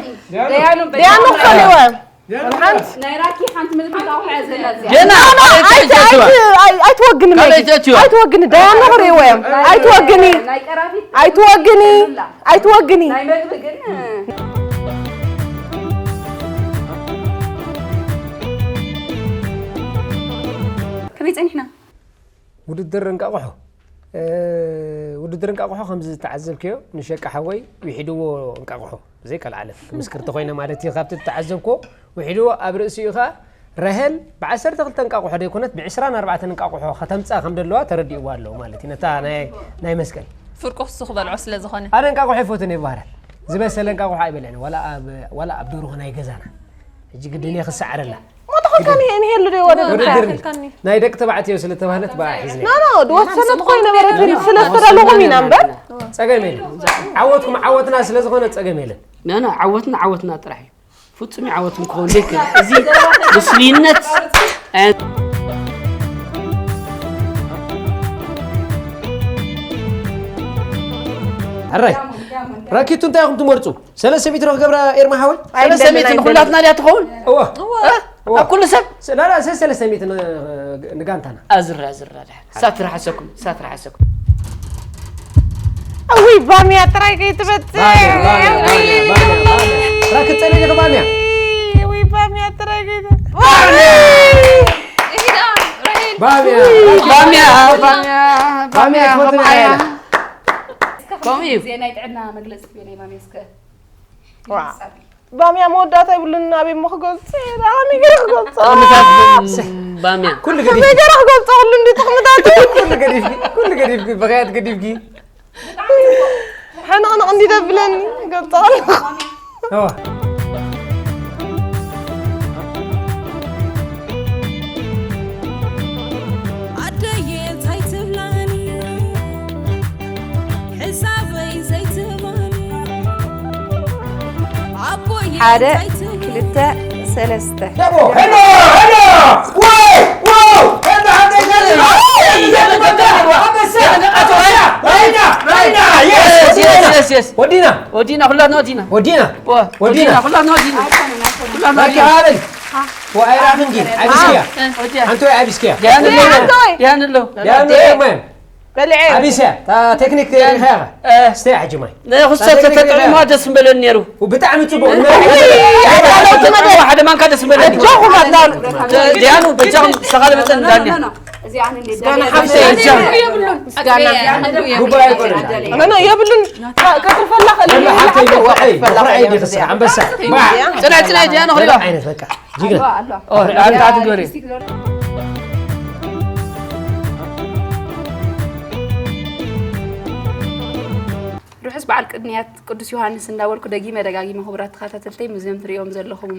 ደያኑ ክፈልይዎ ጀና ኣይትወግኒ ካልኣይ ተእትዋ። ኣይትወግኒ ደያኑ ክርእይዎ እዮም ኣይትወግኒ ኣይትወግኒ ኣይትወግኒ ከመይ ጸኒሕና ውድድር እንቃቑሖ ውድድር እንቃቑሖ ከምዚ ዝተዓዘብክዮ ንሸቂ ሓወይ ውሒድዎ እንቃቑሖ ብዘይ ካልዓለም ክምስክር ተኾይነ ማለት እዩ ካብቲ ዝተዓዘብክዎ ውሒድዎ ኣብ ርእሲኡ ኸዓ ረሄል ብዓሰርተ ክልተ እንቃቑሖ ደይኮነት ብዕስራን ኣርባዕተን እንቃቑሖ ከተምፅኣ ከም ደለዋ ተረዲእዋ ኣለዎ ማለት እዩ ነታ ናይ ናይ መስቀል ፍርቁ እሱ ክበልዖ ስለ ዝኾነ ኣነ እንቃቑሖ ይፈትን እየ ባህርያት ዝበሰለ እንቃቑሖ ኣይበልዕን ዋላ ኣብ ዋላ ኣብ ደርሆ ናይ ገዛና ሕጂ ግድን እየ ክሰዓረላ ሞተኸካኒ እየ ንሄሉ ዶ ወደ ውድድር ናይ ደቂ ተባዕትዮ ስለ ተባህለት ብኣ ሒዝኒ ኖ ኖ ድወሰነት ኮይነ በረትን ስለ ዝተዳለኹም ኢና እምበር ፀገም የለን ዓወትኩም ዓወትና ስለ ዝኾነ ፀገም የለን ኖ ኖ ዓወትና ዓወትና ጥራሕ እዩ ፍጹም ዓወት ንክኾን ዘይክእል እዚ ምስሉይነት ሕራይ ራኪቱ እንታይ ኢኹም ትመርፁ ሰለስተ ሜትሮ ክገብራ ኤርማ ሓወይ ሰለስተ ሜትሮ ንኩላትና ድያ ትኸውን እወ ኣብ ኩሉ ሰብ ላላ ሰለስተ ሜትሮ ንጋንታና ኣዝራ ኣዝራ ድሓ ሳትራ ሓሰኩም ሳትራ ሓሰኩም እውይ ባምያ ጥራይ ከይትበጽሕ ራክብ ጸኒሕ ኢኺ ባምያ እውይ ባምያ ጥራይ ከይት ባምያ ባምያ ባምያ ባምያ ባምያ ከምኡ እዩ ናይ ጥዕና መግለፂ ትብል ማሜ እስከ ባምያ መወዳእታ ይብሉን ኣበይ እሞ ክገልጾ ኣሚገ ክገልጾ ባምያ ኩሉ ገዲፍኪ ገረ ክገልጾ ኩሉ እንዲ ጥቕምታቱ ኩሉ ገዲፍኪ ኩሉ ገዲፍኪ በኸያት ገዲፍኪ ሕንቕንቕ እንዲ ደብለኒ ክገልጾ ኣለኹ እዋ ኣደየ እንታይ ትብላኒ ሕሳበይ ዘይትህባኒ ኣቦየ ሓደ እንታይ ትብላኒ ክልተ ሰለስተ ደቦ ሄሎ ሄሎ ወይ ወይ ሄሎ ሄሎ ሄሎ ወዲና ወዲና ኩላትና ወዲና ወዲና ወዲና ኩላትና ወዲና ኩላትና ማኪ ወዲና ሃበል ወኣይራፍንጊ ዓቢስኪያ ሓንቲ ወይ ዓቢስኪያ ያን ኣሎ ያንመን በልዐ ዓቢስያ ታ ቴክኒክ ሪኸያ ስተያ ሕጂ ማይ ናይ ክሰት ተጠቂማ ደስ ምበለኒ ነይሩ ብጣዕሚ ፅቡቅ ሓደ ማንካ ደስ ምበለኒ ጃኹም ኣላሉ ዲያኑ በጃኹም ዝተኻለ መፀን ዳንያ ጉባኤ ይቆርና ኖ የብሉን ከትርፈላ ሓተይ መኩርዐይ መኩርዐይ ዲኽስ ኣንበሳ ፅናይ ፅናይ ዲያኑ ክሪባ ዓይነት በቃ ጅግና ኣንታ ትግበሪ ርሑስ በዓል ቅንያት ቅዱስ ዮሃንስ እንዳበልኩ ደጊመ ደጋጊመ ክቡራት ተኸታተልተይ፣ ምስዞም ትርእዮም ዘለኹም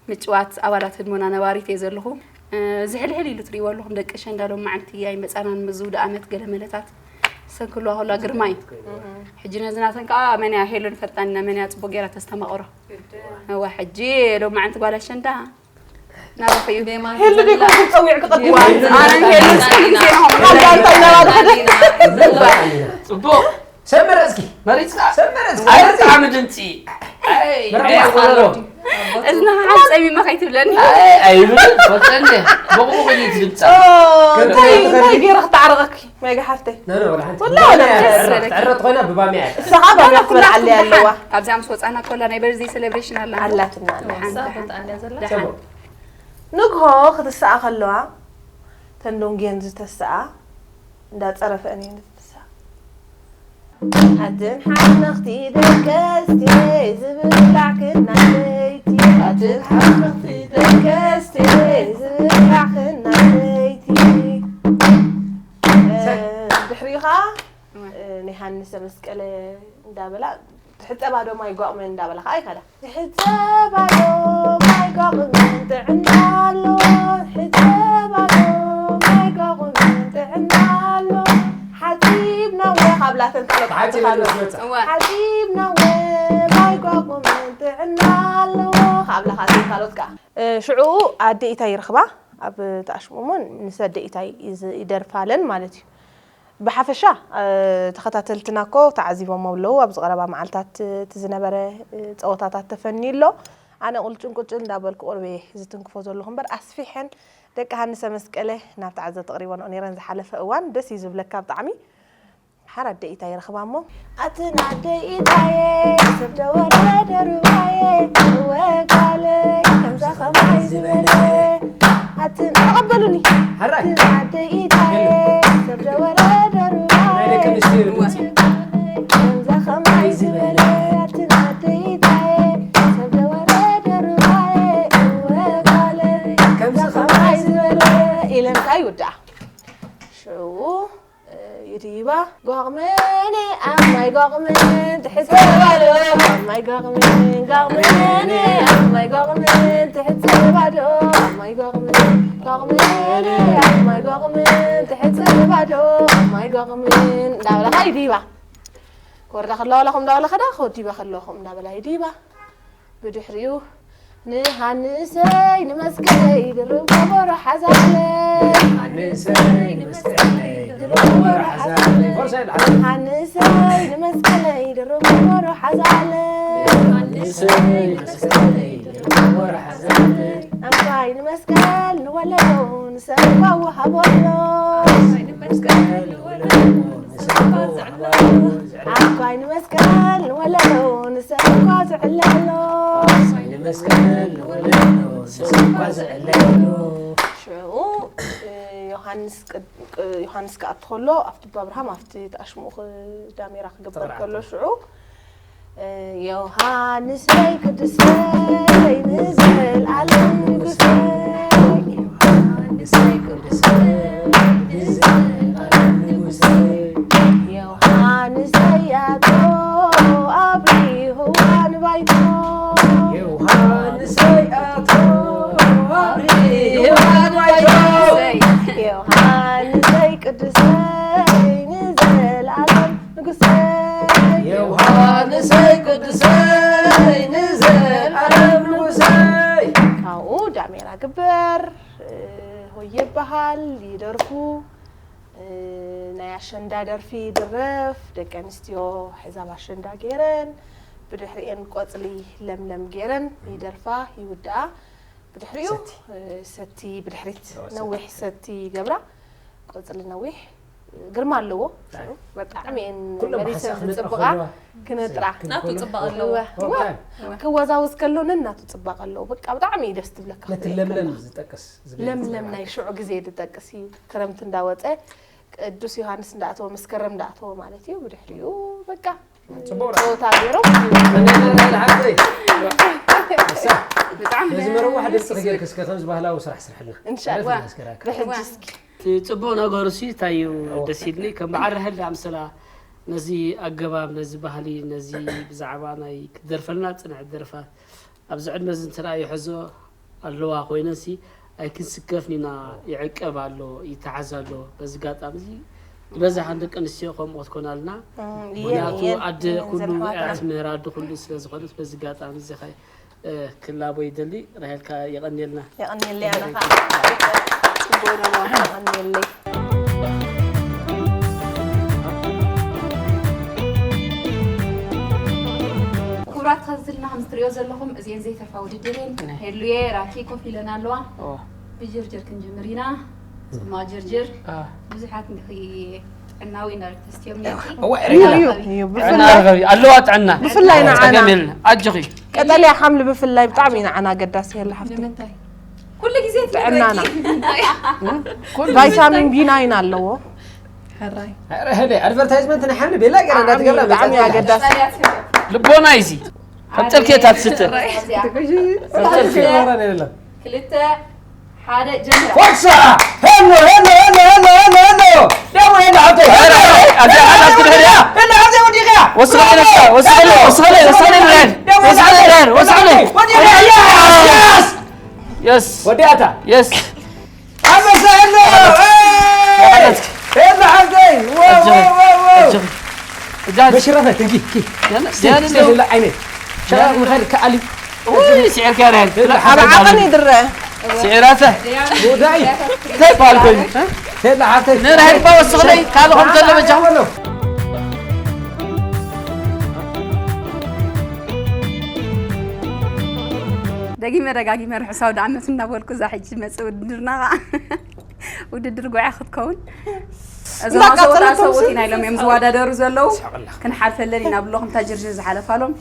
ምጭዋት ኣባላት ህድሞና ነባሪት እየ ዘለኹ። እ፣ ዝሕልሕል ኢሉ ትርእይዎ ኣለኹም ደቂ ሸንዳ ሎማዓንቲ ኣይመጻናን፣ ምስ ዝውደ ኣመት ገለ መለታት ሰንክልዋ ከላ ግርማይ። ሕጂ ነዚ ናተን ከኣ መን እያ ሄሎን ፈጣን ኢና፣ መን እያ ጽቡቕ ገይራ ተስተማቕሮ። እዋ፣ ሕጂ ሎማዓንቲ ጓል ኣሸንዳ ናበይ እዩ? ሄሉ ዶ ይኮንኩም ጸዊዕኪ ቅድም? ኣነን ሄሉን እስኪ ግዜ ንኸም ጽቡቕ። ሰምረ እስኪ መሪጽካ። ሰምረ እስኪ። ኣይ፣ ብጣዕሚ ድምጺ። ኣይ፣ መርሓባ። ኣይ፣ ወለሎ። እዝንኻ ሓን ጸሚመ ከይትብለኒ። ኣይ፣ ኣይብልን፣ ፈጠነ። ብቑ ብቑ እዩ ድምጻ። እንታይ፣ እንታይ ገይረ ክተዓርቐኪ? ማይጋ ሓፍተይ። ኖ፣ ኖ፣ ወላ ሓንቲ። ወላ፣ ወላ። ባምያ፣ ትዕረቕ፣ ትዕረቕ ኮይና ብባምያ እያ። ንሳ ኸኣ ባምያ ክትበልዓለይ ኣለዋ። ካብዚኣ ምስ ወጻና ኮላ ናይ በርዝደይ ሴሌብሬሽን ኣላ። ኣላትና፣ ኣላ። ሓንቲ። ንግሆ ክትስኣ ከለዋ፣ ተን ዶንግየን ዝተስኣ፣ እንዳጸረፈአን እየን ዝተስኣ። ኣትን ሓነኽቲ ደቀስቲ ዝብላዕ ክናነይቲ፣ ኣትን ሓነኽቲ ደቀስቲ ዝብላዕ ክናነይቲ። እ፣ ድሕሪኡ ኸዓ፣ እ፣ ናይ ሃንሰ መስቀለ እንዳበላ፣ ትሕጸባ ዶ ማይ ጓቕመን እንዳበላ ኸዓ ይኸዳ። ትሕጸባ ዶ ማይ ጓቕመን ጥዕና ኣሎ፣ ትሕጸባ ዶ ማይ ጓቕመን ጥዕና ኣሎ። ሓጺብ ነወ ካብ ላተን ካልኦት ሓጺብ ሓጺብ ኣሎ። ነወ ዝመጽእ። እወ። ሓጺብ ነወ ማይ ጓቕመን ጥዕና ኣሎ። ካብ ላኻትን ካልኦት ከኣ። እ፣ ሽዑ ኣደ ኢታይ ይረኽባ ኣብ ተኣሽሙ እሞ ንሰ ኣደ ኢታይ ይዝ-፣ ይደርፋለን ማለት እዩ። ብሓፈሻ፣ እ፣ ተኸታተልትና እኮ ተዓዚቦሞ ኣለዉ። ኣብዚ ቀረባ መዓልታት እቲ ዝነበረ፣ እ፣ ጸወታታት ተፈንዩ ኣሎ። ኣነ ቁልጭን ቁጭን እንዳበልኩ ቁሩብ እየ ዝትንክፎ ዘለኹ እምበር፣ ኣስፊሐን ደቂ ሃንሰ መስቀለ ናብ ተዓዘብቲ ኣቕሪበንኦ ነይረን ዝሓለፈ እዋን። ደስ እዩ ዝብለካ ብጣዕሚ። ሓር ኣደ ኢታይ ይረኽባ እሞ። ኣትን ኣደ ኢታየ፣ ሰብ ደወረ ደርባየ፣ እወ ጓለይ፣ ከምዛ ኸማይ ዝበለ። ኣትን፣ ተቐበሉኒ። ሕራይ። ኣትን ኣደ ኢታየ፣ ሰብ ደወረ ደርባየ፣ ናይ ደቂ ኣንስትዮ ድምጺ። ከምዛ ኸማይ ዝበለ። ኣትን ኣደ ኢታየ፣ ሰብ ደወረ ደርባየ፣ እወ ጓለይ፣ ከምዛ ኸማይ ዝበለ። ኢለን ከኣ ይውድኣ። ሽዑ ይድይባ። ጓቕመነ ኣብ ማይ ጓቕመን ትሕጸባ ዶ፣ ኣብ ማይ ጓቕመን፣ ጓቕመነ ኣብ ማይ ጓቕመን ትሕጸባ ዶ፣ ኣብ ማይ ጓቕመን፣ ጓቕመነ ኣብ ማይ ጓቕመን ትሕጸባ ዶ፣ ኣብ ማይ ጓቕመን እንዳበላ ከኣ ይድይባ። ክወርዳ ከለዋ ዋላ ከምኡ እንዳበላ ከዳ፣ ክወዲባ ከለዋ ከምኡ እንዳበላ ይድይባ። ብድሕሪኡ ንሃንሰይ ንመስቀለይ ድርብ ከበሮ ሓዛለይ። ሃንሰይ ንመስቀለይ ድርብ ከበሮ ሓዛለይ። ፎርሳ ይልዓል። ሃንሰይ ንመስቀለይ ድርብ ከበሮ ሓዛለይ። ሃንሰይ ንመስቀለይ ድርብ ከበሮ ሓዛለይ። ኣንኳይ ንመስቀል ንወለዶ ንሰብ እኳ ወሃቦ ኣሎ። ኣንኳይ ንመስቀል ንወለዶ ንሰብ እኳ ዝዕለ ኣሎ። ኣንኳይ ንመስቀል ንወለዶ ንሰብ እኳ ዝዕለ ኣሎ። ኣንኳይ ንመስቀል ንወለዶ ንሰብ እኳ ዝዕለ ኣሎ። ሽዑ፣ እ፣ ዮሃንስ ቅድ-፣ ቅ-፣ ዮሃንስ ክኣቱ ከሎ፣ ኣብቲ ብኣብርሃም ኣብቲ ተኣሽሙኡ ክ-፣ ዳሜራ ክግበር ተቕርዓ። ከሎ፣ ሽዑ፣ ዮሃንሰይ ቅዱሰይ ንዘልኣለም ንጉሰይ። ዮሃንሰይ ቅዱሰይ ንዘልኣለም ንጉሰይ። ዮሃንሰይ ኣቶ ኣብሪ ህዋን ባይቶ። ዮሃንሰይ ኣቶ ኣብሪ ህዋን ባይቶ። ዮሃንሰይ ቅዱሰይ ንዘልኣለም ንጉሰይ። ዮሃንሰይ ቅዱሰይ ንዘልኣለም ንጉሰይ። ካብኡ ዳሜራ ግበር፣ እ፣ ሆየ ይበሃል፣ ይደርፉ። እ፣ ናይ ኣሸንዳ ደርፊ ይድረፍ፣ ደቂ ኣንስትዮ ሕዛብ ኣሸንዳ ገይረን፣ ብድሕሪኤን ቆጽሊ ለምለም ገይረን ይደርፋ፣ ይውድኣ። ብድሕሪኡ፣ ሰቲ። እ፣ ሰቲ ብድሕሪት ተወሰነ። ነዊሕ ሰቲ ይገብራ። ቆጽሊ ነዊሕ ግርማ ኣለዎ። ብጣዕሚ። ብጣዕሚ እየን ኩሎም መሊሰን ሓሳብ ክነጥራ ዝጽብቓ። ከለዋ። ክነጥራ። ናቱ ጽባቐ ኣለዎ። እወ፣ እወ። ኦኬ። ክወዛወዝ ከሎ ነናቱ ጽባቐ ኣለዎ። በቃ ብጣዕሚ እዩ ደስ ትብለካ ነቲ ክትሪኦ ለምለም ከለኻ። ዝጠቅስ፣ ዝገልጽ ለምለም ነገር። ናይ ሽዑ ግዜ ዝጠቅስ እዩ። ክረምቲ እንዳወጸ ቅዱስ ዮሃንስ እንዳኣተወ መስከረም እንዳኣተወ ማለት እዩ። ብድሕሪኡ በቃ ጽቡቕ። ጸወታ ገይሮም። መናይ መናይ ሓፍተይ። እሳ። ብጣዕሚ በዚ መረዋ ደስ ሓደ ይብል። ጽሑፍ ጌርክ እስከ ከምዚ ባህላዊ ስራሕ ስርሕልና። እንሻላ። ዕረፍ እናስገራካ። ብሕጂ ዋ። እስኪ። እቲ ጽቡቕ ነገሩ ሲ እንታይ እዩ እዎ። ደስ ኢልኒ፣ ከም በዓል ራሄል ዝኣምሰላ ነዚ ኣገባብ፣ ነዚ ባህሊ፣ ነዚ ብዛዕባ ናይ ክደርፈልና ዝጸንሐ ደርፋት ኣብዚ ዕድመ እዚ እንተ ደኣ ይሕዞ ኣለዋ ኮይነንሲ ኣይክንስከፍን ኢና፣ ይዕቀብ ኣሎ፣ ይተሓዝ ኣሎ። በዚ ኣጋጣሚ እዚ ዝበዝሓን ደቂ ኣንስትዮ ከምኡ ክትኮናልና። እም፣ እየን፣ ምኽንያቱ እየን፣ ኣደ እየን ኩሉ ዘለሓዋትና። ኣዕት ምህር ኣደ ኩሉ ስለ ዝኾነት በዚ ኣጋጣሚ እዚ ኸ-፣ እ፣ ክላቦ ይደሊ። ራሄልካ የቐንየልና። የቐንየለይ ኣነ ኸኣ። ጽቡቕ ደማ። የቐንየለይ። ክቡራት ተኸታተልና ከም እትሪኦ ዘለኹም እዚኤን ዘይተርፋ ውድድር እየን። ናይ ሄሉየ ራኪ ኮፍ ኢለን ኣለዋ። ኦ። ብጀርጀር ክንጅምር ኢና። ጽማቕ ጀርጀር። አ። ብዙሓት እንዲኺ ጥዕናዊ እንዳበልክ ተስትዮም ነርኪ። እዋ፣ እዩ፣ እዩ፣ እዩ። ጥዕና ብፍላይ ርኸቢ። ኣለዋ ጥዕና። ብፍላይ ንዓና። ጸገም የለን። ኣጆኺ። ቀጠልያ ሓምሊ ብፍላይ ብጣዕሚ እዩ ንዓና ኣገዳሲ የለ ሓፍቲ። ንምንታይ? ኩሉ ግዜ ጥዕናና። ትነግረኪ። ኩሉ ቫይታሚን ቢ ናይን ኣለዎ። ሕራይ። ኧረ፣ ሄደ፣ ኣድቨርታይዝመንት ናይ ሓምሊ ቤላ ገይራ እንዳትገብራ ብጣዕሚ መጻእቲ ኣገዳሲ። ልቦና እዩ እዚ። ከም ጥልኬት ኣትስትር። እዚኣ። ከም ጥልኬት። ክልተ፣ ሓደ፣ ጀምራ። ፎርሳ! ሄሎ፣ ሄሎ፣ ሄሎ፣ ሄሎ፣ ሄሎ፣ ሄሎ! ደሞ ሄሎ፣ ኣብቲ ሄሎ! ኣብቲ፣ ኣብቲ፣ ኣብቲ፣ ድሕሪያ! ሄሎ፣ ኣብቲ ወዲቕያ! ወስኸለይ፣ ወስኸለይ፣ ወስኸለይ፣ ወስኸለይ፣ ወስኸለይ፣ ደሞ ሄሎ፣ ወስኸለይ፣ ኣብቲ! ወስኸለይ! ወዲቕያ! የስ! የስ! የስ! ወዲያታ! የስ! ኣንበሳ ሄሎ! ተባረክ። ሄሎ፣ ሓፍተይ! ዋው፣ ኣጆኺ። ዋው፣ ዋው፣ ዋው! ኣጆኺ። እዛ መሽረፈት፣ እንኪ፣ እንኪ። ያለ፣ እስቲ፣ ያለ እስቲ፣ ነው። ሄሎ፣ ዓይነይ። ሸራ ምኸድ ከኣሊ። ውይ፣ ስዒርካ ርሄን። ኣብ ዓቐን ይድረ። ስዒራተ። ጉዳይ። እንታይ በሃል ኮይኑ? ሄላ ሓፍተይ። ንርሄን ባወስኽለይ፣ ካልእ ከም ዘሎ በጃ። ደጊመ ደጋጊመ ርሑስ ኣውደ ዓመት እናበልኩ፣ እዛ ሕጂ መጽእ ውድድርና ኸዓ ውድድር ጉያ ክትከውን። እዞም እንዳቃጸለቶም ሰብኡት ኢና ኢሎም እዮም ዝወዳደሩ ዘለዉ። ሳቕላ። ክንሓልፈለን ኢና ብሎ፣ ከምታ ጀርጀር ዝሓለፋሎም።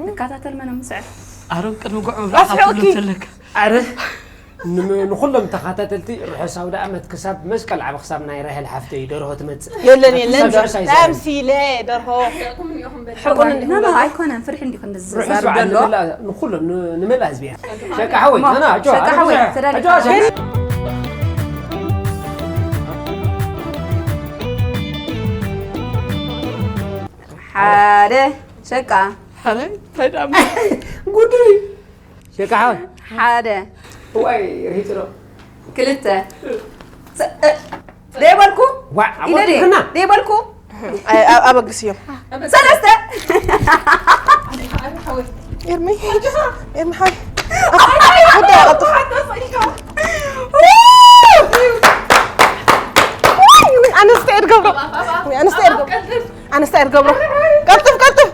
ንከታተል መን ምስዕር። ኣሮን ቅድሚ ጉዕ ምብላዕካ ኣስሕቑኪ። ትብሎ ዘለካ። ኣረ፣ ንም-፣ ንኹሎም ተኸታተልቲ ርሑስ ኣውደ ዓመት ክሳብ መስቀል ዓቢ ክሳብ ናይ ራሄል ሓፍተይ ደርሆ ትመጽእ። የለን፣ የለን። ክሳብ ርሑስ ኣይዛረብን። ተምሲለ ደርሆ። ሕቁን እንዲኹም ኖ፣ ኖ፣ ደርሆ። ኣይኮነን፣ ፍርሒ እንዲኹም ርሑስ ዝዛረብ በዓል ዘሎ። ንመላእ፣ ንኹሎም፣ ን-፣ ንመላእ ህዝቢ ኤርትራ። ሸቃ ሓወይ፣ እሞ፣ ናና፣ ኣጆ፣ ሸቃ ኣነ ሓወይ፣ ብዙሕ፣ ተዳሊኻ ኣጆ፣ ሸቃ። ሓደ፣ ሸቃ። ሓደ፣ እንታይ ደኣ ጉድ እዩ። ሸቃ ሓወይ። ሓደ። እዋይ፣ ርሂጽ ዶ? ክልተ። ሰ-፣ እ፣ ደይበልኩ? ዋ፣ ኢለ ድየ? ኣቦ፣ ደይበልኩ? ኣይ፣ ኣ-፣ ኣበግስ እዮም። ሰለስተ። ኤርሚ፣ ኤርሚ ሓይ። ወደ ቀልጥፍ። ኣነስተ እየ ድገብሮ። ኣነስተ እየ ድገብሮ። ኣነስተ እየ ድገብሮ። ቀልጥፍ፣ ቀልጥፍ።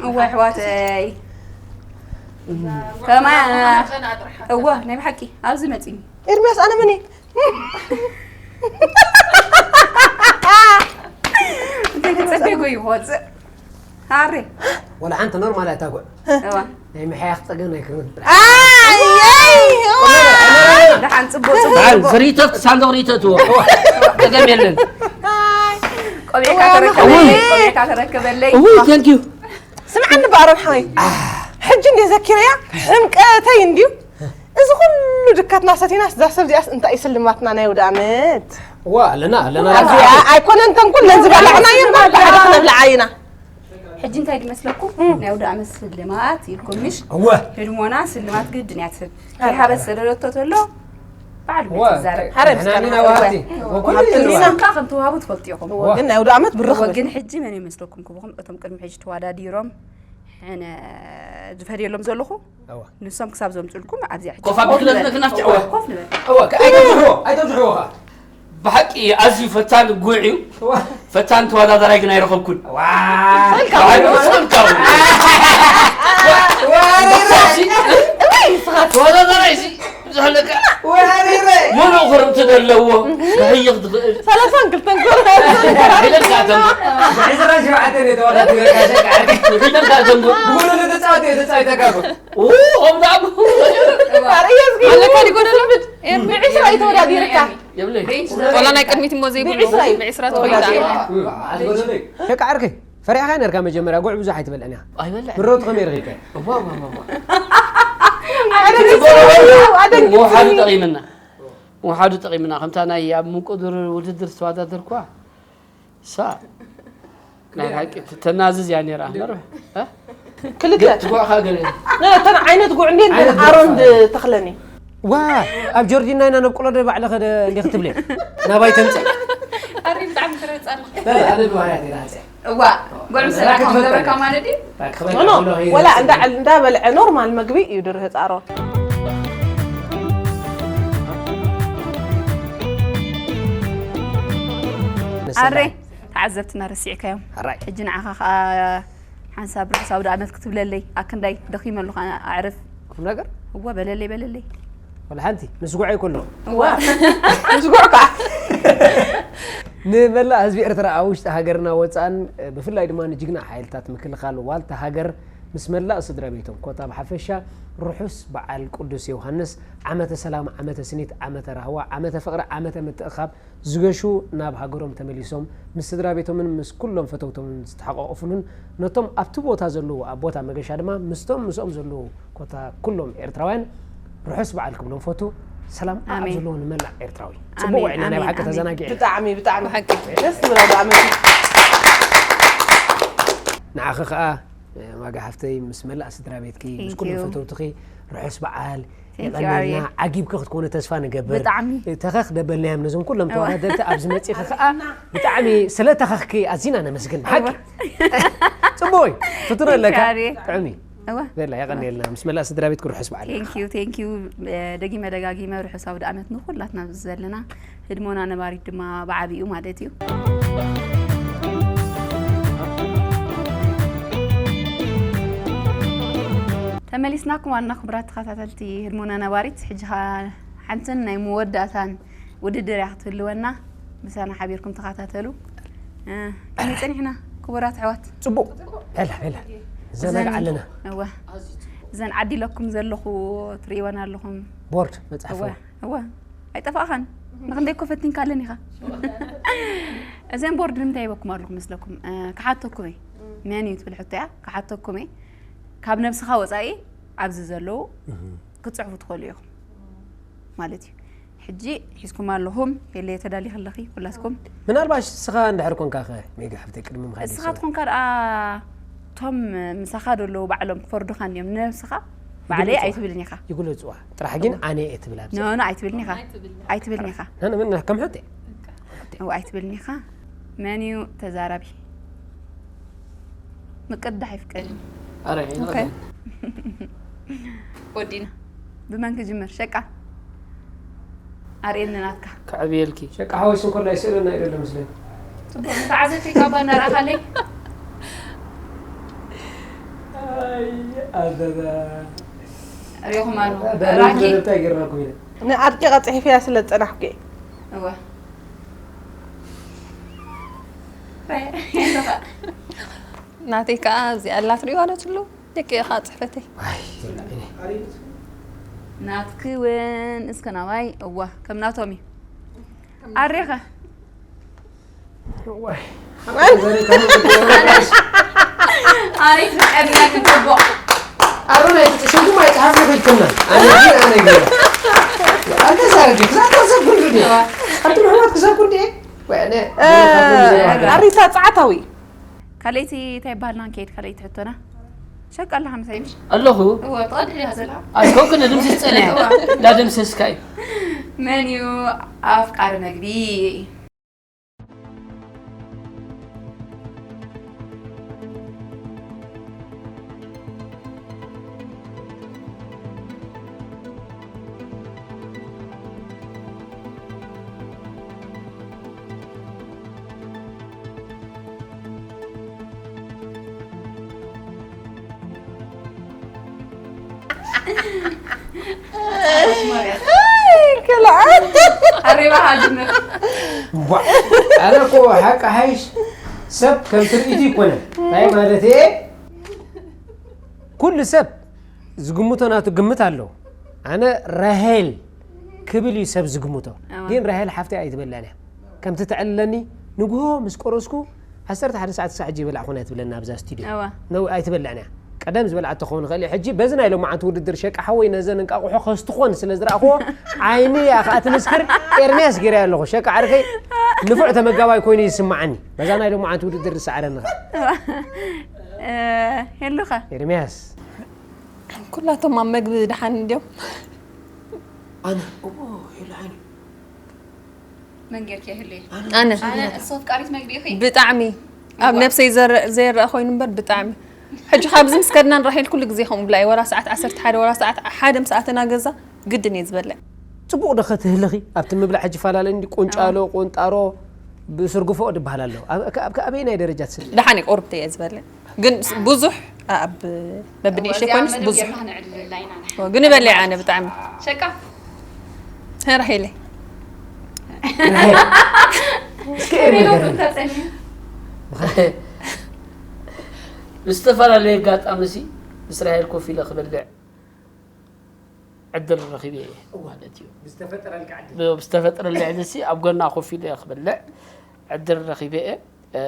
እወ ኣሕዋተይ። ከማይ፣ እወ፣ ናይ ብሓቂ ኣብዚ መጺኒ። ኤርምያስ፣ ኣነ መን እየ? እንታይ ተጸቢቑ እዩ ክወጽእ? ሃሬ። ወላ ሓንቲ ኖርማል ኣይታጎዕ። እዋ። ናይ ምሕያኽ ጸገም ናይ ክርምት ብርሃን። ኣይ፣ ኣይ፣ እዋ። ደሓን ጽቡቕ፣ ጽቡቕ፣ በዓል ጽቡቕ። ዝሪተት ሳንዱቕ ሪተት እዎ። ጸገም የለን። ቆቢዕካ እዋ፣ ተረከበለይ፣ እውይ። ቆቢዕካ ተረከበለይ። እውይ፣ thank you። ስምዓኒ በኣሮን ሓወይ። ሕጂ እንደ ዘኪረያ ሕምቀተይ እንድዩ። እዚ ኩሉ ድካትና ሰቲናስ እዛ ሰብ እዚኣስ እንታይ እዩ ስልማትና ናይ ኣውደ ኣመት? ዋ፣ ኣለና፣ ኣለና። ኣብዚኣ ኣይኮነን ተንኩል ነዚ በላዕናዮ እምበር ብሓደ ክነብልዓ ኢና። ሕጂ እንታይ ድመስለኩም? እም። ናይ ኣውደ ኣመት ስልማት ኢልኩም ምሽ? እወ። ህድሞና ስልማት ግድን እያ ትህብ። ኣረ። ከይሃበት ሰደደቶ ተሎ ባዕሉ እወ። ትዛረብ። ሓረ ንሕና ምስጋና ኢና ወሃብቲ። እወ። ወኩሉ ወሃብቲ ኢና። ንስኻ ከም ተዋህቡ ትፈልጡ ኢኹም። እወ፣ ግን ናይ ኣውደ ኣመት ብርኽ እወ፣ በል። ግን ሕጂ መን ይመስለኩም ክብኹም እቶም ቅድሚ ሕጂ ተወዳዲሮም ሕነ ዝፈድየሎም ዘለኹ? እወ። ንሶም ክሳብ ዘምጽኡልኩም ኣብዚኣ ሕጂ ኮፍ ኣቢልክና ኮፍ ንበል። ክነፍትሕ እወ። ኮፍ ንበል። እወ፣ ከ-፣ ኣይተብዝሕዎ፣ ኣይተብዝሕዎ ኸ። ብሓቂ ኣዝዩ ፈታን ጉዕ እዩ። እወ። ፈታን ተወዳዳራይ ግን ኣይረኸብኩን። ዋ። ብሓቂ ፈልካ እውን። ዋ፣ ዋ፣ ዋ፣ ዋ። ተወዳዳራይ እዚ ብዙሕ ለካ። ወራሪረ። ሙሉእ ክርምቲ ዘለዎ፣ ክሕይኽ ዝኽእል። ሰላሳን ክልተን ጎል። ሒደልካ ተንጎ። ዕስራን ሸውዓተን እየ ተወዳዲረ፣ ካሸ ከዓቲ። ሒደልካ ተንጎ። ብሙሉእ ተጻወት እየ፣ ተጻወት ተጋቦ። ኡ፣ ኦም ዳቦ። ኣርእዮ እስኪ። ኣለካ ዲጎ ደሎ? ኤርሚ ዕስራ እዩ ተወዳዲርካ። የብለይ። ወላ ናይ ቅድሚት እሞ ዘይብሉ ብዕስራ እዩ። ብዕስራ ተወሊዳ። ደቂ ዓርከይ ፈሪሕኻ ነርካ መጀመርያ ጉዕ ብዙሕ ኣይትበልዕን እያ። ኣይበልዕ። ብረቱ ከመይ ረኺብካ? እዋ እዋ እዋ እዋ። ኣደንግጽ ወሓዱ ጠቒምና። ወሓዱ ጠቒምና ከምታ ናይ ኣብ ምንቁዱር ውድድር ዝተወዳደርኳ ሳ ናይ ሓቂ ተናዝዝ እያ ነይራ። መርብ ክልተ ትጓኻ ገለ ነተን ዓይነት ጉዕ እንዴ ዓይነት ጉዕ ኣሮን ፋ- ተኽለኒ ዋ ኣብ ጆርጂና ኢና ነብቅሎ ዶ ባዕለ ከደ እንዲ ክትብለ ናባይ ተምፅእ ኣሪ ብጣዕሚ ትረጻለህ። ኣነ ብባህርያት ይራፀ እዋ ጉዕ ምስ ሰላም ከምዘበካ ማለት እዩ። ኖ ኖ ወላ እንዳ እንዳ በልዐ ኖርማል መግቢ እዩ ድርህፅ ኣሮን ኣሬ ተዓዘብትና ረሲዕካዮም። ሕራይ ሕጂ ንዓኻ ከዓ ሓንሳብ ርሑስ ኣውደ ኣመት ክትብለለይ ኣክንዳይ ደኺመ ኣለኹ ኣዕርፍ። ቁም ነገር እወ በለለይ በለለይ። ወላ ሓንቲ ምስ ጉዐይ ኩሎ እዋ ዝጉዕ ከዓ ንመላእ ህዝቢ ኤርትራ ኣብ ውሽጢ ሃገርና ወፃእን ብፍላይ ድማ ንጅግና ሓይልታት ምክልኻል ዋልታ ሃገር ምስ መላእ ስድራ ቤቶም ኮታ ብሓፈሻ ርሑስ በዓል ቅዱስ ዮሃንስ ዓመተ ሰላም ዓመተ ስኒት ዓመተ ራህዋ ዓመተ ፍቕሪ ዓመተ ምትእኻብ ዝገሹ ናብ ሃገሮም ተመሊሶም ምስ ስድራ ቤቶምን ምስ ኩሎም ፈተውቶምን ዝተሓቋቆፍሉን ነቶም ኣብቲ ቦታ ዘለዉ ኣብ ቦታ መገሻ ድማ ምስቶም ምስኦም ዘለዉ ኮታ ኩሎም ኤርትራውያን ርሑስ በዓል ክብሎም ፈቱ። ሰላም ኣብ ኣሜን። ዘለዎ ንመላእ ኤርትራዊ። ጽቡቅ ኣሜን፣ ውዒልና ናይ ኣሜን፣ ብሓቂ ኣሜን። ተዘናጊዐ። ብጣዕሚ ብጣዕሚ ብሓቂ ደስ ዝብል ኣውደ ዓመት እዩ። ንዓኺ ከኣ ማጋ ሓፍተይ ምስ መላእ ስድራ ቤትኪ ምስ Thank ኩሎም you። ፈተውትኺ ርሑስ በዓል Thank you፣ የቐንየልና። ኣርየ። ዓጊብኪ ክትኮኒ ተስፋ ንገብር። ብጣዕሚ። ተኸኽ ደበልናዮም ነዞም ኩሎም እዋ። ተወዳደርቲ ኣብዚ መጺኺ ከኣ ብጣዕሚ ስለ ተኸኽኪ ኣዚና ነመስግን። ብሓቂ እዋ። ጽቡቅ እዩ። ፍቱን ኣለካ። ኣርየ። ጥዑም እዩ። እዋ በላ የቐንየልና ምስ መላእ ስድራ ቤትኪ ርሑስ በዓል። ቴንኪዩ ቴንኪዩ። ደጊመ ደጋጊመ ርሑስ ኣውደ ኣመት ንኩላትና ኣብዚ ዘለና ህድሞና ነባሪት ድማ ብዓቢኡ ማለት እዩ። ተመሊስናኩም ኣና ክቡራት ተኸታተልቲ ህድሞና ነባሪት። ሕጂ ኸኣ ሓንትን ናይ መወዳእታን ውድድር እያ ክትህልወና። ምሳና ሓቢርኩም ተኸታተሉ። እ፣ ከመይ ጸኒሕና ክቡራት ኣሕዋት? ጽቡቅ። በላ በላ። ዘናግዓልና። እወ። እዘን ዓዲለኩም ዘለኹ ትርእይወን ኣለኹም። ቦርድ መጽሓፍ እወ እወ። ኣይጠፋእኻን። ንክንደይ እኮ ፈቲንካ ኣለኒ ኢኻ። እዘን ቦርድ ንምንታይ ሂበኩም ኣለኹ መስለኩም? እ፣ ክሓተኩም እየ። መን እዩ ትብል ሕቶ እያ። ክሓተኩም እየ። ካብ ነብስኻ ወጻኢ ኣብዚ ዘለዉ ክትጽሕፉ ትኽእሉ ኢኹም ማለት እዩ። ሕጂ ሒዝኩም ኣለኹም የለ ተዳሊኺ ኣለኺ ኩላትኩም። ምናልባሽ ንስኻ እንድሕር ኮንካ ኸ ሜጋ ሓፍተይ ቅድሚ ምኻድ እስኻ ትኾንካ ደኣ እቶም ምሳኻ ዘለዉ ባዕሎም ክፈርዱኻ እንዲዮም። ንነብስኻ ባዕለይ ኣይትብልን ኢኻ። ይግለጽዋ ጥራሕ ግን ኣነ እየ ትብል ኣብዚ ኖ ኖ ኣይትብልን ኢኻ። ኣይትብልን ኢኻ። ነን ምን ከም ሕተ እው ኣይትብልን ኢኻ። መን እዩ ተዛራቢ? ምቅዳሕ ይፍቀድ። ኣረ ኦኬ። ወዲና ብመን ክጅምር? ሸቃ ኣርእየኒ ናትካ። ክዕብየልኪ ሸቃ ሓወስ እንኮ ናይ ስእልና ይደለ መስለኒ ጽቡቅ ተዓዘብቲ ካባ እናረኣኻለይ። ኣይ ኣበበ ሪኹም ኣሎ ዳዊት ራኪ መደብታ ይገርመኩም ኢለ ንኣድቂቐ ጽሒፈያ ስለ ዝጸናሕኩ እየ። እወ ናተይ ከዓ እዚኣ ኣላ ትሪእዋ ዶ ትሉ ደቂ ከዓ ፅሕፈተይ ኣይ ይላዕኒ ናትኪ እውን እስከ ናባይ እዋ ከም ናቶም እዩ ኣሬኸ ወይ ኣሬክ ቀድና ክትቦ ኣሮን ኣይትጥሸጉም ኣይጽሓፍ ይኽልክና ኣነ ግን ኣነ ግን ኣንተ ሳረግ ክዛታ ሰብ ኩንዱ ዲ ኣንተ ምሕዋት ክሳብ ኩንዱ ወይ ኣነ ኣሪታ ጸዓታዊ ካልኣይቲ እንታይ ይበሃል ናንከይድ ካልኣይቲ ሕቶና ሸቃ ኣለኻ ምሳይ ምሽ ኣለኹ እወ ትቐድል እያ ዘላ ኣይኮንኩ ነድምስስ ጸኒሐ እንዳደምሰስካ እዩ መን እዩ ኣፍቃሪ መግቢ ኣሬባ ሃጅነት ዋ ኣነ እኮ ሓቂ ሓይሽ ሰብ ከም ትርኢቱ ይኮነ እንታይ ማለት እየ ኩሉ ሰብ ዝግምቶ ናቱ ግምት ኣለዎ ኣነ ራሄል ክብል እዩ ሰብ ዝግምቶ። ግን ራሄል ሓፍተይ ኣይትበልዕን እያ። ከምቲ ተዕልለኒ ንግሆ ምስ ቆረስኩ ዓሰርተ ሓደ ሰዓት ክሳዕ ሕጂ ይበላዕኹን እያ ትብለና ኣብዛ ስቱድዮ። ነው ኣይትበልዕን እያ። ቀደም ዝበልዓቶ ክኸውን ይኽእል እዩ። ሕጂ በዚ ናይ ሎማዓንቲ ውድድር ሸቃ ሓወይ ነዘን እንቃቑሖ ከስትኾን ስለ ዝረኣኽዎ ዓይኒ እያ ከኣ ትምስክር። ኤርምያስ ገይረያ ኣለኹ። ሸቃ ዓርከይ ንፉዕ ተመጋባይ ኮይኑ ይስምዓኒ። በዛ ናይ ሎማዓንቲ ውድድር ዝሰዓረኒ ኸኣ። ሄሉኸ? ኤርምያስ። ኩላቶም ኣብ መግቢ ደሓን እንድዮም። ኣነ እዎ ሄሉ ዓይኒ መን ጌርኪ ህልየ ኣነ ኣነ እሱ ኣፍቃሪት መግቢ ኢኺ ብጣዕሚ ኣብ ነብሰይ ዘረ- ዘይረኣ ኮይኑ እምበር ብጣዕሚ ሕጂ ካብዚ ምስ ከድናን ራሄል ኩሉ ግዜ ከምኡ ብላ እየ ወላ ሰዓት ዓሰርተ ሓደ ወላ ሰዓት ሓደ ምስ ኣተና ገዛ ግድን እየ ዝበልዕ ጽቡቕ ዶ ኸትህልኺ ኣብቲ ምብላዕ ሕጂ ፈላለ እንዲ ቁንጫሎ ቁንጣሮ ብስርግፎ ድበሃል ኣሎ ኣብ ኣብ- ኣብ ኣበየናይ ደረጃ ትስል ደሓን እየ ቁርብቲ እየ ዝበልዕ ግን ብዙሕ ኣብ በብንእሸ እዚኣ ኮይኑስ መደብ ብዙሕ ጌርካ ክንዕድል ኢና ኢና ግን እበልዕ ኣነ ብጣዕሚ ሸቃ ራሄለይ እስኪ ኤርሚ ገርም ተጸኒዩ ብዝተፈላለየ ኣጋጣሚ ሲ ምስ ራሄል ኮፍ ኢለ ክበልዕ ዕድል ረኺበ እየ ማለት እዩ። ዝተፈጠረልካ ዕድል ብ- ብዝተፈጠረለይ ዕድል ሲ ኣብ ጎና ኮፍ ኢለ ክበልዕ ዕድል ረኺበ እየ። እ፣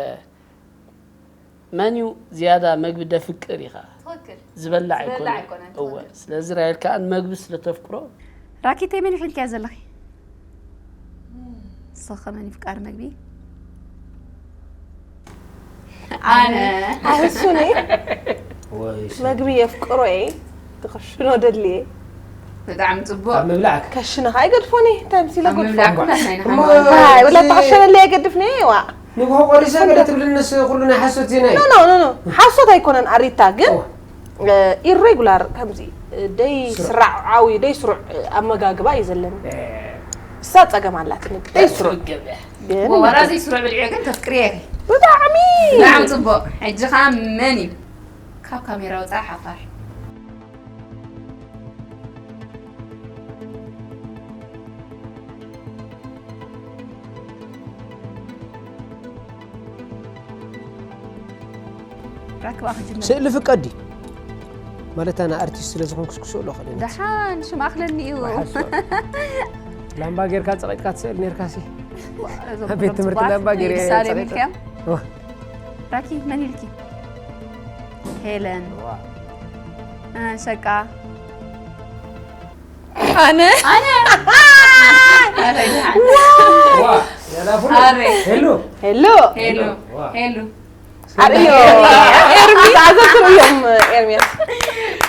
መን እዩ ዝያዳ መግቢ ደፍቅር ኢኻ? ትኽክል ዝበልዕ ዝበልዕ ኣይኮነን። ኣይኮነን፣ እወ፣ ትኽክል። ስለዚ ራሄል ከኣ መግቢ ስለ ተፍቅሮ ራኪተይ መን ኢኺ ኢልክያ ዘለኺ? ንስኺ መን እዩ ፍቃሪ መግቢ? ኣነ ኣህሱኒ ወይ መግቢ የፍቅሮ እየ ክኽሽኖ ደልየ ብጣዕሚ ጽቡቅ ኣብ ምብላዕ ከ ከሽንኻ ኣይገድፎኒ እንታይ ምሲለ ኣብ ገድፎ ምብላዕ ኩላትና ኢና እሞ ሓማም ኣይ ወላ እዚ- ተኸሸነለይ ኣይገድፍኒ ዋ ንግሆ ቆሪሰ ገለ ትብልንስ ኩሉ ናይ ሓሶት ዜና እዩ ኖ ኖ ኖ ሓሶት ኣይኮነን ኣሪታ ግን ኢሬጉላር ከምዚ ደይ ስራዓዊ ደይ ስሩዕ ኣመጋግባ እዩ ዘለኒ እሳ ጸገም ኣላትኒ ደይ ስሩዕ ግን ወላ ዘይስሩዕ ብልዒ ግን ተፍቅርየ ኢኺ ብጣዕሚ ብጣዕሚ ጽቡቅ ሕጂ ኸዓ መን እዩ ካብ ካሜራ ወፃኢ ሓፋር ራክባ ክጅምር ስእሊ ፍቀዲ ማለት ኣነ ኣርቲስት ስለ ዝኾንኩ ክስእሎ ክእል ደሓን ሽም ኣኽለኒ እዩ ላምባ ጌርካ ፀቂጥካ ትስእል ኔርካ ሲ እዞም ኣብ ቤት ኩሎም ትምህርቲ ጽቡቓት ላምባ ገይረ ይሳለ ጸቂጠ። ሚልክያም ዋ። ራኪ መን ኢልኪ ሄለን እ፣ ሸቃ ኣነ ዋ ያላ ፍሉ ኣረ። ሄሉ ሄሎ ሄሉ ሄሉ ኣርእዮ ኣዘክር እዮም ኤርሚያስ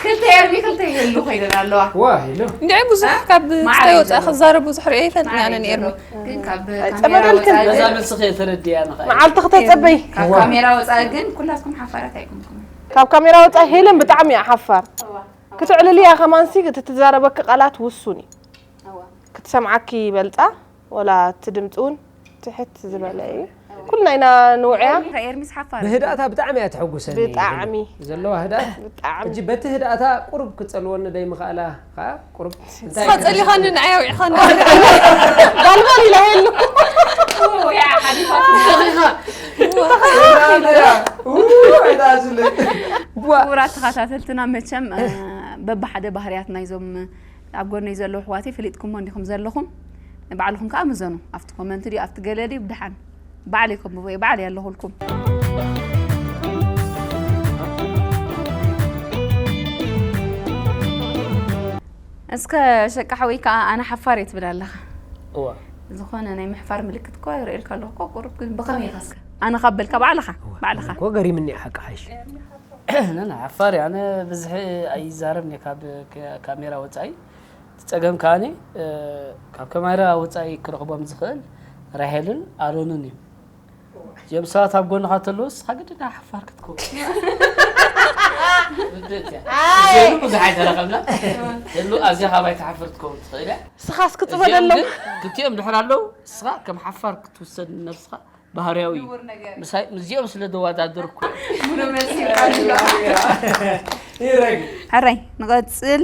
ክልተ ኤርሚ ክልተ ይህሉ ኮይነን ኣለዋ ዋ ሄሉ እንዲዒ ብዙሕ ካብ ማዕረ ስታይ እዩ ወፃኢ ዘሎ። ክዛረብ ብዙሕ ርኤ ይፈልጥ ማዕረ ኣነ እዩ ንኤርሚ ዘሎ። ግን ካብ ኣይ፣ ካሜራ ጸመደልክን ወፃኢ ነዛ ግን- መልሲ ከየተረድያ ንኽእል መዓልቲ ክተጸበይ ካብ ዋ። ካሜራ ወፃኢ ግን ኩላትኩም ሓፋራት ኣይኮንኩም ካብ ካሜራ ወፃኢ ሄለን ብጣዕሚ እያ ሓፋር ክትዕልልያ ከማንሲ እቲ ትዛረበኪ ቃላት ውሱን እዩ ክትሰምዓኪ ይበልፃ ወላ እቲ ድምፂ እውን ትሕት ዝበለ እዩ ኩልና ኢና ንውዕያ ኤርሚስ ሓፋር ብህድኣታ ብጣዕሚ እያ ተሐጉሰኒ ብጣዕሚ ዘለዋ ህድኣት ብጣዕሚ ሕጂ በቲ ህድኣታ ቁሩብ ክፀልወኒ ደይምኽኣላ ከዓ ቁሩብ እንታይ ንስኻ ፀሊኻኒ ንዓይ ኣውዒኻኒ ባልባል ኢላ ሄሉ ክቡራት ተኸታተልትና መቸም እ፣ በብሓደ ባህርያት ናይዞም ኣብ ጎነይ ዘለዉ ኣሕዋተይ ፈሊጥኩሞ እንዲኹም ዘለኹም ንባዕልኹም ከዓ ምዘኑ ኣብቲ ኮመንት ድዩ ኣብቲ ገለ ድዩ ብድሓን ባዕለይ ከንብቦ እየ ባዕለይ ኣለኹልኩም እስከ ሸቃ ሓወይ ከዓ ኣነ ሓፋር እየ ትብል ኣለኻ እዋ ዝኾነ ናይ ምሕፋር ምልክት እኮ ይርእየልካ ኣለኹ እኮ ቁሩብ ግን ብኸመይ ኢኻ እስከ ኣነ ካብ በልካ ባዕልኻ ባዕልኻ እኮ ገሪምኒ እዩ ሓቂ ሓይሽ ነና ሓፋር እየ ኣነ ብዝሒ ኣይዛረብን እየ ካብ ካ- ካሜራ ወፃኢ እቲ ፀገም ከዓኒ እ፣ ካብ ካሜራ ወፃኢ ክረኽቦም ዝኽእል ራሄልን ኣሮንን እዩ እዚኦም ሰባት ኣብ ጎንኻ ተለዉ እስኻ ግድና ሓፋር ክትከውን ርድእት እያ እዚኦም ብዙሕ ኣይተረኸብና ህሉ ኣዝያ ካብ ኣይትሓፍር ትከውን ትኽእል እያ ስኻ እስክጽበደሎም ክልቲኦም ድሕር ኣለዉ እስኻ ከም ሓፋር ክትውሰድ ነብስኻ ባህርያዊ እዩ ምሳይ ምስዚኦም ስለ ደዋዳደርኩ ሕራይ ንቐጽል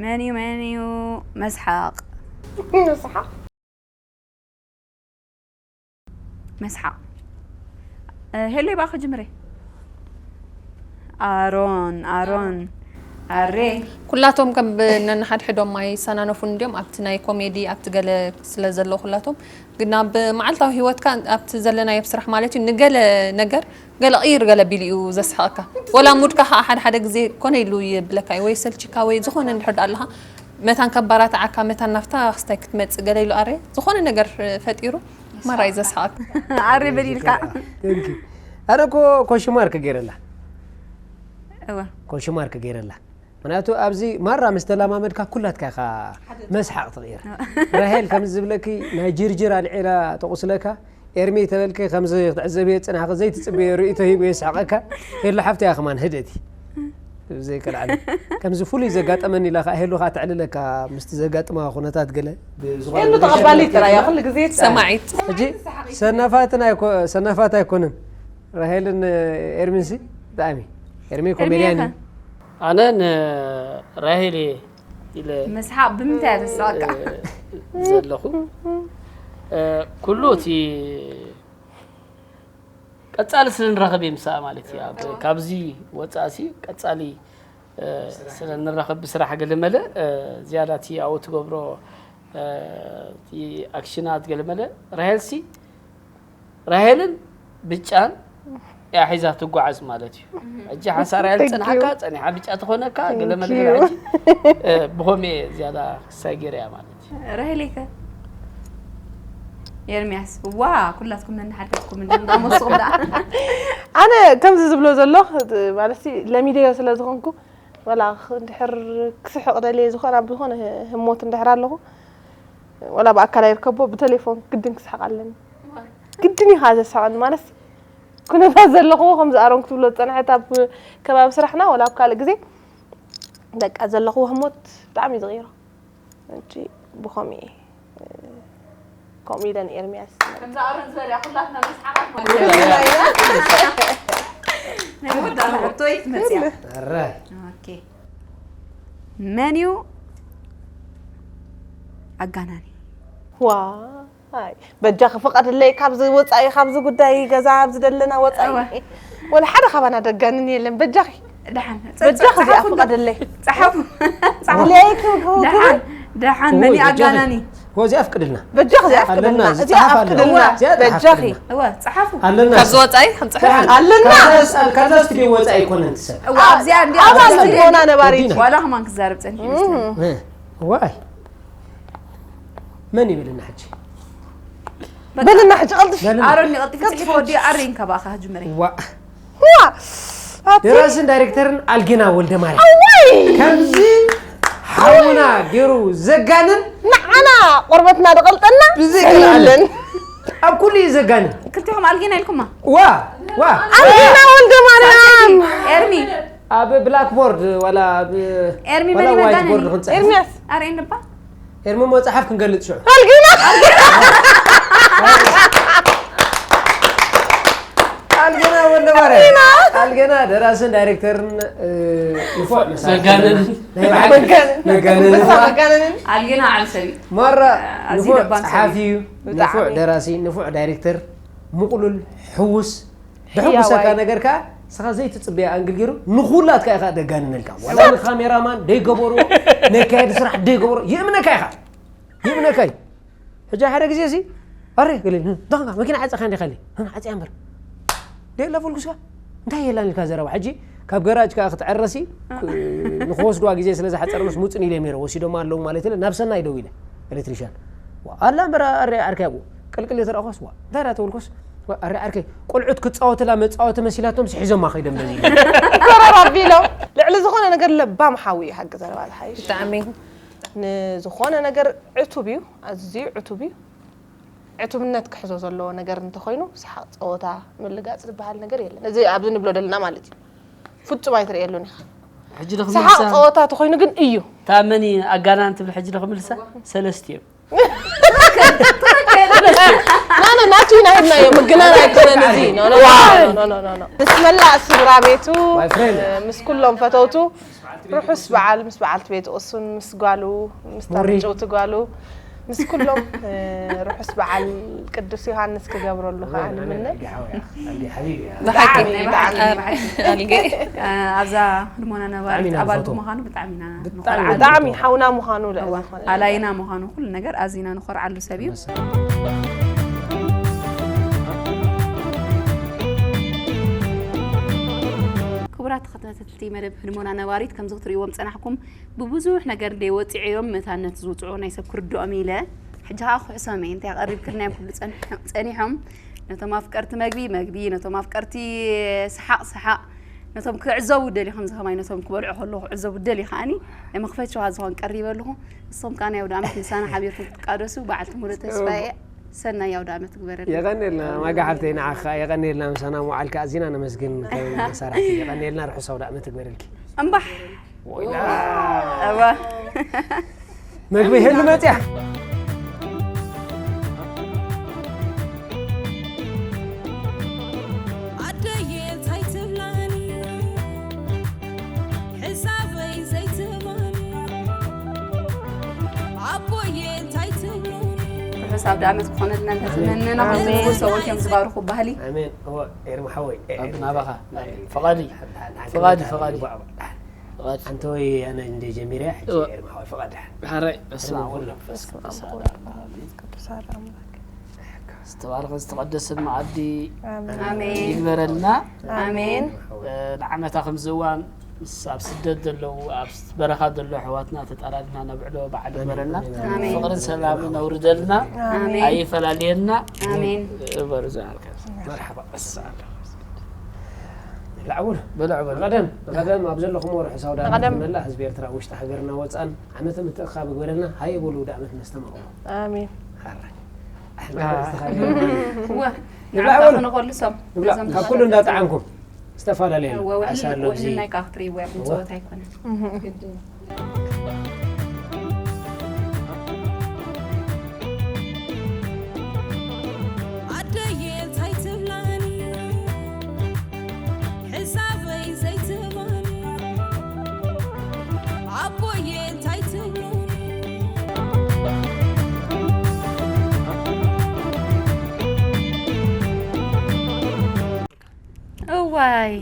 መን እዩ መን እዩ መስሓቕ ንስሓ መስሓቕ ሄሎ ይባኸ ጅምሬ ኣሮን ኣሮን ኣሬ ኩላቶም ከም ነንሓድሕዶም ኣይሰናነፉን እንዲዮም ኣብቲ ናይ ኮሜዲ ኣብቲ ገለ ስለ ዘሎ ኩላቶም ግና ብመዓልታዊ ህይወትካ ኣብቲ ዘለናዮ ስራሕ ማለት እዩ ንገለ ነገር ገለ ቅይር ገለ ቢሉ እዩ ዘስሕቐካ ወላ ሙድካ ከዓ ሓደ ሓደ ግዜ ኮነ ኢሉ ይብለካ እዩ ወይ ሰልችካ ወይ ዝኾነ እንድሕር ኣለኻ መታን ከባራትዓካ መታን ናፍታ ክስታይ ክትመፅእ ገለ ኢሉ ኣረ ዝኾነ ነገር ፈጢሩ ማራ እዩ ዘስሕቐካ ኣሬ በሊልካ ኣረ እኮ ኮሽማርክ ገይረላ እወ ኮሽማርክ ገይረላ ምክንያቱ ኣብዚ ማራ ምስ ተለማመድካ ኩላትካ ኢኻ መስሓቕ ትቕይር ራሄል ከምዚ ዝብለኪ ናይ ጅርጅር ኣልዒላ ተቑስለካ ኤርሚ ተበልኪ ከምዚ ክትዕዘብዮ ዝፅናሕኺ ዘይትፅበዮ ርእይቶ ሂቡ የስሕቐካ ሄሎ ሓፍቲ እያ ከማን ህደቲ ዘይከልዓለ ከምዚ ፍሉይ ዘጋጠመኒ ኢላ ከዓ ሄሉ ከዓ ተዕልለካ ምስቲ ዘጋጥማ ኩነታት ገለ ብዝኾነ ሄሉ ተቐባሊት ጥራይ እያ ኩሉ ግዜ ሰማዒት ሕጂ ሰናፋትን ኣይኮ- ሰናፋት ኣይኮንን ራሄልን ኤርሚንሲ ብጣዕሚ ኤርሚ ኮሜድያን እዩ ኣነ ንራሄል እየ ኢለ ምስሓቕ ብምንታይ እያ ተስረቐካ ዘለኹ እ፣ ኩሉ እቲ ቀጻሊ ስለ ንራኸብ እየ ምሳኣ ማለት እዩ ኣብ- ካብዚ ወፃእሲ ቀጻሊ እ፣ ስለ ንራኸብ ብስራሕ ገለ መለ እ፣ ዝያዳ እቲ ኣብኡ ትገብሮ እ፣ እቲ ኣክሽናት ገለ መለ ራሄልሲ ራሄልን ብጫን እያ ሒዛ ትጓዓዝ ማለት እዩ ሕጂ ሓንሳ ራሄል ትፀንሓካ ፀኒሓ ብጫ ትኾነካ ገለ መለ ሕጂ እ፣ ብኸምኡ እየ ዝያዳ ክሳይ ገይረ እያ ማለት እዩ ራሄለይከ ኤርሚያስ ዋ ኩላትኩም ነንሓድሕድኩም እንዳሞስኹም ደኣ ኣነ ከምዚ ዝብሎ ዘሎ ማለት ለሚደዮ ስለ ዝኾንኩ ወላ እንድሕር ክስሕቕ ደልየ ዝኾነ ኣብ ዝኾነ ህሞት እንድሕር ኣለኹ ወላ ብኣካል ኣይርከቦ ብቴሌፎን ግድን ክስሕቕ ኣለኒ ግድን እዩ ከዓ ዘስሕቐኒ ማለት ኩነታት ዘለኹ ከምዚ ኣሮን ክትብሎ ዝፀንሐት ኣብ ከባቢ ስራሕና ወላ ኣብ ካልእ ግዜ በቃ ዘለኹዎ ህሞት ብጣዕሚ እዩ ዝቕይሮ ሕጂ ብኸምኡ እየ ከምኡ ኢለ ንኤርሚያስ ከምዛ ኣሮን ዝበልያ ኩላትና መስሓቓት ናይ ወዳና ሕቶይ ትመፅያ ራይ ኦኬ መን እዩ ኣጋናኒ ዋይ በጃኺ ፍቐድለይ ካብዚ ወፃኢ ካብዚ ጉዳይ ገዛ ኣብዚ ዘለና ወፃኢ እወ። ወላ ሓደ ካባና ደጋንን የለን በጃኺ ደሓን በጃኺ እዚኣ ፍቐድለይ ፀሓፉ ለይክ ደሓን ደሓን መን እዩ ኣጋናኒ ወዚ ኣፍቅድልና በጃኺ እዚኣ ኣፍቅድልና ኣለና፣ እዚኣ ዝፀሓፍ ኣፍቅድልና ኣለና። እዚኣ በጃኺ እወ ፀሓፉ ኣለና ካብዚ ወፃኢ ክንፅሕፍ ኣለና ካብዛ ስቱዲዮ ወፃኢ ኣይኮነን ትሰብ እወ ኣብዚኣ እንዲ ኣባል ዝኾና ነባሪት ዋላ ከማን ክዛረብ ፀኒሕ ይመስለኒ ዋይ መን ይብልና ሕጂ በልና ሕጂ ቀልጥፍ ኣሮን ቀልጢፍ ፅሒፍ ወዲ ኣረይን ካባኻ ጅመረ ዋ ዋ ደራስን ዳይሬክተርን ኣልጌና ወልደ ማርያም ወይ ከምዚ ሓውና ገይሩ ዘጋንን ንዓና ቆርበትና ዝቐልጠና ብዘይቀልዓለን የለን ኣብ ኩሉ እዩ ዘጋንን ክልቲኹም ኣልጌና ኢልኩማ ዋ ዋ ኣልጌና ወልደ ማርያም ኤርሚ ኣብ ብላክቦርድ ዋላ ኣብ ኤርሚ ዋላ መን ዋይት ይመጋነኒ ቦርድ ክንፅሕፍ ኤርሚያስ ኣረይ እንባ ኤርሚ መፅሓፍ ክንገልፅ ሽዑ ኣልጌና ወልደ ማርያም ኣልጌና ደራስን ዳይሬክተርን እ፣ ንፉዕ መሳርሒ ዘጋነን። ናይ ባዕሉ መጋነን መጋነንን ኣልጌና ዓል ሰብ እዩ ማራ ኣዝዩ ንፉዕ ለባም ሰብ ፀሓፊ እዩ ብጣዕሚ። ንፉዕ ደራሲ ንፉዕ ዳይሬክተር ምቁሉል ሕውስ ብሕጉሰካ ሕያዋይ። ነገር ከዓ ስኻ ዘይትፅበያ ኣንግል ገይሩ ንኩላትካ ኢኻ ደጋንነልካ ዋላ ንካሜራማን ደይገበሩ ነካየዲ ስራሕ ደይገበሩ ይእምነካ ኢኻ ይእምነካ እዩ ሕጂ ሓደ ግዜ ሲ ኣረ ገለ ዳንጋ መኪና ዓፀኻ እንዲ ከሊ ዓፅያ እምበር ደየላ ፈልጉስካ እንታይ የላን ኢልካ ዘረባ ሕጂ ካብ ገራጅ ከዓ ክትዕረሲ ንክወስድዋ ግዜ ስለ ዝሓፀረ ምስ ሙፅን ኢለ ነረ ወሲዶማ ኣለዉ ማለት ኢለ ናብ ሰናይ ደው ኢለ ኤሌክትሪሽያን ኣላ እምበር ኣረ ዓርከይ ኣብኡ ቅልቅል የተረእኾስ ዋ እንታይ ዳ ተብልኩስ ኣረ ዓርከይ ቆልዑት ክፃወትላ መፃወቲ መሲላቶም ስሒዞማ ከይዶም በዚ ኮረር ኣቢሎም ልዕሊ ዝኾነ ነገር ለባም ሓዊ እዩ ሓቂ ዘረባ ዝሓይሽ ብጣዕሚ ንዝኾነ ነገር ዕቱብ እዩ ኣዝዩ ዕቱብ እዩ ዕቱብነት ክሕዞ ዘለዎ ነገር እንተኾይኑ ሰሓቕ ፀወታ ምልጋፅ ዝበሃል ነገር የለን እዚ ኣብዚ ንብሎ ዘለና ማለት እዩ ፍፁም ኣይትርእየሉን ኢኻ ሕጂ ዶ ሰሓቕ ክምልሳ ፀወታ ተኾይኑ ግን እዩ ታመኒ ኣጋናን ትብል ሕጂ ዶ ክምልሳ ሰለስቲኦም ናና ናቱ ኢና ሂብናዮ ምግናን ኣይኮነን እዚ No, no, no, no, no, no, no, no. ምስ መላእ ስድራ ቤቱ My friend. ምስ ኩሎም ፈተውቱ ርሑስ በዓል ምስ በዓልቲ ቤት ቁሱን ምስ ጓሉ ምስ ሞሪ። ታምጭውቲ ጓሉ ምስ ኩሎም እ፣ ርሑስ ርሑስ በዓል ቅዱስ ዮሃንስ ክገብረሉ ከኣ ንምነ። ብሓቂ ናይ ብሓቂ ኣልገ ኣብዛ ህድሞና ነባሪት ኣባል ብምዃኑ ብጣዕሚ ኢና ብጣዕሚ ሓውና ምዃኑ ኣላይና ምዃኑ ኩሉ ነገር ኣዚና ንኾርዓሉ ሰብ እዩ። ክቡራት ተኸታተልቲ መደብ ህድሞና ነባሪት ከምዚ ክትርእይዎም ጸናሕኩም ብብዙሕ ነገር እንደ ወጺዖም መታነት ዝውጽዑ ናይ ሰብ ክርድኦም ኢለ ሕጂ ከዓ ክሕሶም እየ እንታይ ቀሪብክልና እዮም ክብሉ ጸኒሖም ነቶም ኣፍቀርቲ መግቢ መግቢ ነቶም ኣፍቀርቲ ሰሓቕ ሰሓቕ ነቶም ክዕዘቡ ደልዩ ከምዚ ከማይ ነቶም ክበልዑ ከለዉ ክዕዘቡ ደልዩ ከዓኒ ናይ መኽፈቲ ሸዋ ዝኾን ቀሪበ ኣለኹ ንስኹም ከዓ ናይ ኣውደ ዓመት ምሳና ሓቢርኩም ክትቃደሱ በዓልቲ ሙሉ ተስፋ እየ ሰናይ ኣውደ ዓመት ግበረልና የቐንየልና ማጋ ሓብተይ ንዓኻ የቐንየልና ምሳና ምውዓልካ ኣዚና ነመስግን ከም መሳርሕቲ የቐንየልና ርሑስ ኣውደ ዓመት ግበረልኪ እምባሕ እዋ መግቢ ይህሉ መፅያ ኣደየ እንታይ ትብላኒ ሕሳበይ ዘይትህባኒ ኣቦየ እንታይ ትብሉኒ ርሑስ ኣብ ዳመት ክኾነልና እንተትመነና ሰዎች እዮም ዝባርኹ ባህሊ ኣሜን እወ ኤርሚ ሓወይ ናባኻ ፍቓዲ ፍቓዲ ፍቓዲ ኣንተ ወይ ኣነ እንደ ጀሚረ ሕጂ ኤርሚ ሓወይ ፍቓድ ሓራይ በስመ ኣብ ወወልድ ወመንፈስ ቅዱስ ኣሐዱ ኣምላክ ዝተባረኸ ዝተቐደሰ መኣዲ ኣሜን ይግበረልና ኣሜን ንዓመታ ከምዚ እዋን ምስ ኣብ ስደት ዘለዉ ኣብ በረኻ ዘሎ ኣሕዋትና ተጣላልና ነብዕሎ በዓል ይግበረልና ኣሜን ፍቕርን ሰላምን ነውርደልና ኣሜን ኣይፈላልየና ኣሜን በሩ ዝኣልካ መርሓባ በስ ንላዕውር ብልዕ በሉ ብቐደም ብቐደም ኣብ ዘለኹም ወርሒ ሳውዲ ኣረብያ መላእ ህዝቢ ኤርትራ ውሽጢ ሃገርና ወፃን ዓመተ ምትእኽኻብ ግበረልና ሃየ በሉ ወደ ዓመት ነስተማቕሮ ኣሜን ሓራይ ኣሕመድ ዝተኻለ እወ ንብላዕ ንዓኻ በሉ። ክነኾልሶም ንብላዕ ካብ ኩሉ እንዳጠዓምኩም ዝተፈላለየ ኣሎ ወውሕሊ ዓሳ ኣሎ ወውሕሊ እዚ ናይ ካክትሪ ወይ ኣብ ምጽወት ኣይኮነን ኣደየ እንታይ ትብላኒ ሕሳበይ ዘይትህባኒ ኣቦየ እንታይ ትብሉኒ እዋይ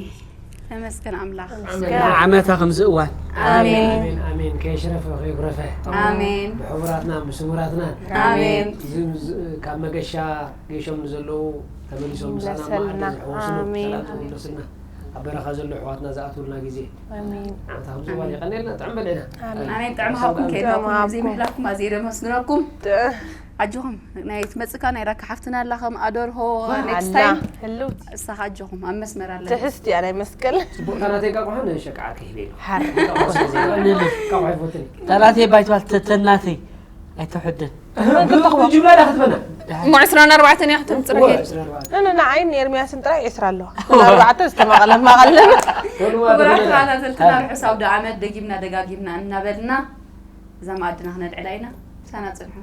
ተመስገን ኣምላኽ ዓመታ ከምዚ እዋን ኣሜን ኣሜን ኣሜን ከየሽረፈ ከየጉረፈ ኣሜን ብሕቡራትና ምስሙራትና ኣሜን እዚ ምስ- ካብ መገሻ ገሾም ንዘለዉ ተመሊሶም ምሳና ይምለሰልና። መዓዲ ዝሕወስሉ ኣሜን። ሰላም ይምለስልና ኣብ በረኻ ዘሎ ኣሕዋትና ዝኣትውልና ግዜ ኣሜን ዓመታ ከምዚ እዋን የቐንየልና ጥዕም በለና ኣሜን ጥዕም ሃብኩም ከይድኩም ዘይምሕላፍኩም ኣዝየ ደመስግነኩም ኣጆኹም ናይ ትመፅካ ናይ ራካ ሓፍትና ኣላ ከም ኣደርሆ ኔክስት ኣላ ታይም ህልውቲ እሳኻ ኣጆኹም ኣብ መስመር ኣለ ትሕዝቲ እያ ናይ መስቀል ጽቡቕታ ናተይ ቃቑሖ ንሸቃዓት ክህበ ኢሉ ሓር ቃቑሖ ይፈትን ጠላተይ ባይትባል ተተናተይ ኣይተሕድን ጅምላ ዳ ክትበና እሞ ዕስራን ኣርባዕተን እያ ክትም ፅርሒ ዕስራ ኣርባዕተ እነ ንዓይን ኤርሚያስን ጥራይ ዕስራ ኣለዋ ኣርባዕተ ዝተማቐለ ማቐለን ክቡራት ተኸታተልትና ርሑስ ኣውደ ዓመት ደጊምና ደጋጊምና እናበልና እዛ መኣድና ክነልዕላ ኢና ምሳና ፅንሑ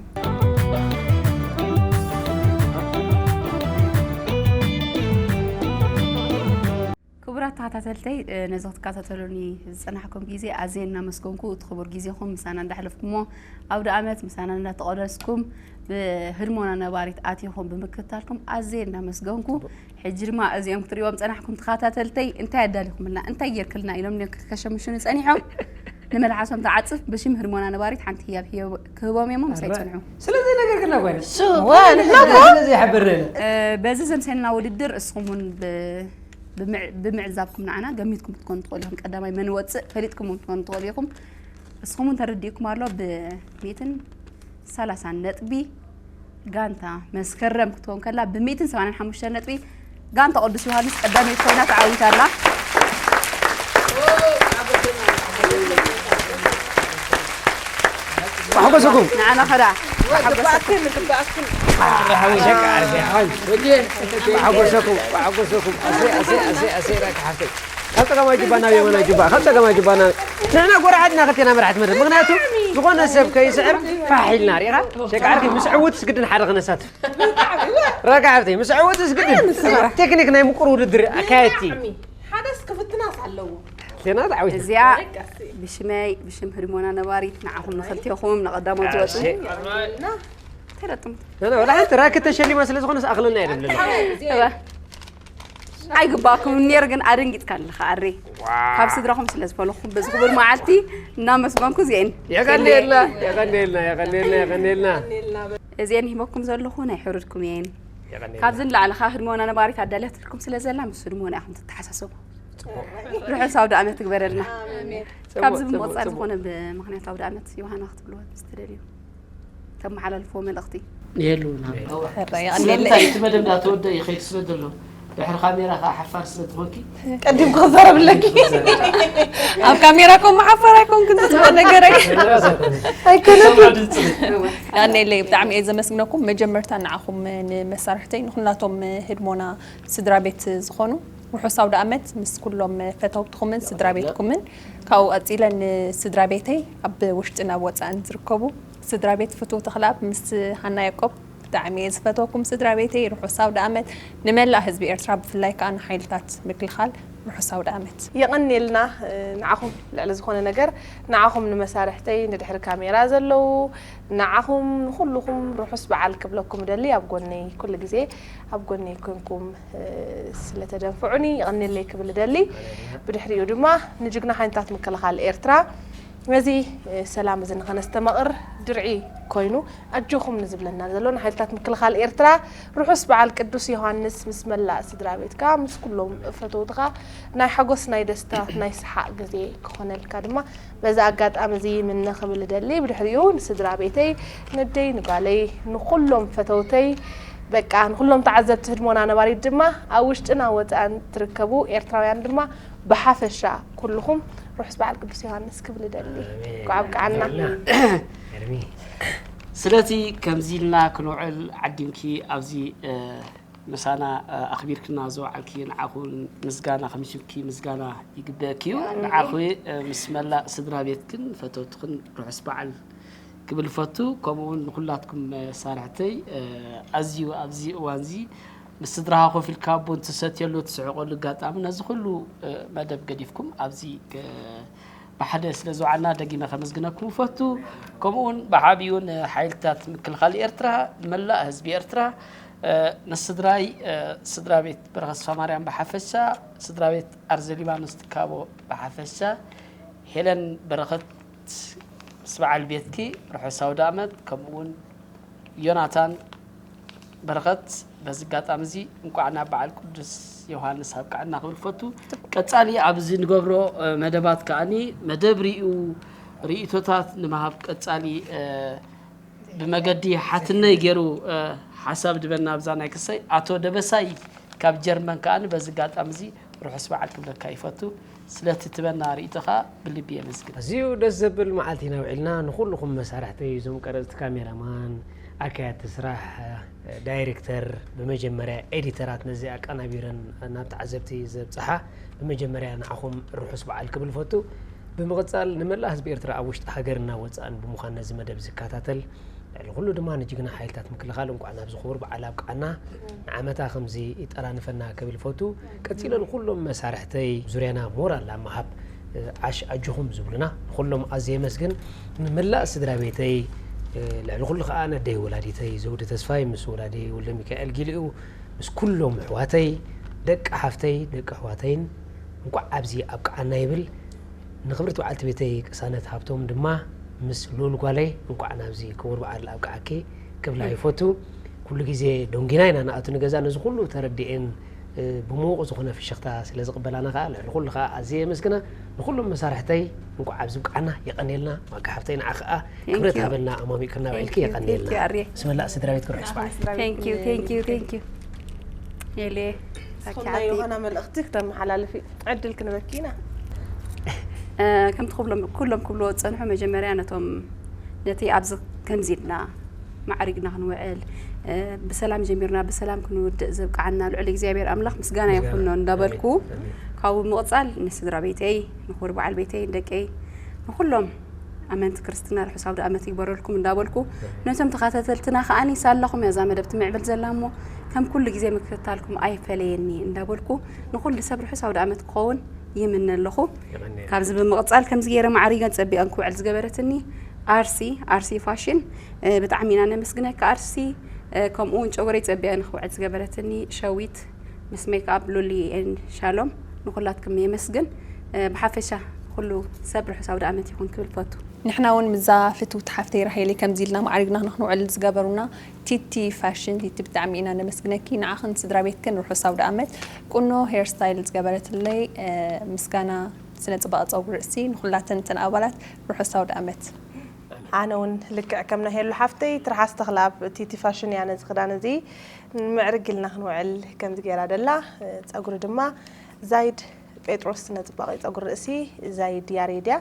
ክቡራት ተኸታተልተይ ነዚ ክትከታተሉኒ ዝፀናሕኩም ግዜ ኣዝየ እናመስገንኩ እቲ ክቡር ግዜኹም ምሳና እንዳሕለፍኩሞ ኣውደ ኣመት ምሳና እንዳተቐደስኩም ብህድሞና ነባሪት ኣቲኹም ብምክትታልኩም ኣዝየ እናመስገንኩ ሕጂ ድማ እዚኦም ክትሪእዎም ፀናሕኩም ተኸታተልተይ እንታይ ኣዳሊኹምልና እንታይ ጌርክልና ኢሎም ከሸምሹኒ ፀኒሖም ንመልሓሶም ተዓፅፍ ብሽም ህድሞና ነባሪት ሓንቲ ህያብ ክህቦም እሞ ምሳይ ፅንሑ ስለዚ ነገር ግና ጓል ወ ንሕና ስለዚ ይሕብር በዚ ዘምሰልና ውድድር እስኹም እውን ብምዕዛብኩም ንዓና ገሚትኩም ክትኮኑ ትኽእሉ ኢኹም ቀዳማይ መን ወፅእ ፈሊጥኩም እውን ክትኮኑ ትኽእሉ ኢኹም እስኹም እውን ተረዲእኩም ኣሎ ብሚትን ሰላሳን ነጥቢ ጋንታ መስከረም ክትኮን ከላ ብሚትን ሰማንያን ሓሙሽተን ነጥቢ ጋንታ ቅዱስ ዮሃንስ ቀዳመይቲ ኮይና ተዓዊታ ኣላ ሓጎሰኩም ንዓና ከዳ ሓጎሰኩም ሓጎሰኩም ኣሰይ ኣሰይ ኣሰይ ኣሰይ ራካ ሓፍተይ ካብ ፀጋማይ ጁባ ናብ የመናይ ጁባ ካብ ፀጋማይ ጁባ ናብ ንሕና ጎራሓትና ክልቴና መራሕቲ መድረክ ምክንያቱ ዝኾነ ሰብ ከይስዕር ፋሕ ኢልና ሪኢኻ ሸቃ ዓርኪ ምስ ዕውትስ ግድን ሓደ ክነሳትፍ ራካ ሓፍተይ ምስ ዕውትስ ግድን ቴክኒክ ናይ ምቁር ውድድር ኣካየድቲ ሓደስ ክፍትናስ ኣለዎ ቴና ተዓዊት እዚኣ ብሽመይ ብሽም ህድሞና ነባሪት ንዓኹም ንክልቴኹም ንቐዳሞት ዝወፁ ተለጥሙ ወላ ሓንቲ ራክት ተሸሊማ ስለ ዝኾነ ኣኽለና የደብለና። ኣይግባእኩም ነይሩ ግን ኣደንጊጥካ ኣለኻ ኣሬ። ካብ ስድራኹም ስለ ዝፈለኹም በዚ ክቡር መዓልቲ እናመስገንኩ እዚአን የቐንየልና የቐንየልና የቐንየልና የቐንየልና። እዚአን ሂበኩም ዘለኹ ናይ ሕሩድኩም እየን። ካብዚ ንላዕሊ ከዓ ህድሞና ነባሪት ኣዳልያትልኩም ስለ ዘላ ምስ ህድሞና ኢኹም ትተሓሳሰቡ። ርሑስ ኣውደ ኣመት ትግበረልና። ካብዚ ብምቕፃል ዝኾነ ብምኽንያት ኣውደ ኣመት ዮሃና ክትብልዎ ምስ ትደልዩ ተመሓላልፍዎ መልእኽቲ። የሉ ስለምንታይ እቲ መደብ እንዳተወደ ይኸይድ ስለ ዘሎ ድሕሪ ካሜራ ከዓ ሓፋር ስለ ዝኾንኪ ቀዲም ክዛረብ ኣለኪ። ኣብ ካሜራ ኮም ሓፋር ኣይኮንክን ትፅበ ነገር ኣይኮነለይ። ብጣዕሚ እየ ዘመስግነኩም። መጀመርታ ንዓኹም ንመሳርሕተይ ንኩላቶም ህድሞና ስድራ ቤት ዝኾኑ ርሑስ ኣውደ ኣመት ምስ ኩሎም ፈተውትኹምን ስድራ ቤትኩምን ካብኡ ቀፂለ ንስድራ ቤተይ ኣብ ውሽጥን ኣብ ወፃእን ዝርከቡ ስድራ ቤት ፍትው ተኽለኣብ ምስ ሃና ያቆብ ብጣዕሚ እየ ዝፈትወኩም ስድራ ቤተይ። ርሑስ ኣውደ ኣመት ንመላእ ህዝቢ ኤርትራ ብፍላይ ከዓ ንሓይልታት ምክልኻል ርሑስ ኣውደ ኣመት። የቐንየልና ንዓኹም ልዕሊ ዝኾነ ነገር ንዓኹም ንመሳርሕተይ ንድሕሪ ካሜራ ዘለዉ ንዓኹም ንኹልኹም ርሑስ በዓል ክብለኩም ደሊ ኣብ ጎነይ ኩሉ ግዜ ኣብ ጎነይ ኮንኩም ስለተደንፍዑኒ የቐንየለይ ክብል ደሊ። ብድሕሪኡ ድማ ንጅግና ሓይልታት ምክልኻል ኤርትራ ነዚ ሰላም እዚ ንኸነስተማቕር ድርዒ ኮይኑ ኣጆኹም ንዝብለና ዘሎ ንሓይልታት ምክልኻል ኤርትራ ርሑስ በዓል ቅዱስ ዮሃንስ ምስ መላእ ስድራ ቤትካ ምስ ኩሎም ፈተውትኻ ናይ ሓጎስ ናይ ደስታ ናይ ሰሓቕ ግዜ ክኾነልካ ድማ በዚ ኣጋጣሚ እዚ ምነ ክብል እደሊ። ብድሕሪኡ ንስድራ ቤተይ፣ ነደይ፣ ንጓለይ፣ ንኹሎም ፈተውተይ በቃ ንኹሎም ተዓዘብቲ ህድሞና ነባሪት ድማ ኣብ ውሽጥን ኣብ ወፃእን ትርከቡ ኤርትራውያን ድማ ብሓፈሻ ኩልኹም ርሑስ በዓል ቅዱስ ዮሃንስ ክብል እደሊ። እንኳዕ ኣብቅዓና። ስለቲ ከምዚ ኢልና ክንውዕል ዓዲምኪ ኣብዚ ምሳና ኣኽቢርክና ዝወዓልኪ ንዓኹ ምስጋና ከሚሱኪ ምስጋና ይግበእኪ እዩ። ንዓኹ ምስ መላእ ስድራ ቤትክን ፈተውትኽን ርሑስ በዓል ክብል ፈቱ። ከምኡ እውን ንኹላትኩም መሳርሕተይ ኣዝዩ ኣብዚ እዋን እዚ ምስ ስድራኻ ኮፍ ኢልካ ቡን ትሰትየሉ ትስሕቐሉ ኣጋጣሚ ነዚ ኩሉ መደብ ገዲፍኩም ኣብዚ ብሓደ ስለ ዝወዓልና ደጊመ ከመስግነኩም እፈቱ። ከምኡ እውን ብዓብዩ ንሓይልታት ምክልኻል ኤርትራ፣ ንመላእ ህዝቢ ኤርትራ፣ ንስድራይ ስድራ ቤት በረኸት ተስፋማርያም ብሓፈሻ፣ ስድራ ቤት ኣርዘ ሊባኖስ ትካቦ ብሓፈሻ፣ ሄለን በረኸት ምስ በዓል ቤትኪ ርሑስ ኣውደ ኣመት ከምኡ እውን ዮናታን በረኸት በዚ ኣጋጣሚ እዚ እንቋዕ ናብ በዓል ቅዱስ ዮሃንስ ኣብቅዓና ክብል ፈቱ። ቀጻሊ ኣብዚ ንገብሮ መደባት ከኣኒ መደብ ሪኡ ርእይቶታት ንምሃብ ቀጻሊ ብመገዲ ሓትነይ ገይሩ ሓሳብ ድበና ኣብዛ ናይ ክሰይ ኣቶ ደበሳይ ካብ ጀርመን ከኣኒ በዚ ኣጋጣሚ እዚ ርሑስ በዓል ክብለካ ይፈቱ። ስለቲ ትበና ርእይቶኻ ብልቢ የመስግን። ኣዝዩ ደስ ዘብል መዓልቲ ኢና ውዒልና። ንኹልኹም መሳርሕተይ፣ እዞም ቀረፅቲ ካሜራማን፣ ኣካየድቲ ስራሕ፣ ዳይሬክተር፣ ብመጀመርያ ኤዲተራት ነዚ ኣቀናቢረን ናብ ተዓዘብቲ ዘብፅሓ ብመጀመርያ ንዓኹም ርሑስ በዓል ክብል ፈቱ። ብምቕፃል ንመላእ ህዝቢ ኤርትራ ኣብ ውሽጢ ሃገርና ወፃእን ብምዃን ነዚ መደብ ዝከታተል ልዕሊ ኩሉ ድማ ንጅግና ሓይልታት ምክልኻል እንቋዕ ናብዚ ክቡር በዓል ኣብቅዓና ንዓመታ ከምዚ ይጠራንፈና ክብል ፈቱ። ቀጺለ ንኩሎም መሳርሕተይ ዙርያና ሞራል ኣብ ምሃብ ዓሽ ኣጆኹም ዝብሉና ንኩሎም ኣዝየ የመስግን። ንመላእ ስድራ ቤተይ ልዕሊ ኩሉ ከኣ ነደይ ወላዲተይ ዘውዲ ተስፋይ ምስ ወላዲ ወልደ ሚካኤል ጊልኡ ምስ ኩሎም ኣሕዋተይ ደቂ ሓፍተይ ደቂ ኣሕዋተይን እንቋዕ ኣብዚ ኣብቅዓና ይብል። ንክብርቲ በዓልቲ ቤተይ ቅሳነት ሃብቶም ድማ ምስ ልኡል ጓለይ እንቋዕ ናብዚ ክቡር በዓል ኣብቅዓኪ ክብላ ይፈቱ። ኩሉ ግዜ ዶንጊና ኢና ንኣቱ ንገዛ ነዚ ኩሉ ተረዲኤን ብምዉቕ ዝኾነ ፍሽኽታ ስለ ዝቕበላና ከዓ ልዕሊ ኩሉ ከዓ ኣዝየ የመስግና። ንኩሎም መሳርሕተይ እንቋዕ ኣብዚ ብቅዓና የቐንየልና። ማኪ ሓፍተይ ንዓ ከዓ ክብረት ሃበልና ኣማሚቕክና ውዒልኪ የቐንየልና። ምስ መላእ ስድራ ቤትኪ ርሑስ በዓል። Thank you, thank you, thank you. ኤልየ ሳኪ ናይ ሓብተይ ዮሃና መልእኽቲ ክተመሓላልፊ ዕድል ክንበኪ ኢና። ከምቲ ክብሎም ኩሎም ክብልዎ ዝፀንሑ መጀመርያ ነቶም ነቲ ኣብዚ ከምዚ ኢልና ማዕሪግና ክንውዕል ብሰላም ጀሚርና ብሰላም ክንውድእ ዘብቅዓና ልዑል እግዚኣብሔር ኣምላኽ ምስጋና ይኹኖ እንዳበልኩ ካብኡ ብምቕፃል ንስድራ ቤተይ ንኽቡር በዓል ቤተይ ንደቀይ ንኹሎም ኣመንቲ ክርስትና ርሑስ ኣውደ ኣመት ይግበረልኩም እንዳበልኩ ነቶም ተኸታተልትና ከዓኒ ሳላኹም እያ እዛ መደብ ትምዕብል ዘላ እሞ ከም ኩሉ ግዜ ምክትታልኩም ኣይፈለየኒ እንዳበልኩ ንኹሉ ሰብ ርሑስ ኣውደ ኣመት ክኸውን ይምነ ኣለኹ። ካብዚ ብምቕፃል ከምዚ ገይረ ማዕሪገን ፀቢቐን ክውዕል ዝገበረትኒ ኣርሲ ኣርሲ ፋሽን ብጣዕሚ ኢና ነመስግነካ ኣርሲ። ከምኡ እውን ጨጉረይ ፀቢቐ ንክውዕል ዝገበረትኒ ሸዊት ምስ ሜክኣፕ ሉሊ ኤን ሻሎም፣ ንኩላትኩም የመስግን። ብሓፈሻ ኩሉ ሰብ ርሑስ ኣውደ ኣመት ይኹን ክብል ፈቱ። ንሕና እውን ምዛ ፍትውቲ ሓፍተይ ራሄለይ ከምዚ ኢልና ማዕሪግና ንክንውዕል ዝገበሩና ቲቲ ፋሽን ቲቲ ብጣዕሚ ኢና ነመስግነኪ። ንዓኽን ስድራ ቤትክን ርሑስ ኣውደ ኣመት። ቁኖ ሄር ስታይል ዝገበረትለይ ምስጋና ስነ ፅባቐ ፀጉሪ ርእሲ ንኩላተን እተን ኣባላት ርሑስ ኣውደ ኣመት። ኣነ እውን ልክዕ ከም ናይ ሄሉ ሓፍተይ ትርሓስ ተኽለኣብ ቲቲ ፋሽን እያ ነዚ ክዳን እዚ ምዕርግ ኢልና ክንውዕል ከምዚ ገይራ ደላ። ፀጉሪ ድማ ዛይድ ጴጥሮስ ስነ ፅባቐ ፀጉሪ ርእሲ ዛይድ ያሬድ እያ።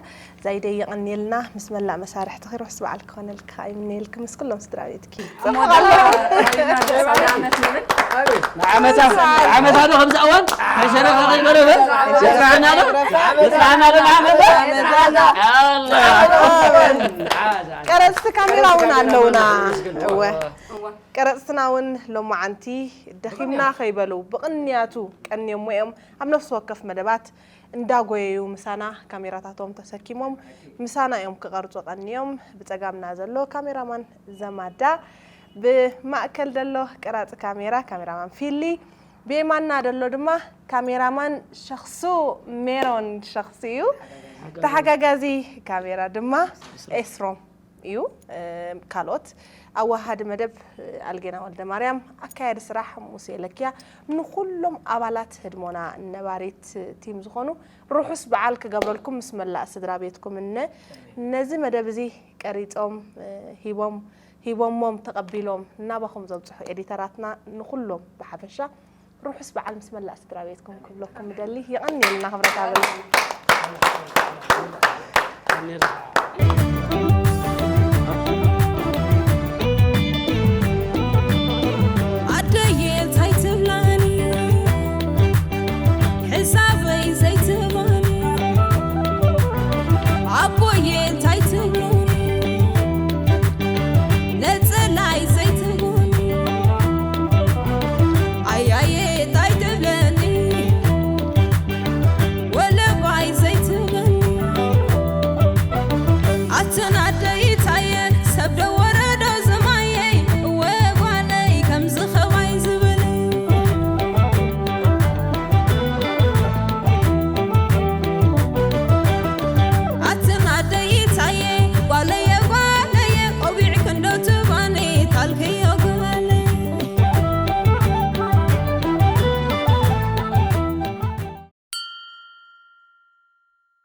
ዛይደይ የቐንየልና ምስ መላእ መሳርሕትኺ ርሑስ በዓል ክኾነልኪ ከዓ ይምነየልኪ ምስ ኩሎም ስድራ ቤትኪ። ዓመታ ዓመታ ዶ ከምዚ እዋን መሸረፈ ከይበለበ የስራሕና ዶ የስራሕና ዶ ዓመታ ቀረፅቲ ካሜራ እውን ኣለውና። እወ ቀረፅትና እውን ሎማዓንቲ ደኺምና ከይበሉ ብቕንያቱ ቀንዮሞ እዮም ኣብ ነፍሲ ወከፍ መደባት እንዳጎየዩ ምሳና ካሜራታቶም ተሰኪሞም ምሳና እዮም ክቐርፁ ቀንዮም። ብፀጋምና ዘሎ ካሜራማን ዘማዳ፣ ብማእከል ዘሎ ቀራፂ ካሜራ ካሜራማን ፊሊ፣ ብየማንና ዘሎ ድማ ካሜራማን ሸኽሱ ሜሮን ሸኽሱ እዩ። ተሓጋጋዚ ካሜራ ድማ ኤስሮም እዩ። ካልኦት ኣወሃሃዲ መደብ ኣልጌና ወልደማርያም፣ ኣካያዲ ስራሕ ሙሴ ለኪያ፣ ንኹሎም ኣባላት ህድሞና ነባሪት ቲም ዝኾኑ ርሑስ በዓል ክገብረልኩም ምስ መላእ ስድራ ቤትኩም እነ ነዚ መደብ እዚ ቀሪጾም ሂቦም ሂቦሞም ተቐቢሎም ናባኹም ዘብፅሑ ኤዲተራትና ንኹሎም ብሓፈሻ ርሑስ በዓል ምስ መላእ ስድራ ቤትኩም ክብለኩም እደሊ። የቐንየልና ክብረት ኣበል።